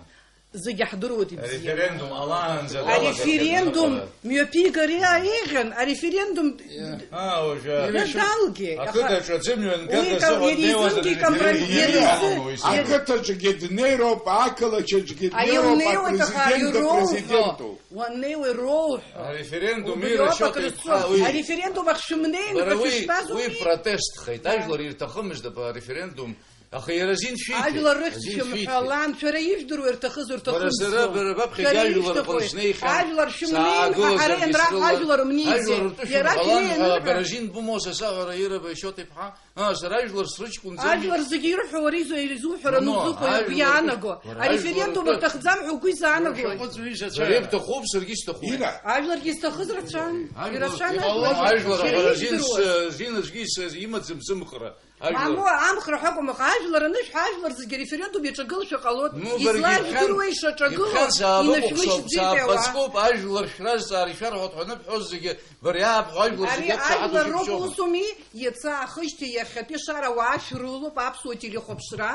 зегьы ҳдыруеит ибзианы. Ареферендум ҟалаанӡа далагахьеит. Ареферендум мҩаԥигар еиӷьын, ареферендум Иа. Аа, уажәы. Иара далгеит, аха ақыҭаҿы аӡы мҩангага уи ка-, зыҟоу иара днеиуазар изымгеит ареферендум. Иара изы-, иҟалои? Ақыҭаҿгьы днеироуп, ақалақь аҿгьы днеироуп, аиунеиуеит, аха апрезидент ироуҳәо, апрезидентуп. Уаннеиуеи роуҳәо. Ареферендум убриоуп ирашьоуп акрызцо. Еиҳа уи. Ареферендум ахь шәымнеин, бара уи, уи протестхеит. Ажәлар ирҭахымызт ареферендум. Аха иара азин шәиҭеит. Ажәлар рыхьӡ шәымҳәалан, шәара ижәдыруа ирҭахыз, рҭахымзу. Бара сара, бара баԥхьагьы шәара ажәлар ижәдыруа. Аҟны снеихьан, ажәлар шәымнеин ҳәа ҳара саагылазар ианра-, исрылан, ажәлар мниӡеит. Ажәлар ртәы шәымҳәалан ҳәа, бара азин бымоу са саҳәара ирыба ишьоҭ иԥҳа. А, сара ажәлар срыҷкәынӡамызт. Ажәлар зегьы ирҳәо уара изу-, изуҳәараны узыҟоу, уара игәы иаанаго. Ареферендум рҭахӡам ҳәа угәы изаанагои? Шәаҟәыҵ уи шәацәа. Сара ибҭахуп, саргьы исҭахуп. Ира. Ажәларгьы изҭахыз рацәан. Ажәлар ирацәан иҟалоит. Ажәлар. Шәара ҳәа азин, ижәдыруаз. С-, зин аӡәгьы с-, имаӡам сымхра. Мамоу, амхра ҳәа акәым, аха ажәлар анышәҳәа, ажәлар зегьы ареферендум иаҿагылашәа ҟалоит. Ну, баргьы излажәдыруа ибҳәан, ишаҿагылоу, ибҳәан, саабыкәхшоуп, инашәмышьҭӡеит ауаа. Саабацкуп, ажәлар шәразҵаара ишәарҳәоит ҳәа аныбҳәоз зегьы, бара иаабҳәо ажәлар зегьы аԥхьа ҳадушьып шәоума? Ари ажәлар роуп усуми, иацы аахижьҭеи иахьатәи ашара ауаа шәрылоуп, аԥсуа телехәаԥшра.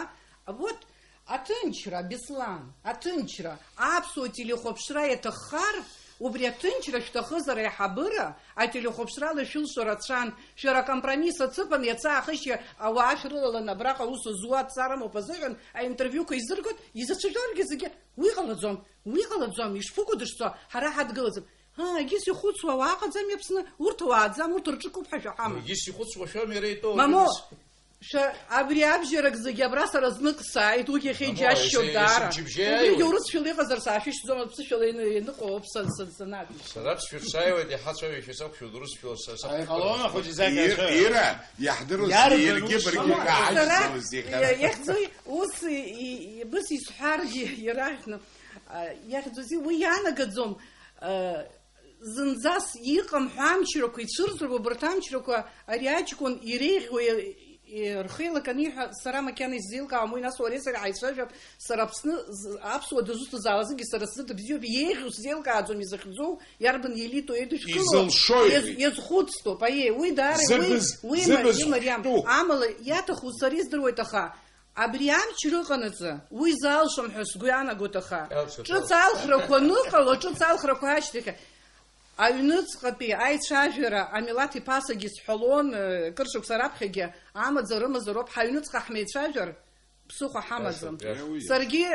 Вот, Аҭынчра, Беслан, аҭынчра. Аԥсуа телехәаԥшра иаҭаххар, убри аҭынчра шәҭахызар аиҳабыра, ателехәаԥшрала шәылшо рацәан. Шәара акомпромисс ацыԥан, иацы аахышьа ауаа шәрылаланы абраҟа аус зуа дцарымоуп азыҳәан аинтервиуқәа изыргоит, изацәажәаргьы зегьы уи ҟалаӡом, уи ҟалаӡом, ишԥыкәу дышцо, ҳара ҳадгылаӡам. Аа, егьыс ихәыцуа ауаа ыҟаӡами Аԥсны? Урҭ ауааӡам, урҭ рҿы куп ҳәа шәаҳәама? Егьыс ихәыцуа шәами иара итәоу, Мамоу, егьыс. Шәа абри абжьарак зегьы абра сара знык сааит, уигьы иахьа Амо, иџьасшьоит иахьа даара. Есымчыбжьа Убригьы иааиуеит. Урысшәала иҟазар саашәышьҭӡом, аԥсышәала ины-, ианыҟоуп са, са, санаԥшь. Сара аԥсшәа шсааиуеит, иаҳа ацәажәашьа сақәшәоит, урысшәала са, са. Ааи, ҟалома, хәыҷы закәи Ир-, ацәажәара? Ира, иаҳдыруаз Иарбан иаргьы ус баргьы шыҟоу? Сара, шәааишьҭалаз ихара. Иа-, иахьӡуи, ус и-, и-, и-, быс исҳәаргьы ирахәны, а, иахьӡузеи, уи иаанагаӡом, а, Зынӡас иҟам ҳәа амчрақәа ицәырҵроуп, убарҭ амчрақәа ари аҷкәын иреиӷьу, и-, и-, рхы еилак аниҳәа, сара макьана исзеилкаауам уи, нас уареи сареи ҳаицәажәап, сара Аԥсны з-, аԥсуа дызусҭазаалакгьы сара сзы дыбзиоуп, иеиӷьу сзеилкааӡом, изыхьӡу, иарбан иелитоу еидышәкыло, Изылшои иаз-, уи? Иазхәыцтәуп, аиеи, уи даара, уи, Зыбз-, уи ма-, зыбз имариам. Хәтәуп. Амала, иаҭаху сара издыруеит, аха Абри амч рыҟанаҵы, уи залшом ҳәа сгәы иаанагоит, аха Алшоит, ҿыц алшоит. Алхрақәа аныҟало, ҿыц алхрақәа ашьҭахь, аҩныҵҟатәи аицәажәара, амилаҭ иԥасагьы сҳәалон, э, кыр шықәса раԥхьагьы, амаӡа рымазароуп, ҳаҩныҵҟа ҳмеицәажәар, ԥсыхәа ҳамаӡам. Иашоуп, иашоуп. Саргьы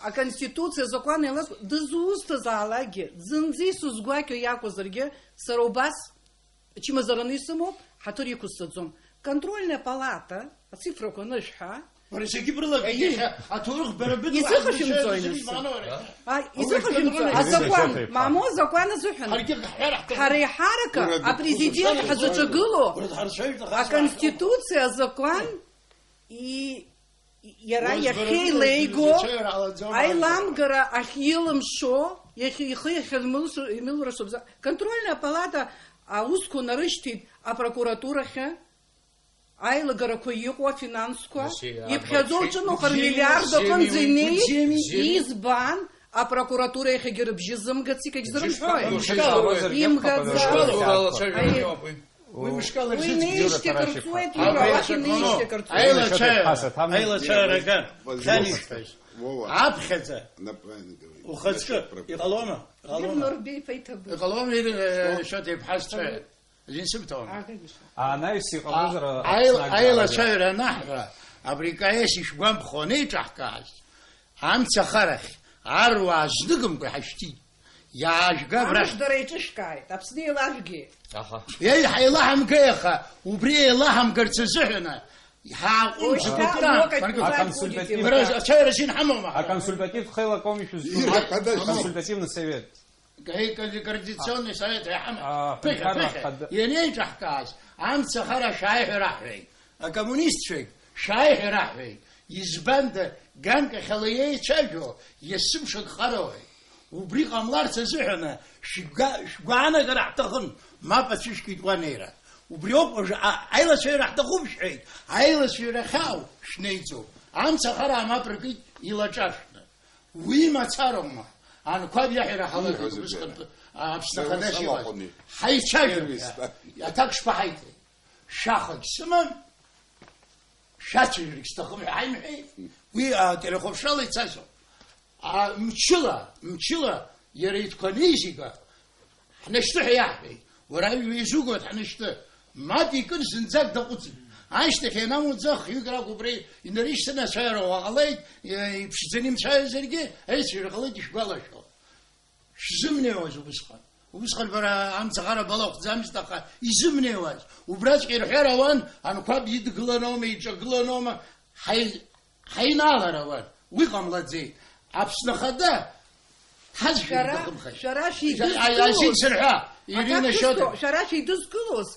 аконституциа азакәан еилазго, дызусҭазаалакгьы, зынӡа исызгәакьоу иакәзаргьы, сара убас Ачымазараны исымоуп, ҳаҭыр иқәысҵаӡом. Контрольная палата, ацифрақәа анышәҳәа. Бара зегьы брылагеит, Аиеи. Иахьа аҭоурых бара быдла Изыхашәымҵо ҳазмышьҭыз аинцәа? Зегьы збаноуп. А? Изыхашәымҵо, Контрольная азакәан, палата. Мамоу азакәан азыҳәан. Ҳаргьы ҳҳәар ҳҭахуп. Ҳара иҳаракы Ура, апрезидент дықәсҵан, ҳазаҿагыло, ура, ҳарцәажәар ҳҭахуп. Аконституциа азакәан и-, Иара Урҭ иахьеилеиго, быржәытәуп, аиламгара ахьилымшо, иахьа ихы иахьырмылшо, имылрашо бза-, контрольная палата аусқәа нарышьҭит апрокуратурахьы, аилагарақәа иҟоу афинансқәа, Россия иԥхьаӡоу арбан лҿыноуха рмиллиард аҟынӡа инеи, Бзиами. Избан апрокуратура иахьагьы рыбжьы зымгац, икагь зрымҳәои? Имгаӡац. Уи Уи мышкала Уи рзыӡбеит. Неишьҭеи кырҵуеит, Абри уи уахь иашьа неишьҭеи кырҵуеит. Аилацәа-, Ҳасаҭам аилацәа-, иара-, Вова. Аԥхьаӡа. Направильно говорит. Ухаҵкы. Иашоуп, прав. Иҟалома? Иҟалома? Ирнорбеи феиҭабу. Иҟалома, ир-, э, Что? Шоҭа иԥҳа сцәа. Азин сыбҭоума? Ага, Миша. Анаҩс иҟалозар, А, Аԥсны аил-, аграа аилацәажәара анаҳҳәа, абри Каес ишәгәамԥхо анеиҿаҳкааз, амца харахь аруаа зныкымкәа иҳашьҭит. Иаажәга абрахь. Амыждара еиҿышәкааит, Аԥсны еилажәгеит. Аха. Еи, ҳаилаҳамгеи аха, убри еилаҳамгарц азыҳәаны, ҳааҟәымҵ Уи шьҭа гәыԥраа. Урок Аконсультатив. Бара ацәажәара азин ҳамоума? Аконсультативтә хеилак ауми шәызҿу? Иҟада-, Аконсультативный совет. Гаи-, координационный совет иаҳама? А, Ԥыхьа, ҳәынҭқарра ԥыхьа. Хада. Ианеиҿаҳкааз, амца хара шәааи ҳәа раҳҳәеит. Акоммунистцәагь шәааи ҳәа раҳҳәеит. Избанда, ганк ахьала еицәажәо, есымшак хароуеит. Убри ҟамларц азыҳәаны шәгәа-, шәгәаанагара ҳҭахын, мап ацәышәкит уанеира. Убри ауп уажәы а-, аилацәажәара ҳҭахуп шәҳәеит, аилацәажәара ахьаау шәнеиӡом. Амца хара мап ркит илаҿашәны. Уи мацароума? Анқәаб иаҳәара ҳалагеит Ииҳәо зегьы убысҟантәи иара. Аԥсны Сара Ахадас сала иҟаз. Аҟәыни. Ҳаицәажәап Сервис, ҳәа. Да. Аҭак шԥаҳаиҭеи? Шәахагь сымам, шәацәажәаргь сҭахым ҳәа ҳаимҳәеи. Уи, а, телехәаԥшрала ицазоуп. А, мчыла, мчыла иара итәқәа анеизига, ҳнашьҭы ҳәа иаҳҳәеит. Уара ажәа изугоит ҳнашьҭы. Мап икын зынӡак даҟәыҵын. Ашьҭахь ианамуӡа хҩык ракәу убра инарышьҭын, ацәажәара ҟалеит, иԥшӡаны имцәажәозаргьы, аицәажәара ҟалеит ишгәалашәо. Шәзымнеиуаз убысҟан. Убысҟан бара амцахара балахәӡамызт, аха изымнеиуаз. Убраҵәҟьа ирҳәар ауан, Анқәаб идгыланоума, иҿагыланоума, ҳаи-, ҳаинаалар ауан. Уи ҟамлаӡеит. Аԥсны Ахада ҳазшәа Шәара, иҭахымхеит. Шәара шәидызкылоз. Ай, ай, зегь сырҳәа, Ирина Акак Шьоҭа. Шәысҭо, шәара шәидызкылоз,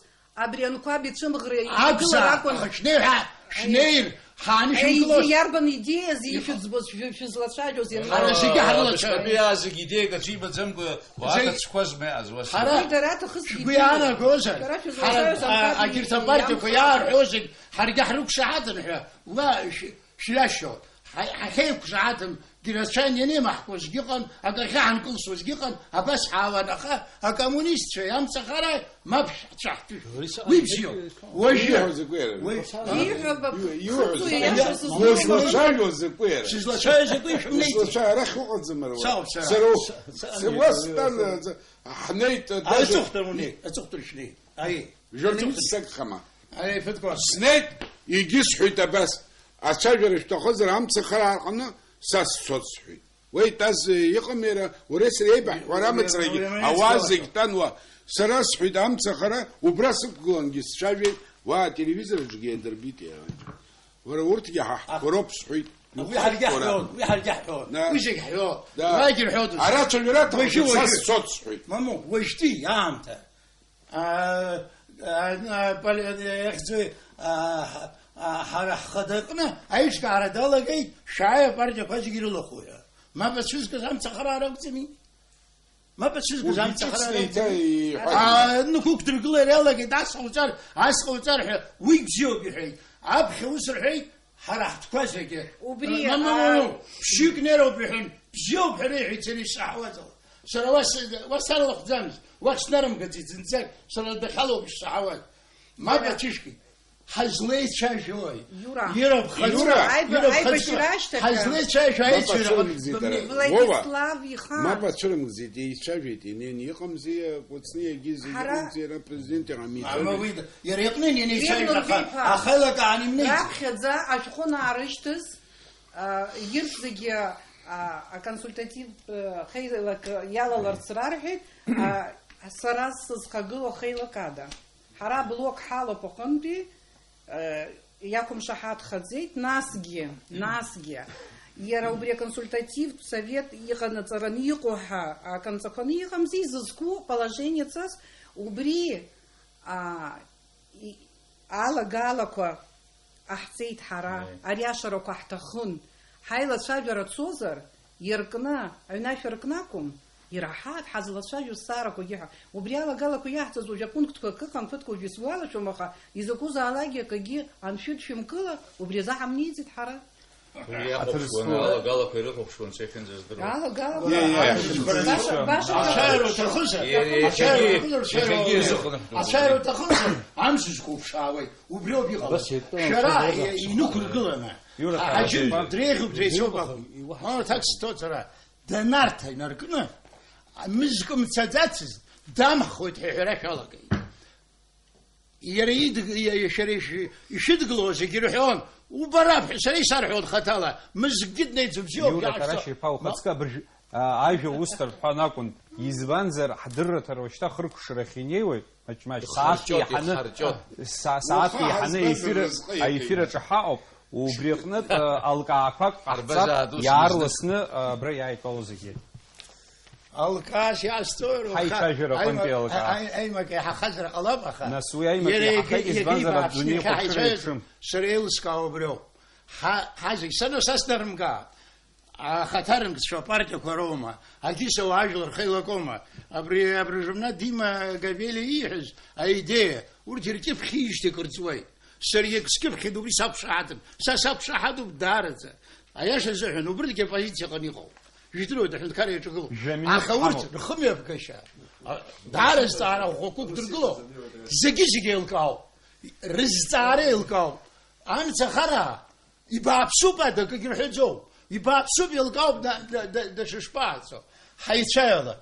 абри Анқәаб ицәымӷра Абза, игылар акәын. Аха шәнеи ҳәа, шәнеир, ҳаанышәынтәлоз. Аиде-, иарбан идеиаз ишәыӡбоз, шәы-, шәызлацәажәоз, ианбан? Ҳара зегьы ҳрылацәажәон. Аԥсны абри зегь идеиак аҿибаӡамкәа, уаҳа Зегь. Ацқәа змеи азуа Ҳара Уи дара аҭахызҭгьы шәгәы иаанагозар, Шәара шәызлацәажәоз ҳара, Анқәаб а, агьырҭ иамхо. Апартиақәа иаарҳәозар, ҳаргьы ҳрықәшаҳаҭын ҳәа, уа шә-, шәҩашьо. Ҳа-, ҳахьеиқәшаҳаҭым, грацәан ианеимаҳкуазгьы ыҟан, акы ахьаҳанкылсуазгьы ыҟан, абас ҳаауан, аха акоммунистцәа иамцахара мап шәҳцәаҳтәышәт. Уи бзиоуп. Уажәы. Ииҳәо закәи иара? Уи-, Ииҳәо ба-, Иу-, иуҳәо ԥхыӡу закәи? Иашоу Иу-, сызлоуҳәо. Узлацәажәо закәи иара? Сызлацәажәо закәи шәымнеиӡеит. Узлацәажәо арахь уҟаӡам уара. Сауп сара. Сара, Са-, са-, сара уа иу-, стан, иу-, аӡа, ҳнеит, а, даже аҵыхәтәан унеи, аҵыхәтәан шәнеи. Аи. Журналистцәа агхама? Аи, фыткәа. Снеит, егьысҳәеит абас, ацәажәара шәҭахызар, амца хара аҟны са сцоит, сҳәеит. Уеит, ас иҟам иара, уара сара еибаҳҳәара амыцрагьы, Уи, уи, уи, ауаа уи, зегь тәан уа. Сара сҳәеит, амца хара, убра сықәгылангьы сцәажәеит, уа ателевизор аҿгьы иадырбеит иара. Уара урҭгьы ҳаҳтәқәа роуп сҳәеит. Уи ҳаргьы Уара. Ҳҳәон, уи ҳаргьы ҳҳәон. Да. Уи зегь ҳҳәон. Да. Уигьы рҳәодаз. Ара цәажәара Мышьы, са мышьы. Сцоит сҳәеит. Мамоу, уажәтәи аамҭа. Аа, аа, пали-, иахьӡу, аа, ҳа-, аа, ҳара ҳхада аҟны аиҿкаара далагеит, шәааи апартиақәа зегьы ирылахәу ҳәа. Мап ацәызкыз амцахара ракәӡами? Мап ацәызкыз Уи амцахара иҿыцны ракәӡами? Иҭа-, иҳәа- Аа, нықәықәдыргылар иалагеит, ас ҟауҵар, ас ҟауҵар ҳәа, уи бзиоуп иҳәеит. Аԥхьа ус рҳәеит, Ҳара ҳтәқәа зегьы. Убри, Ма, ма, ма, а, ма, ԥшьҩык нероуп иҳәан, бзиоуп ҳәа реиҳәеит сара исаҳауаз ала. Сара уа с-, уа сарлахәӡамызт, уахь снарымгаӡеит зынӡак, сара адәахьалоуп исаҳауаз. Мап Иара. Ацәышәкит. Ҳазлеицәажәои? Иура. Иара ԥхаҵкы, Иура. Аиб-, иара ԥхаҵкы. Аибашьра ашьҭахь. Ҳазлеицәажәо Мап аицәажәара ацәырымгӡеит ҟаҵатәым. Ара. Вова. Владислав ихан. Мап ацәырымгӡеит, еицәажәеит, инеины иҟамзи, акәыцни, егьи зегьы Ҳара рымзи, иара президент иҟами, Ама иҵәажәеит. Уи д-, иара иҟнын ианеицәажәа, Ибнургьы аха иԥа. Ахеилак аанымнеиӡеит. Раԥхьаӡа ашәҟәы анаарышьҭыз, а, ирҭ зегьы, а, аконсультативтә, а, хеилак иалаларц рарҳәеит, а, сара сызхагылоу ахеилак ада. Ҳара аблок ҳалоуп аҟынтәи, а, иақәымшаҳаҭхаӡеит, насгьы, насгьы, иара убри аконсультативтә совет иҟанаҵараны иҟоу ҳәа аканҵақәаны иҟамзи, изызку положениацас убри, а, и-, алагалақәа ҟаҳҵеит ҳара, Аи. Ариашарақәа ҳҭахын. Ҳаилацәажәара цозар, иаркны, аҩнашә аркны акәым, ираҳаҭ, ҳазлацәажәо зҵаарақәагьы ҳәа. Убри алагалақәа иаҳҵаз уажә апунктқәа акы ыҟан, ԥыҭк уажә исгәалашәом, аха изакәызаалакгьы акгьы аншәыдшәымкыла, убри азы ҳамнеиӡеит ҳара. Уи иахәаԥшуан, Аҭырқәа. Алагалақәа ирыхәаԥшуан, сеихьынӡа здыруа. Алагалақәа. Иа, иа, Баша, иа. Баша, баша. Ацәажәара уҭахызар, Иа, иа, ацәажәара иахьагьы, уҭахызар, иахьагьы шәара изыхәнахәҭоуп. Ацәажәара уҭахызар, амш зқәыԥшаауеит, убриоуп иҟало. Абас иатәым Шәара ацәажәара. Инықәыргыланы. Иура, Ҳаџьын Ҳаџьын. Дреиӷьуп, дреицәоуп акәым. Иуаҳа. Ма аҭак сҭоит сара. Данарҭа инаркны, мызкы мцаӡацыз, дамхуеит ҳәа ҳәара шәалагеит. Иара идг-, иа-, иа-, шәара ишәы-, ишәыдгыло зегьы ирҳәон, убараԥ, сара исарҳәон хаҭала, мызкгьы днеиӡом, бзиоуп, Иура иаҳәшьцәа. Ҭарашь-иԥа, ухаҵкы абыржә-, а, ажәа усҭартә ҳәа акәын, избанзар, ҳдырраҭара уажәшьҭа хыркәшарахь инеиуеит, маҷ-маҷ, сааҭк Ихарҷоит, еиҳаны, ихарҷоит. са-, сааҭк Ухаан еиҳаны збан еифир-, рызҟы иакәын. Аефир аҿы ҳаҟоуп, убри аҟнытә, а, алкаақәак ҟаҳҵап, Ҳарбазаа ду иаарласны, а, абра иааидтәалоу зегьы. Алкаас иаасҵои, уаха Ҳаицәажәара аҟынтәи аимак-, алкаа. аи-, аи-, аимак еиҳахазар ҟалап, аха Нас уи аимак иара еиҳахеит, егьи, избанзар, егьи абдунеи бааԥсны хәаԥшыра иахьа еиҿым. Сара еилыскаауа убриоуп. Ҳа, ҳа зегь санасасны рымгааит. Ахаҭарымкцәа апартиақәа роума, агьысауаа ажәлар рхы еилакома? Абри, абри журнал Дима Гавелиа ииҳәаз аидеиа, урҭ иркьыԥхьижьҭеи кыр ҵуеит. Саргьы ак скьыԥхьит, убри сақәшаҳаҭым. Са сақәшаҳаҭуп даараӡа. Аиаша азыҳәан, убригьы апозициа ыҟан иҟоуп. Жәдыруеит, аҳәынҭқарра иаҿагылоуп. Жәа-минуҭ Аха урҭ ҳамоуп. Рхымҩаԥгашьа, а, даара зҵаара ӷәӷәақәак дыргыло, зегьы-зегьы еилкаауп. Рызҵаара еилкаауп. Амца ахараа, ибааԥсуп ада, акгьы рҳәаӡом. Ибааԥсуп, еилкаауп, да, да, да, даҽа шԥаҟаҵо? Ҳаицәаҩала.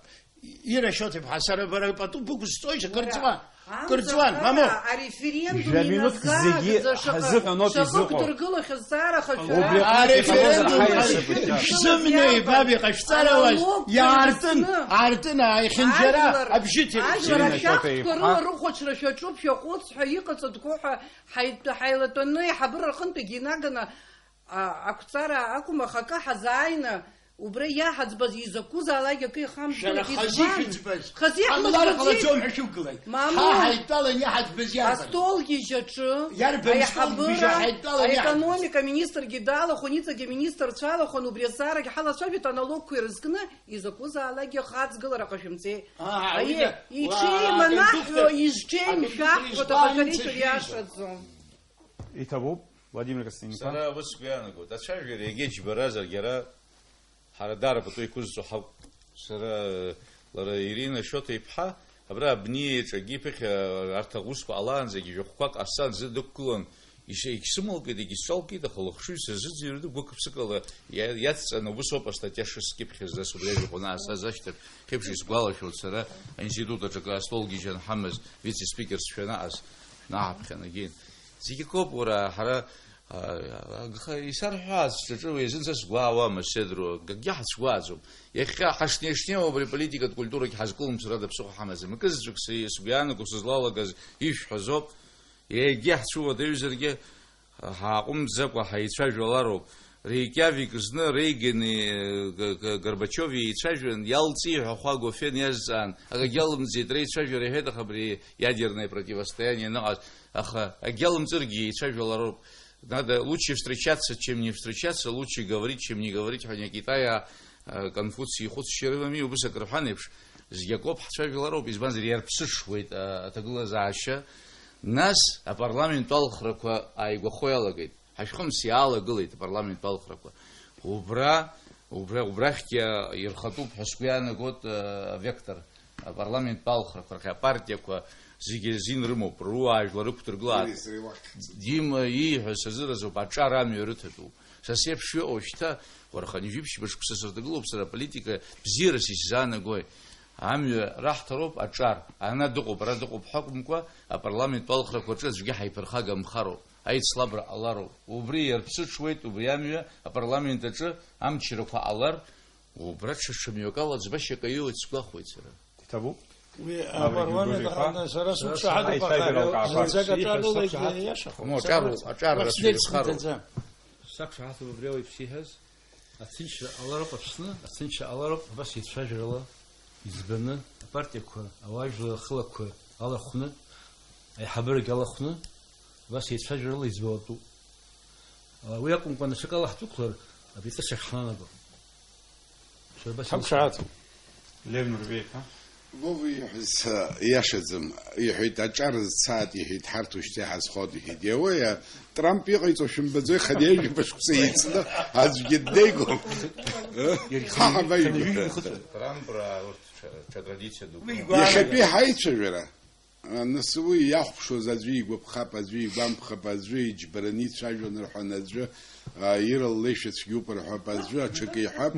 Ира Шьоҭа-иԥҳа, сара бара пату бықәызҵоижьҭеи, кыр ҵуан, кыр ҵуан, мамоу. Ареферендум Жәа-минуҭк иназааз зегьы шаҟа, ҳазыҳәан ауп шаҟа изыҟоу. Гәдыргылахьаз, ҵаара хацәа. Убри аҟынтә Ареферендум иҟалозар ҳаиасып. Шәзымнеи, баби, ҟашәҵарауаз, Аналог иаартын, кыргәыцны. Аартын, аихьынџьара, Ажәлар, абжьы ҭирцәит. Ажәлар Ирина Шьоҭа-иԥҳа. Ашәаԥшқәа рыла рыхәаҽра шәаҿуп, шәаҟәыҵ ҳәа, иҟаҵатәқәоу ҳәа ҳаит-, ҳаилатәаны аиҳабыра рҟынтәигьы инаганы, а, ақәҵара акәым, аха акы ҳазааины, убра иаҳаӡбаз изакәызаалак акы ихамҵгылеит. Шәара хазы Избан? Шәыӡбаз. Хазы Ҳамлар иаҳмырӡәӡәеит. Ҟалаӡом ҳәа шәықәгылеит. Мамоу. Ҳа ҳаидтәалан иаҳаӡбаз иарбан? Астолгьежь аҿы Иарбан столгьежь аиҳабыра, ҳаидтәалан иаҳаӡбаз? Аекономика министргьы далахәын, иҵегьы аминистрцәа алахәын, убри азҵаарагьы ҳалацәажәеит, аналогқәа ирызкны, изакәызаалакгьы ахаҵгылара ҟашәымҵеи. Аа, Аиеи, уи да, уа, иҽеиманаҳәо, акондуктор, изҽеим акондуктор шәаҳәҳәо, избан аха ари ицәажәеит? Иашаӡом. Иҭабуп, Владимир Костенко. Сара ус сгәы иаанагоит, ацәажәара иагьа џьбаразаргьы ара ҳара даара пату иқәызҵо ҳауп. Сара, лара Ирина Шьоҭа-иԥҳа, абра абни аҿы егьи ԥыхьа арҭ аусқәа ҟалаанӡагьы жәохәқәак ҟасҵан, зы дықәгылан, ишьа-, егьсымалкит, егьысҿалкит, аха лыхшыҩ сазыӡырҩуа гәык-ԥсыкала иа-, иацҵаны, убыс ауп астатиа шыскьыԥхьаз, нас убри ажәаҟны аасазашьҭыртә, хьеиԥш исгәалашәоит сара, аинститут аҿы акы астолгьежь анҳамаз, вице-спикерс шәанаҟаз, наҳаԥхьа анагьы. Зегь акоуп, уара, ҳара, а, агха исарҳәааз сҿаҿы уи азын са сгәаауама, сеидру, акгьы ҳацәгәааӡом. Иахьа ҳашнеи-шнеиуа убри аполитикатә культурагь ҳазкылымсыр ада ԥсыхәа ҳамаӡам. Акызаҵәык си-, сгәы иаанаго сызлалагаз ишәҳәазоуп. Егьа ҳцәыуадаҩзаргьы, ҳааҟәымҵӡакәа ҳаицәажәалароуп. Рейкьавик зны Рейгани, г-, г-, Горбачиови еицәажәан, иалҵи ҳәа хәа Гофен иазҵаан, акагьы алымҵит, реицәажәара иҳәеит, аха абри иадерное противостояние аныҟаз, аха акгьы алымҵыргьы еицәажәалароуп. Надо лучше встречаться, чем не встречаться, лучше говорить, чем не говорить ҳәа Никитаиаа, э, Конфуци ихәыцшьа рымами, убыс акы рҳәан еиԥш, зегь акоуп, ҳцәажәалароуп, избанзар, иарԥсыҽуеит, э, аҭагылазаашьа. Нас апарламент алхрақәа ааигәахо иалагеит. Ҳашәхымс иаалагылеит апарламент алхрақәа. Убра, убра, убрахьгьы ирхатәуп ҳәа сгәы иаанагоит, э, авектор, апарламент алхрақәа рахь апартиақәа зегьы азин рымоуп, руаажәлар рықәдыргылааит. Иреиуахьӡ. Дима ииҳәаз сазыразуп, аҿар амҩа рыҭатәуп. Са сеиԥш иҟоу шьҭа, уарханҩажәи ԥшьба шықәса сырҭагылоуп сара, аполитика бзиарас исзаанагои? Амҩа раҳҭароуп аҿар, ана дыҟоуп, ара дыҟоуп ҳәа акәымкәа, апарламент алхрақәа аҿы аӡәгьы ҳаиԥырхагамхароуп, аицлабра ҟалароуп. Убри иарԥсыҽуеит, убри амҩа апарламент аҿы амчрақәа ҟалар, убра ҽа-, ҽа мҩакала ӡбашьак аиуеит сгәахәуеит сара. Иҭабуп. Уи Маврикий апарламент Гуржиа-иԥа. Аҟны сара сықәшаҳаҭуп, аха Ҳаицәажәара алкаақәа зынӡак аҿар рылеит, иашахо. Мамоу, аҿар, аҿар Уахь рацәа снеит ирызхароуп. Сынтәаӡам. Сақәшаҳаҭуп убри ауаҩԥс ииҳәаз. Аҭынчра ҟалароуп Аԥсны, аҭынчра ҟалароуп абас еицәажәарала, иӡбаны, апартиақәа, ауаажәлар рхылаԥқәа алахәны, аиҳабырагь алахәны, абас еицәажәарала иӡбауатәуп. Уи акәымкәа, даҽакала ҳдәықәлар, абри ҵәыцак ҳнанагон. Шәарбас Ҳақәшаҳаҭуп. Лев Нурбеи-иԥа. Вова ииҳәаз, э, ииашаӡам. Иҳәеит, аҿар зцааит, иҳәеит, ҳарҭ ушьҭа иҳазхоит, иҳәеит. Иауеи, э, Трамп иҟаиҵо шәымбаӡои, хадеижәба шықәса еицны аӡәгьы днеигом. Ҳа ҳабаҩгәырӷьа. Трампра урҭ ҽа-, ҽа традициа дук. Иахьатәи ҳаицәажәара, а, нас уи иахәаԥшуаз аӡәы игәаԥхап, аӡәы игәамԥхап, аӡәы иџьбараны ицәажәон рҳәон, аӡәы, а, ира ллеишәа цәгьоуп рҳәап, аӡәы аҽакы иҳәап,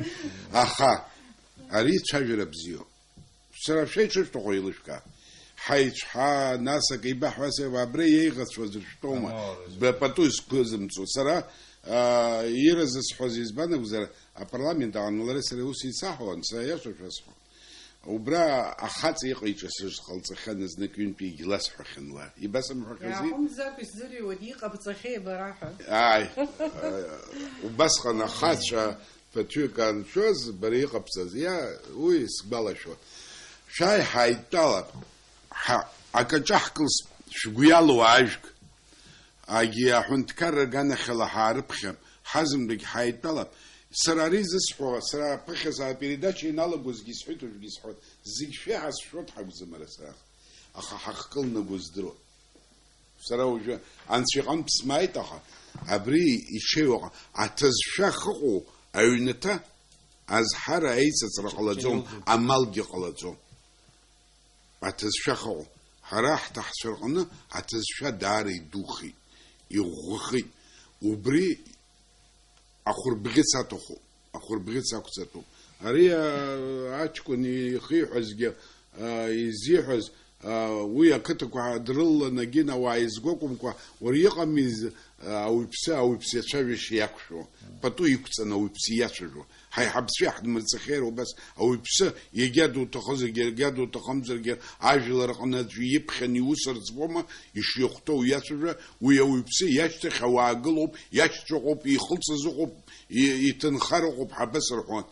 аха ари цәажәара бзиоуп. Сара шәеиҿышәҭаху еилышәкаа. ҳаицәҳа, нас акы ибаҳәа, ас еиуа, абра еиӷацәоз ртәома, Амоорыз. Б-, пату изқәызымҵо. Сара, аа, ира зысҳәоз избан акәзар, апарламент аҟны лареи сареи ус еицаҳауан, са аиаша шәасҳәон. Убра ахаҵа иҟаиҵаз сызҟалҵахьан, знык ҩынтәигь ласҳәахьан ла. Ибасымҳәахьази? Иааҟәымҵӡакәа исзырҩуеит, иҟабҵахьеи бара ҳәа. Ааи, убасҟан ахацәа ԥыҭҩык аншәоз, бара иҟабҵаз, иа, уи сгәалашәон. Шәааи, ҳаидтәалап. Ҳа, акаҿаҳкылс шәгәы иалоу аажәг. Агьи аҳәынҭқарра аганахьала ҳаарыԥхьап, ҳазымдагь ҳаидтәалап. Сара ари зысҳәо, сара аԥыхьа саапередача иналагозгьы исҳәеит, уажәгьы исҳәоит, зегь шәеиҳа сшәоит ҳакәӡам ара сара. Аха ҳахкылнаго здыруа. Сара уажәы анцәа иҟынтә смааит, аха абри иҽеиуаҟа аҭыӡшәа ахыҟоу аҩнаҭа азҳара аиҵыҵра ҟалаӡом, амалгьы ҟалаӡом. Аҭыӡшәа ахыҟоу. Ҳара ҳҭаҳцәа рҟны аҭыӡшәа даара идухеит, иӷәӷәахеит. Убри ахәырбӷьыц аҭахуп, ахәырбӷьыц ақәҵатәуп. Ари, а, аҷкәын ихиҳәазгьы, а, изиҳәаз, а, уи ақыҭақәа дрылалан, агьын ауаа изгәакәымкәа, уара иҟами з-, а, ауаҩԥсы, ауаҩԥсы иацәажәашьа иақәшәо, пату иқәҵаны ауаҩԥсы иацәажәо. Ҳаиҳабацәа иаҳдмырҵахьеи убас, ауаҩԥсы, иагьа дуҭахызаргьы, иагьа дуҭахымзаргьы, ажәлар рҟны аӡәы иԥхьан иус рӡбома, ишихәҭоу иацәажәа, уи ауаҩԥсы иашьҭахь ауаа гылоуп, иашьцәа ыҟоуп, ихылҵыз ыҟоуп, и-, иҭынхар ыҟоуп, ҳәа абас рҳәон.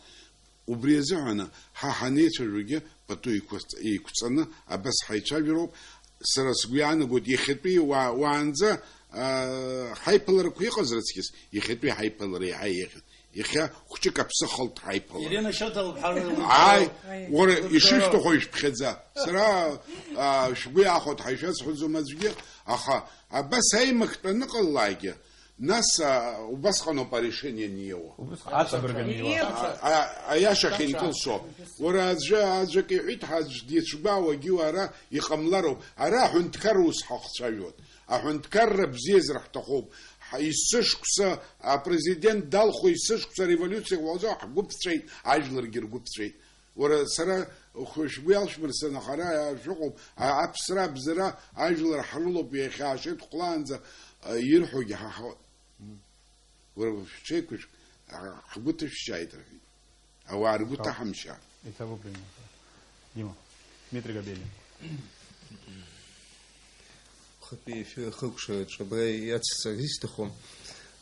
Убри азыҳәаны, ҳа ҳанеицәажәогьы пату еиқәҵ-, еиқәҵаны абас ҳаицәажәароуп. Сара сгәы иаанагоит, иахьатәи уаа-, уаанӡа, аа, ҳаиԥыларақәа иҟаз рыцкьыс, иахьатәи ҳаиԥылара иаҳа еиӷьын. Иахьа хәҷык аԥсы халт ҳаиԥылара. Ирина Шоҭа лыԥҳа лыдгылоуп. Ааи, уара, ишышәҭаху ишәԥхьаӡа. Сара, аа, шәгәы иаахәоит ҳәа ишәасҳәаӡом аӡәгьы, аха абас аимактә аныҟалалакгьы, нас, аа, убасҟаноуп арешение аниоуа. Убасҟан аҵабырганы иуа. А, а, аиаша ахьынкылсо. Уара аӡәы, аӡәк иҳәит, ҳаӡә дицәгәаауагьы ара иҟамлароуп. Ара аҳәынҭқарра ус ҳахцәажәон. Аҳәынҭқарра бзиазар ҳҭахуп. Ҳа-, есышықәса апрезидент далху есышықәса ареволиуциа ҟалҵо ҳгәы ԥҵәеит, ажәларгьы ргәы ԥҵәеит. Уара, сара хә-, шәгәы иалшәмырсына, ҳара шәыҟоуп, а-, аԥсра, абзара, ажәлар ҳрылоуп, иахьа ашьеит хәлаанӡа, а, ирҳәогьы ҳаҳауан. Уара шәҽеиқәышәк, а, ҳгәы ҭышәшьааит, рҳәеит. Ауаа ргәы Итак, ҭаҳамшьааит. Итого принято. Дима. Дмитрий Габелин. Хатәи ефир ахыкәшараҿы абра иацҵар исҭаху,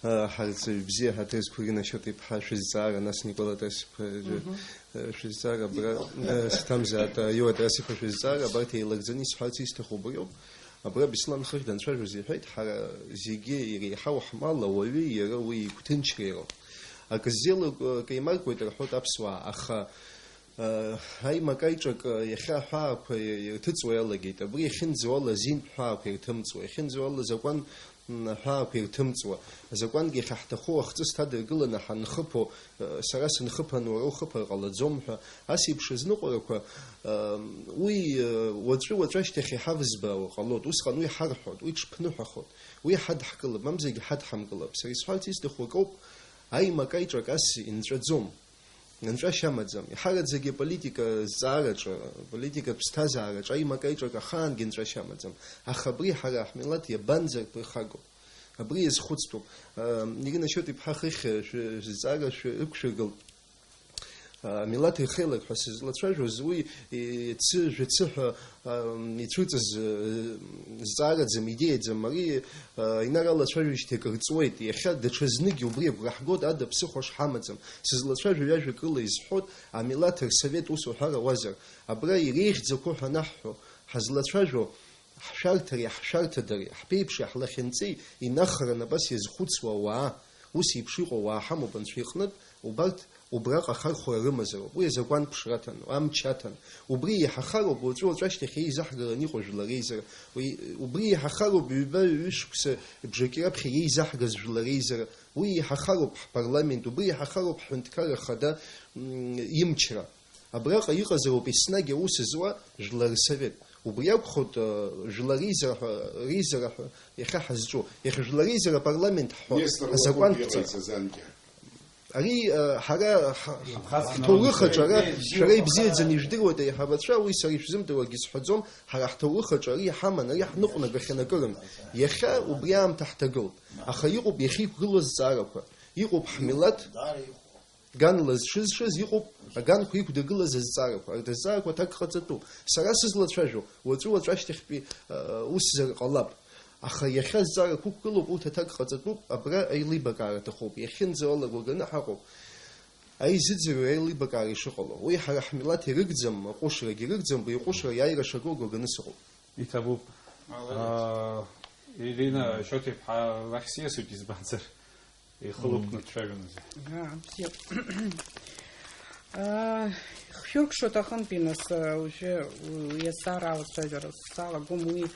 а, ҳарҵаҩ бзиа ҳаҭыр зқәу Ирина Шьоҭа-иԥҳа шәызҵаара, нас Никәала Тарас-иԥа, э, Мгм. э, шәызҵаара абра, э, сҭамзаат, Аиуа Тарас-иԥа шәызҵаара, абарҭ еилагӡаны исҳәарц исҭаху убриоуп. Абра Беслан хыхь данцәажәоз иҳәеит, ҳара зегьы иреиҳау ҳмал ауаҩы иара уи игәҭынчра иоуп. Акы ззеилак-, акы еимаркуеит рҳәоит аԥсуаа, аха, э, аимак-аиҿак, э, иахьа аҳәаақәа ирҭыҵуа иалагеит. Абри иахьынӡауала азинтә ҳәаақәа ирҭымҵуа, иахьынӡауала азакәан, м, аҳәаақәа ирҭымҵуа. Азакәангьы иахьа ҳҭаху ахҵыс ҭадыргыланы ҳанхыԥо, э, сара сынхыԥан, уара ухыԥар ҟалаӡом ҳәа, ас еиԥш азныҟәарақәа, э, уи, э, уаҵәы-уаҵәашьҭахь иҳавзбаауа ҟалоит, усҟан уи ҳарҳәоит, уи ҽԥныҳәахоит, уи ҳадҳкылап, мамзаргьы ҳадҳамкылап. Сара исҳәарц исҭаху акоуп, аимак-аиҿак ас инҵәаӡом, нҵәашьа амаӡам. Иҳараӡагьы аполитика зҵаараҿы, аполитикатә ԥсҭазаараҿы аимак-аиҿак ахаангьы нҵәашьа амаӡам. Аха абри ҳара ҳмилаҭ иабанӡарԥырхагоу? Абри иазхәыцтәуп. Ирина Шьоҭа-иԥҳа хыхь шәы-, шәызҵаара шәы-, ықәшәыргылт. Амилаҭ ирхеилак ҳәа сызлацәажәоз, уи иацы, жәацы ҳәа, ам, ицәырҵыз, э, зҵаараӡам, идеиаӡам. Ари, э, инаралацәажәижьҭеи акыр ҵуеит. Иахьа даҽазныкгьы убри агәра ҳгоит, ада ԥсыхәа шҳамаӡам. Сызлацәажәо ҩажәакыла изҳәоит, амилаҭ рсовет ус уҳәар ауазар. Абра иреиӷьӡақәоу ҳәа анаҳҳәо, ҳазлацәажәо, ҳшәарҭареи ҳшәарҭадареи, ҳԥеиԥши ҳлахьынҵеи инахараны абас иазхәыцуа ауаа, ус еиԥш иҟоу ауаа ҳамоуп Анцәа иҟнытә, убарҭ убраҟа ахархәара рымазароуп. Уи азакәан ԥшраҭан, амч аҭан. Убри еиҳахароуп уаҵәы-уаҵәашьҭахь еизаҳгараны иҟоу жәлар реизара. Уи, убри еиҳахароуп ҩба-ҩышықәса бжаки раԥхьа еизаҳгаз жәлар реизара. Уи еиҳахароуп ҳпарламент, убри еиҳахароуп ҳҳәынҭқарра хада, м, имчра. Абраҟа иҟазароуп еснагь аус зуа Жәлар Рсовет. Убри акәхоит, э, Жәлар Реизара ҳәа, Реизара ҳәа иахьа ҳазҿу. Иахьа Жәлар Реизара апарламент ҳҳәо Нестор азакәан Лакоба ԥҵәеит. Иҟаиҵаз анкьа. Ари, э, ҳара ҳ-, ҳ-, ҳҭоурых аҿы, ара шәара ибзиаӡаны ижәдыруеит, аиҳабацәа, уи сара ишәзымдыруагьы сҳәаӡом, ҳара ҳҭоурых аҿы ари иҳаман, ари ҳныҟәнагахьан акырынтә. Иахьа убри аамҭа ҳҭагылт. Аха иҟоуп иахьа иқәгылоу азҵаарақәа. Иҟоуп ҳмилаҭ ганла зҽызшаз, иҟоуп аганқәа иқәдыргылаз азҵаарақәа. Арҭ азҵаарақәа аҭак ҟаҵатәуп. Сара сызлацәажәо, уаҵәы-уаҵәы ашьҭахьтәи, э, усзар ҟалап. Аха иахьа азҵаарақәа уқәгылоуп, урҭ аҭак ҟаҵатәуп, абра аилибакаара аҭахуп. Иахьынӡалагәаганы ҳаҟоуп. Аизыӡырҩра аилибакаара ишыҟало. Уи ҳара ҳмилаҭ ирыгӡам, аҟәышрагьы ирыгӡам, уи аҟәышра аиааира шаго агәаганы сыҟоуп. Иҭабуп. Молодец. Аа, Ирина Шьоҭа-иԥҳа лахь сиасуеит, избанзар, ихылыԥны дцәажәон азы. Аа, бзиа. Аа, хәшәырк шоҭахынтәи нас, уажәы, у-, иасара алацәажәара салагом, уи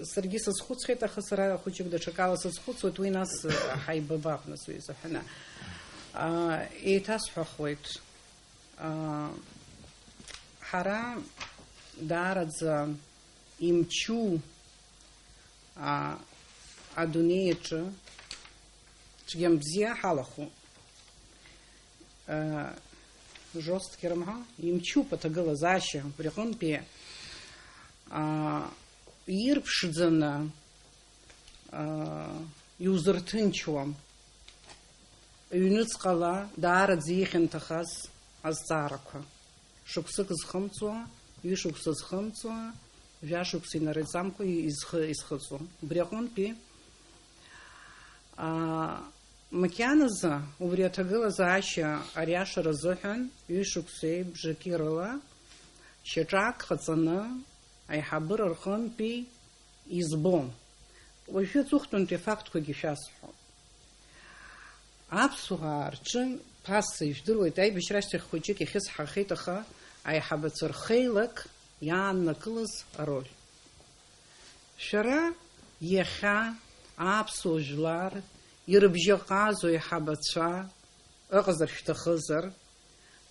Саргьы сазхәыцхьеит, аха сара хәыҷык даҽакала сазхәыцуеит, уи нас, ҳаибабап, нас, уи изыҳәаны. Аа, еиҭасҳәахуеит. Аа, ҳара даараӡа имчу, аа, адунеи аҿы цәгьамбзиа ҳалахәуп. Жесткий рымҳәо, имчуп аҭагылазаашьа, убри аҟынтәи, аа, ирԥшӡаны, аа, иузырҭынчуам. Ҩнуҵҟала даараӡа ихьанҭахаз азҵаарақәа. Шықәсык зхымҵуа, ҩышықәса зхымҵуа, жәашықәса инараҵамкәа изхы-, изхыҵуа. Убри аҟынтәи, аа, макьаназы убри аҭагылазаашьа ариашара азыҳәан ҩышықәсеи бжаки рыла шьаҿак ҟаҵаны аиҳабыра рҟынтәи избом. Уажәы аҵыхәтәантәи афактқәагьы шәасҳәон. Аԥсуаа рҿы, ԥаса ижәдыруеит, аибашьра ашьҭахь хәыҷык иахьысҳахеит, аха аиҳабацәа рхеилак иааннакылаз ароль. Шәара иахьа аԥсуа жәлар ирыбжьаҟазоу аиҳабацәа ыҟазар шәҭахызар,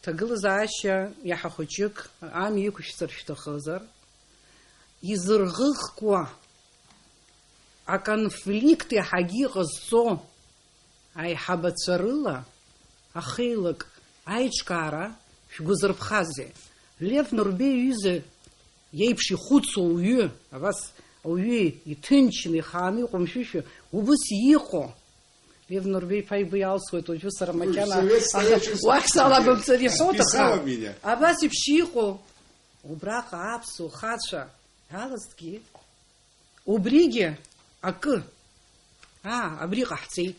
ҭагылазаашьа иаҳа хәыҷык амҩа иқәышәҵар шәҭахызар, изырӷыӷкуа, аконфликт иаҳагьы иҟазҵо аиҳабацәа рыла ахеилак аиҿкаара шәгәазырԥхазеи? Лев Нурбеи иҩыза иеиԥш ихәыцу ауаҩы, абас ауаҩы иҭынчны, ихааны иҟоу мшәышәы убыс иҟоу. Лев Нурбеи-иԥа игәы иалсуеит уажәы сара макьана, Ой, совет, совет, аха уахь салабымҵар иҳәоит, аха списала меня. Абас еиԥш иҟоу убраҟа аԥсуа хацәа иалазҭгьы, убригьы акы, аа, абри ҟаҳҵеит.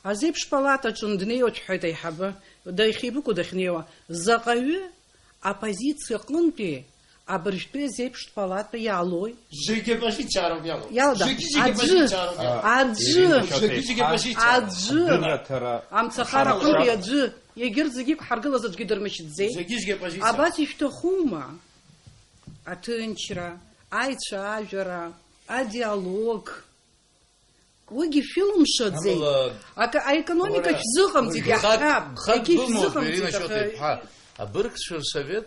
Азеиԥш палатаҿы днеиуеит шәҳәеит аиҳабы, дахьибыкәу дахьнеиуа, заҟаҩы Оппозициа аҟынтәи абыржәтәи азеиԥштә палата иалои? Зегьы оппозициароуп иалоу. Иалада? Зегьы, зегьы аӡәы, оппозициароуп иалоу. Аӡәы, Зегьы, зегьы оппозициароуп. Аӡәы, Адырраҭара амцахара аҟынтәи аӡәы, егьырҭ зегьы иқәҳаргылаз аӡәгьы дырмышьҭӡеит. Зегьы, зегьы оппозициа. Абас ишәҭахума? Аҭынчра, аицәажәара, адиалог. Уигьы шәылымшаӡеит. Амала, акы, аекономика уара, шәзыҟамҵеит, уара, иаҳҳәап, хатә, хатә егьи бымоуп, шәзыҟамҵеит, Ирина аха Шьоҭа-иԥҳа. Абыргцәа рсовет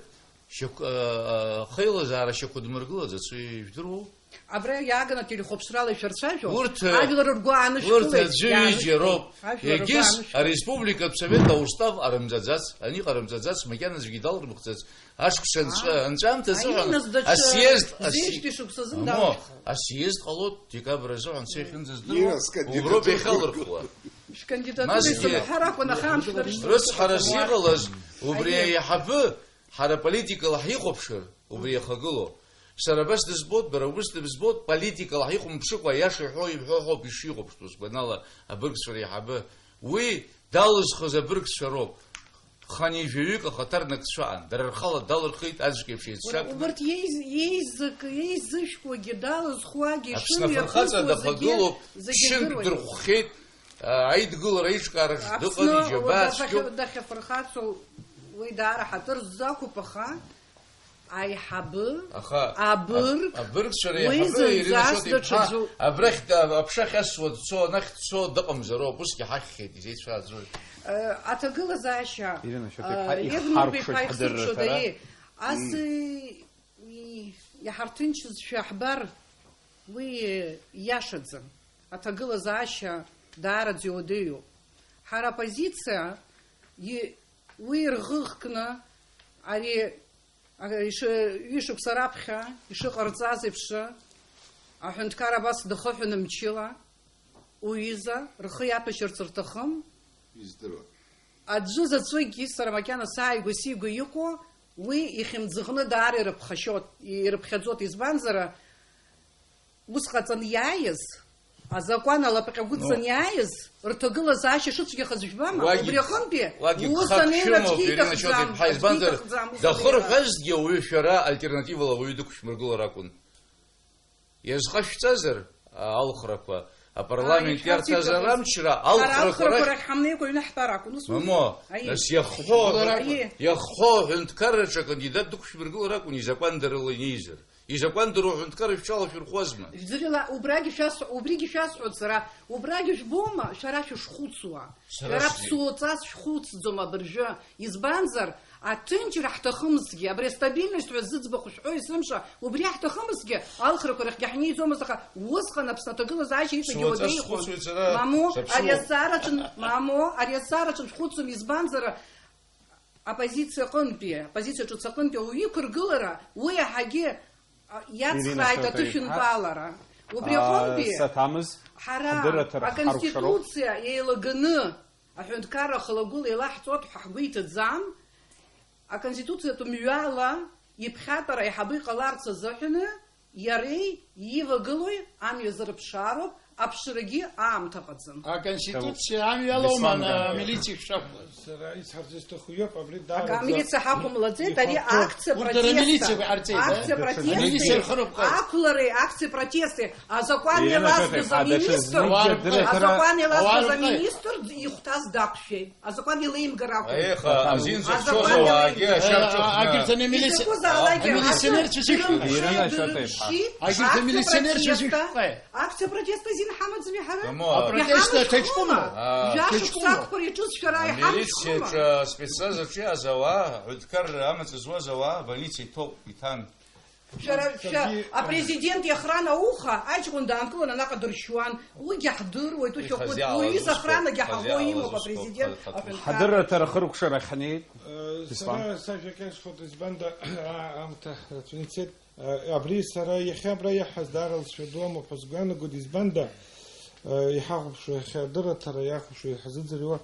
шьақә-, а, а, ахеилазаара шьақәдмыргылаӡацу ижәдыруоу? Абра иааганы телехәаԥшрала ишәырцәажәо, урҭ, ажәлар ргәы урҭ аанышәкылеит, аӡәы ҩыџьа иаанышәкылеит. Роуп. Ажәлар ргәы Егьыс аанышәкылеит. Ареспубликатә совет аустав арымӡаӡац, ани ҟарымҵаӡац, макьаназгьы далрымхӡац, Ашықәс анҵәа-, Аа. Анҵәамҭа азыҳәан Аиназ даҽа асиезд, аси-, зеижәтәи шықәса азын Амо, далырхуа. Асиезд ҟалоит декабр азыҳәан, са иахьынӡаздыруа, Ира, скандидатура уброуп иахьалырхуа. Шәкандидатура Насгьы исымҳәар акәын, аха амш дыршьҭыр. Рыцҳарас иҟалаз, убри Аиеи. Аиҳабы, ҳара политикала ҳихәаԥшыр, убри иахагылоу. Сара абас дызбоит, бара убыс дыбзбоит, политикала ҳихәамԥшыкәа, аиаша иҳәо, ибҳәо ҳауп ишихәаԥштәу, сгәанала, абыргцәа реиҳабы. Уи далызхыз абыргцәа роуп. Ханижәаҩык ахаҭарнакцәа аан, дара рхала далырхит, аӡәк еиԥш еицҿакны. Убарҭ еиз-, еизык-, еизышәкуагьы, далызхуагьы, Аԥсны ишымҩаԥысуа афырхаҵа зегьы, даԥагылоуп, зегьы ԥшьынтә дыруеит. Дырхәхеит, а, аидгылара аиҿкаараҿ дыҟан, Аԥсны иџьабаа дахьа-, цәгьоуп. Дахьафырхацоу уи даара ҳаҭыр ззақәуп, аха Аиҳабы, Аха абырг, аб-, абыргцәа уи реиҳабы Ирина зынӡас Шьоҭа-иԥҳа даҽаӡәу. Абрахь да-, аԥша ахьасуа дцо, анахь дцо дыҟамзароуп, усгьы ҳахьхьеит, изеицәааӡои? Э, аҭагылазаашьа, Ирина Шьоҭа-иԥҳа э, ихархәшоит Лев Нурбеи-иԥа ҳдырраҭара. Исырцәода, ас, и-, иҳарҭынчызшәа ҳбар, уи, э, иашаӡам. Аҭагылазаашьа даараӡа иуадаҩуп. Ҳара апозициа, и-, уи ирӷыӷкны, ари, а, иши-, ҩышықәса раԥхьа ишыҟарҵаз еиԥш, аҳәынҭқар абас дахыҳәаны мчыла, уҩыза, рхы иаҭәашьарц рҭахым. Издыруа. Аӡәы заҵәыкгьы, сара макьана сааигәа-сигәа иҟоу, уи ихьымӡӷны даара ирыԥхашьот-, ирыԥхьаӡот, избанзар, ус ҟаҵаны иааиз, азакәан алапҟьагәыҵан Ну. иааиз, рҭагылазаашьа шыцәгьахаз жәбама? Уагьы Убри аҟынтәи уагьы ус гхак анеира шәымоуп, аӡәгьы Ирина иҭахӡам, Шьоҭи-иԥҳа, аӡәгьы избанзар, иҭахӡам ус анеира. Дахырҳәазҭгьы ауаҩы шәара альтернативала ауаҩы дықәшәмыргылар акәын. Иазҟашәҵазар, а, алхрақәа, апарламент Ааи, иарҭазар ҳацәажәахьаз. Амчра, Ҳара алхрақәа алхрақәа рахь рахь ҳамнеикәа аҩны ҳтәар акәын, ус Мамо, аума? Аиеи. Нас иахәхо, Аиеи. Иахәхо аҳәынҭқарраҿы акандидат дықәшәмыргылар акәын, изакәандарыла инеизар. Изакәандароу аҳәынҭқарра шәҽалашәырхәуазма? Ӡырҩла, убрагьы шәасҳәо-, убригьы шәасҳәоит сара, убрагьы жәбома, шәара шәышхәыцуа? Сара Шәара сзы. Ԥсуаҵас шәхәыцӡом абыржәы. Избанзар, аҭынчра ҳҭахымызҭгьы, абри астабильность ҳәа зыӡбахә шәҳәо есымша, убри ҳҭахымызҭгьы, алхрақәа рахьгьы ҳнеиӡомызт, аха усҟан Аԥсны аҭагылазаашьа иҵегьы Ԥсуаҵас уадаҩхон. Схәыцуеит сара, Мамоу, саԥсуоуп. Ари азҵаараҿы, мамоу, ари азҵаараҿы шәхәыцым, избанзар, Апозициа аҟынтәи, апозициа ҿыц аҟынтәи ауаҩы иқәыргылара, уи иаҳагьы, а, иацхрааит Ирина Шьоҭа-иԥҳа, аҭышәынтәалара. Убри а, аҟынтәи саҭамыз, ҳара ҳдырраҭара ҳхаркәшароуп. Аконституциа еилаганы аҳәынҭқарра ахалагәыла еилаҳҵоит ҳәа ҳгәы иҭаӡам. Аконституциатә мҩала иԥхьатәара аиҳабы иҟаларц азыҳәаны Иареи ивагылои амҩа зырԥшаароуп, аԥшрагьы аамҭа ҟаҵам. Аконституциа амҩа алоума, Беслан, амилициа шшақәлаз? Сара исҳәарц исҭаху иоуп, абри Ак-, даараӡа амилициа ҳақәымлаӡеит, ари ихәарҭоу. Акциа Урҭ дара протеста. Амилициа иҟарҵеит, а? Акциа протеста. Амилициа рхырыԥхоит. Ақәлареи акциа протеста. Азакәан еилазгоз аминистр, даҽа знык азакәан еилазгоз аминистр ихәҭаз дақәшәеит. Азакәан илеимгар акәын. Аиеха, азин зыхьчоз Азакәан ауаагьы илеимгар. Ашьа рҿыхны. Агьырҭ амилициа-, Изакәызаалакгьы амилиционерцәа зегь. Ирина Шьаҭа-иԥҳа. Агьырҭ амилиционерцәа зегь. Акциа протеста азин ҳамаӡами ҳара? Мамо. Апротест Иҳамаз аҭаҷкәымоуп. Ҳәома? Ҳа. Жәа Ҭаҷкәымоуп. Шықәсақәа ирҿыз шәара иҳамчхәма? Амилициаҿы аспецназ аҿы иааз ауаа, аҳәынҭқарра амаҵ зуаз ауаа абольница иҭоуп, иҭан. Шәара, шәа, Саргьы, апрезидент иохрана ауха, аҷкәын даанкыланы анаҟа дыршьуан. Уигьы ҳдыруеит, уи шәаҟәыҵ-, Ихазиала уи узусқәа, изохранагьы ҳаӷоу ихазиала имоуп, узусқәа, апрезидент ха-, ха-, аҳәынҭқар. Ҳадырраҭара ахыркәшара ҳнеит. Э, Беслан. Сара сажәа кьаҿхоит, избанда, а-, аамҭа рацәаны ицеит. Э, абри сара иахьа абра иаҳҳәаз даара лҵшәа ду амоуп ҳәа сгәы иаанагоит, избанда, э, иҳахәаԥшуа, иахьа адырраҭара иахәаԥшуа, иҳзыӡырҩуа,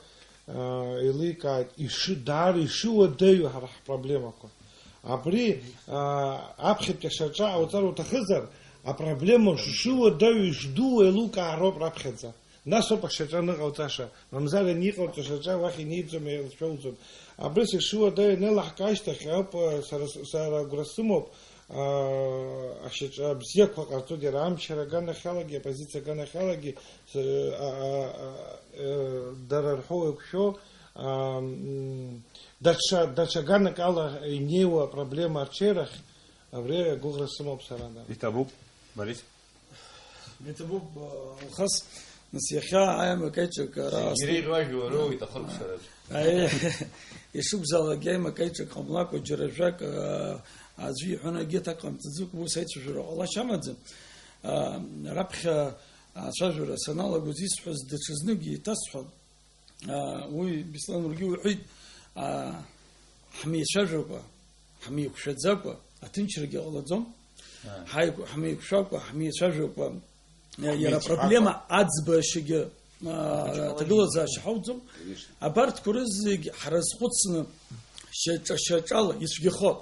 еиликааит, ишы-, даара ишыуадаҩу ҳара ҳпроблемақәа. Абри, аа, аԥхьатәи ашьаҿа ҟауҵар уҭахызар, апроблема шышыуадаҩу, ишдуу еилукаароуп раԥхьаӡа. Нас ауп ашьаҿа аныҟауҵаша, мамзар ианиҟауҵо ашьаҿа уахь инеиӡом, еилшәоуӡом. Абри сышыуадаҩу анеилаҳка ашьҭахь ауп, сара с-, сара агәра сымоуп, аа, ашьаҿа бзиақәа ҟарҵоит, иара амчра аганахьалагьы, апозициа аганахьалагьы, С-, а, а, а, э, дара рҳәоу еиқәшәо, а, м, даҽа, даҽа ганак ала инеиуа апроблема арҽеирахь, абри агәыӷра сымоуп сара, да. Иҭабуп, Борис. Иҭабуп, а, Алхас, нас иахьа аимак аиҿак ара Зегь асны иреиӷьу ажәлароуит ахыркәшараҿы. Аи, ишықәзаалак аимак аиҿак ҟамлакәа, џьара жәак, а, аӡәы иҳәан, акгьы аҭак ҟамҵаӡакәа, ус аицәажәара ҟалашьа амаӡам. А, раԥхьа ацәажәара саналагоз исҳәаз даҽазныкгьы еиҭасҳәап. А, уи, Беслан, уаргьы уҳәеит, а, ҳмеицәажәакәа, ҳмеиқәшәаӡакәа аҭынчрагьы ҟалаӡом. А. Ҳаиқә-, ҳмеиқәшәакәа, ҳмеицәажәакәа, а, иара Ҳмеицәҳакәа. Апроблема аӡбашьагьы, а, Ҳмеицәҳакәа. Аҭагылазаашьа ҳауӡом. Конечно. Абарҭқәа рызегь ҳрызхәыцны шьаҿа-шьаҿала ицәгьахоит.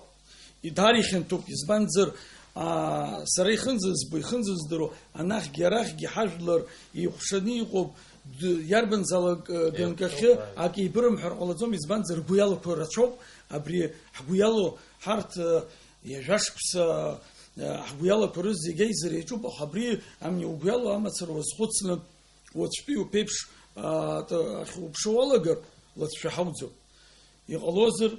Идаара ихьанҭоуп, избанзар, аа, сара ихынӡызбо, ихынӡыздыруа, анахьгьы арахьгьы ҳажәлар еиҟәшаны иҟоуп, д-, иарбанзаалак, э, ганкахьы Еиқәшоуп, ааи. Акы еибырымҳәар ҟалаӡом, избанзар, ргәы иалақәо рацәоуп, абри ҳгәы иалоу ҳарҭ, э, ҩажәа шықәса, э, ҳгәы иалақәо рызегь аизара иаҿуп, аха абри амни угәы иалоу амацара уазхәыцны, уаҵәтәи уԥеиԥш, аа, т-, ахьуԥшуа уалагар, лыҵшәа ҳауӡом. Иҟалозар,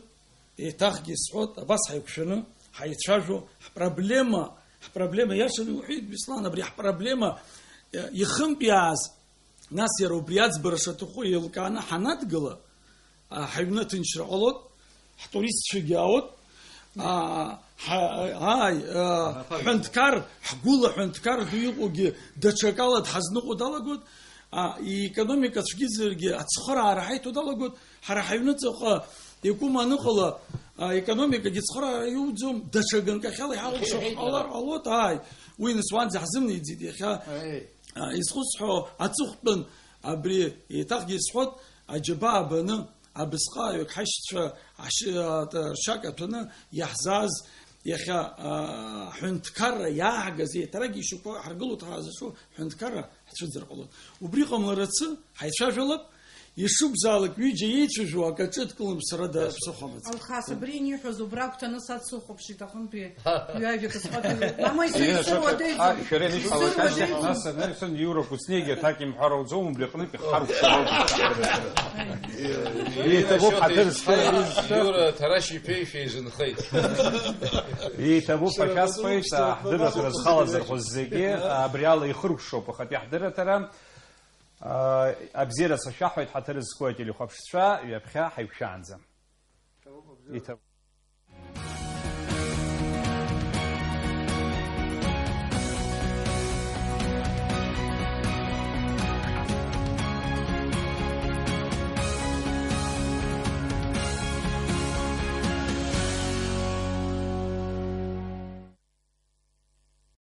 еиҭахгьы исҳәоит, абас ҳаиқәшәаны ҳаицәажәо, ҳпроблема, ҳпроблема иашаны иуҳәеит, Беслан, абри ҳпроблема, э, ихынтә иааз, нас иара убри аӡбара шаҭаху еилкааны ҳанадгыла, а, ҳаҩны аҭынчра ҟалоит, ҳтуристцәагьы аауеит, а, ҳа-, ааи, а, Анафагьы. Ҳҳәынҭқар, ҳгәыла ҳәынҭқар ду иҟоугьы даҽакала дҳазныҟәо далагоит, а, иекономика цәгьаӡаргьы ацхыраара ҳаиҭо далагоит, ҳара ҳаҩныҵаҟа икәыма аныҟала, а, економикагьы цхыраара иуӡом, даҽа ганкахьала иҳалшо ҟалар ҟалоит, ааи, уи нас уанӡа ҳзымнеиӡеит иахьа. Аи. А, изхысҳәо аҵыхәтәан абри еиҭахгьы исҳәоит, аџьабаа баны, абысҟааҩык ҳашьцәа ашьы-, а, ршьа каҭәаны иаҳзааз иахьа, а, ҳҳәынҭқарра иааҳгаз, еиҭарак ишьақәа ҳаргылоит ҳәа ҳзаҿу ҳҳәынҭқарра ҳцәыӡыр ҟалоит. Убри ҟамларацы ҳаицәажәалап, ишықәзаалак ҩыџьа еицәажәо акаҿы дкылым сара да-, ԥсыхәа амаӡам. Алхас, абри иниҳәоз убра агәҭаны сацухәаԥшит аҟынтәи ҩажәа кысҟатәи. Мама, исырдыруада, а, шәара ишәҳәалак исырдыруада, ан-, ан-, нас, ан-, сан Иура Кәыҵниагьы аҭак имҳәар ауӡом, убри аҟнытә ихҳаркәшар ауп. Еиҭабуп ҳаҭыр зқәу. Иура Ҭарашь-иԥеи шәеизынхеит. Еиҭабуп ҳәа шәасҳәеит, аҳдырраҭара зхалазырхәыз зегьы, абри ала ихыркәшоуп ахатәи ҳдырраҭара. Абзиара сашәаҳәоит, ҳаҭыр зқәу ателехәаԥшцәа, ҩаԥхьа ҳаиқәшәаанӡа. Иҭабуп.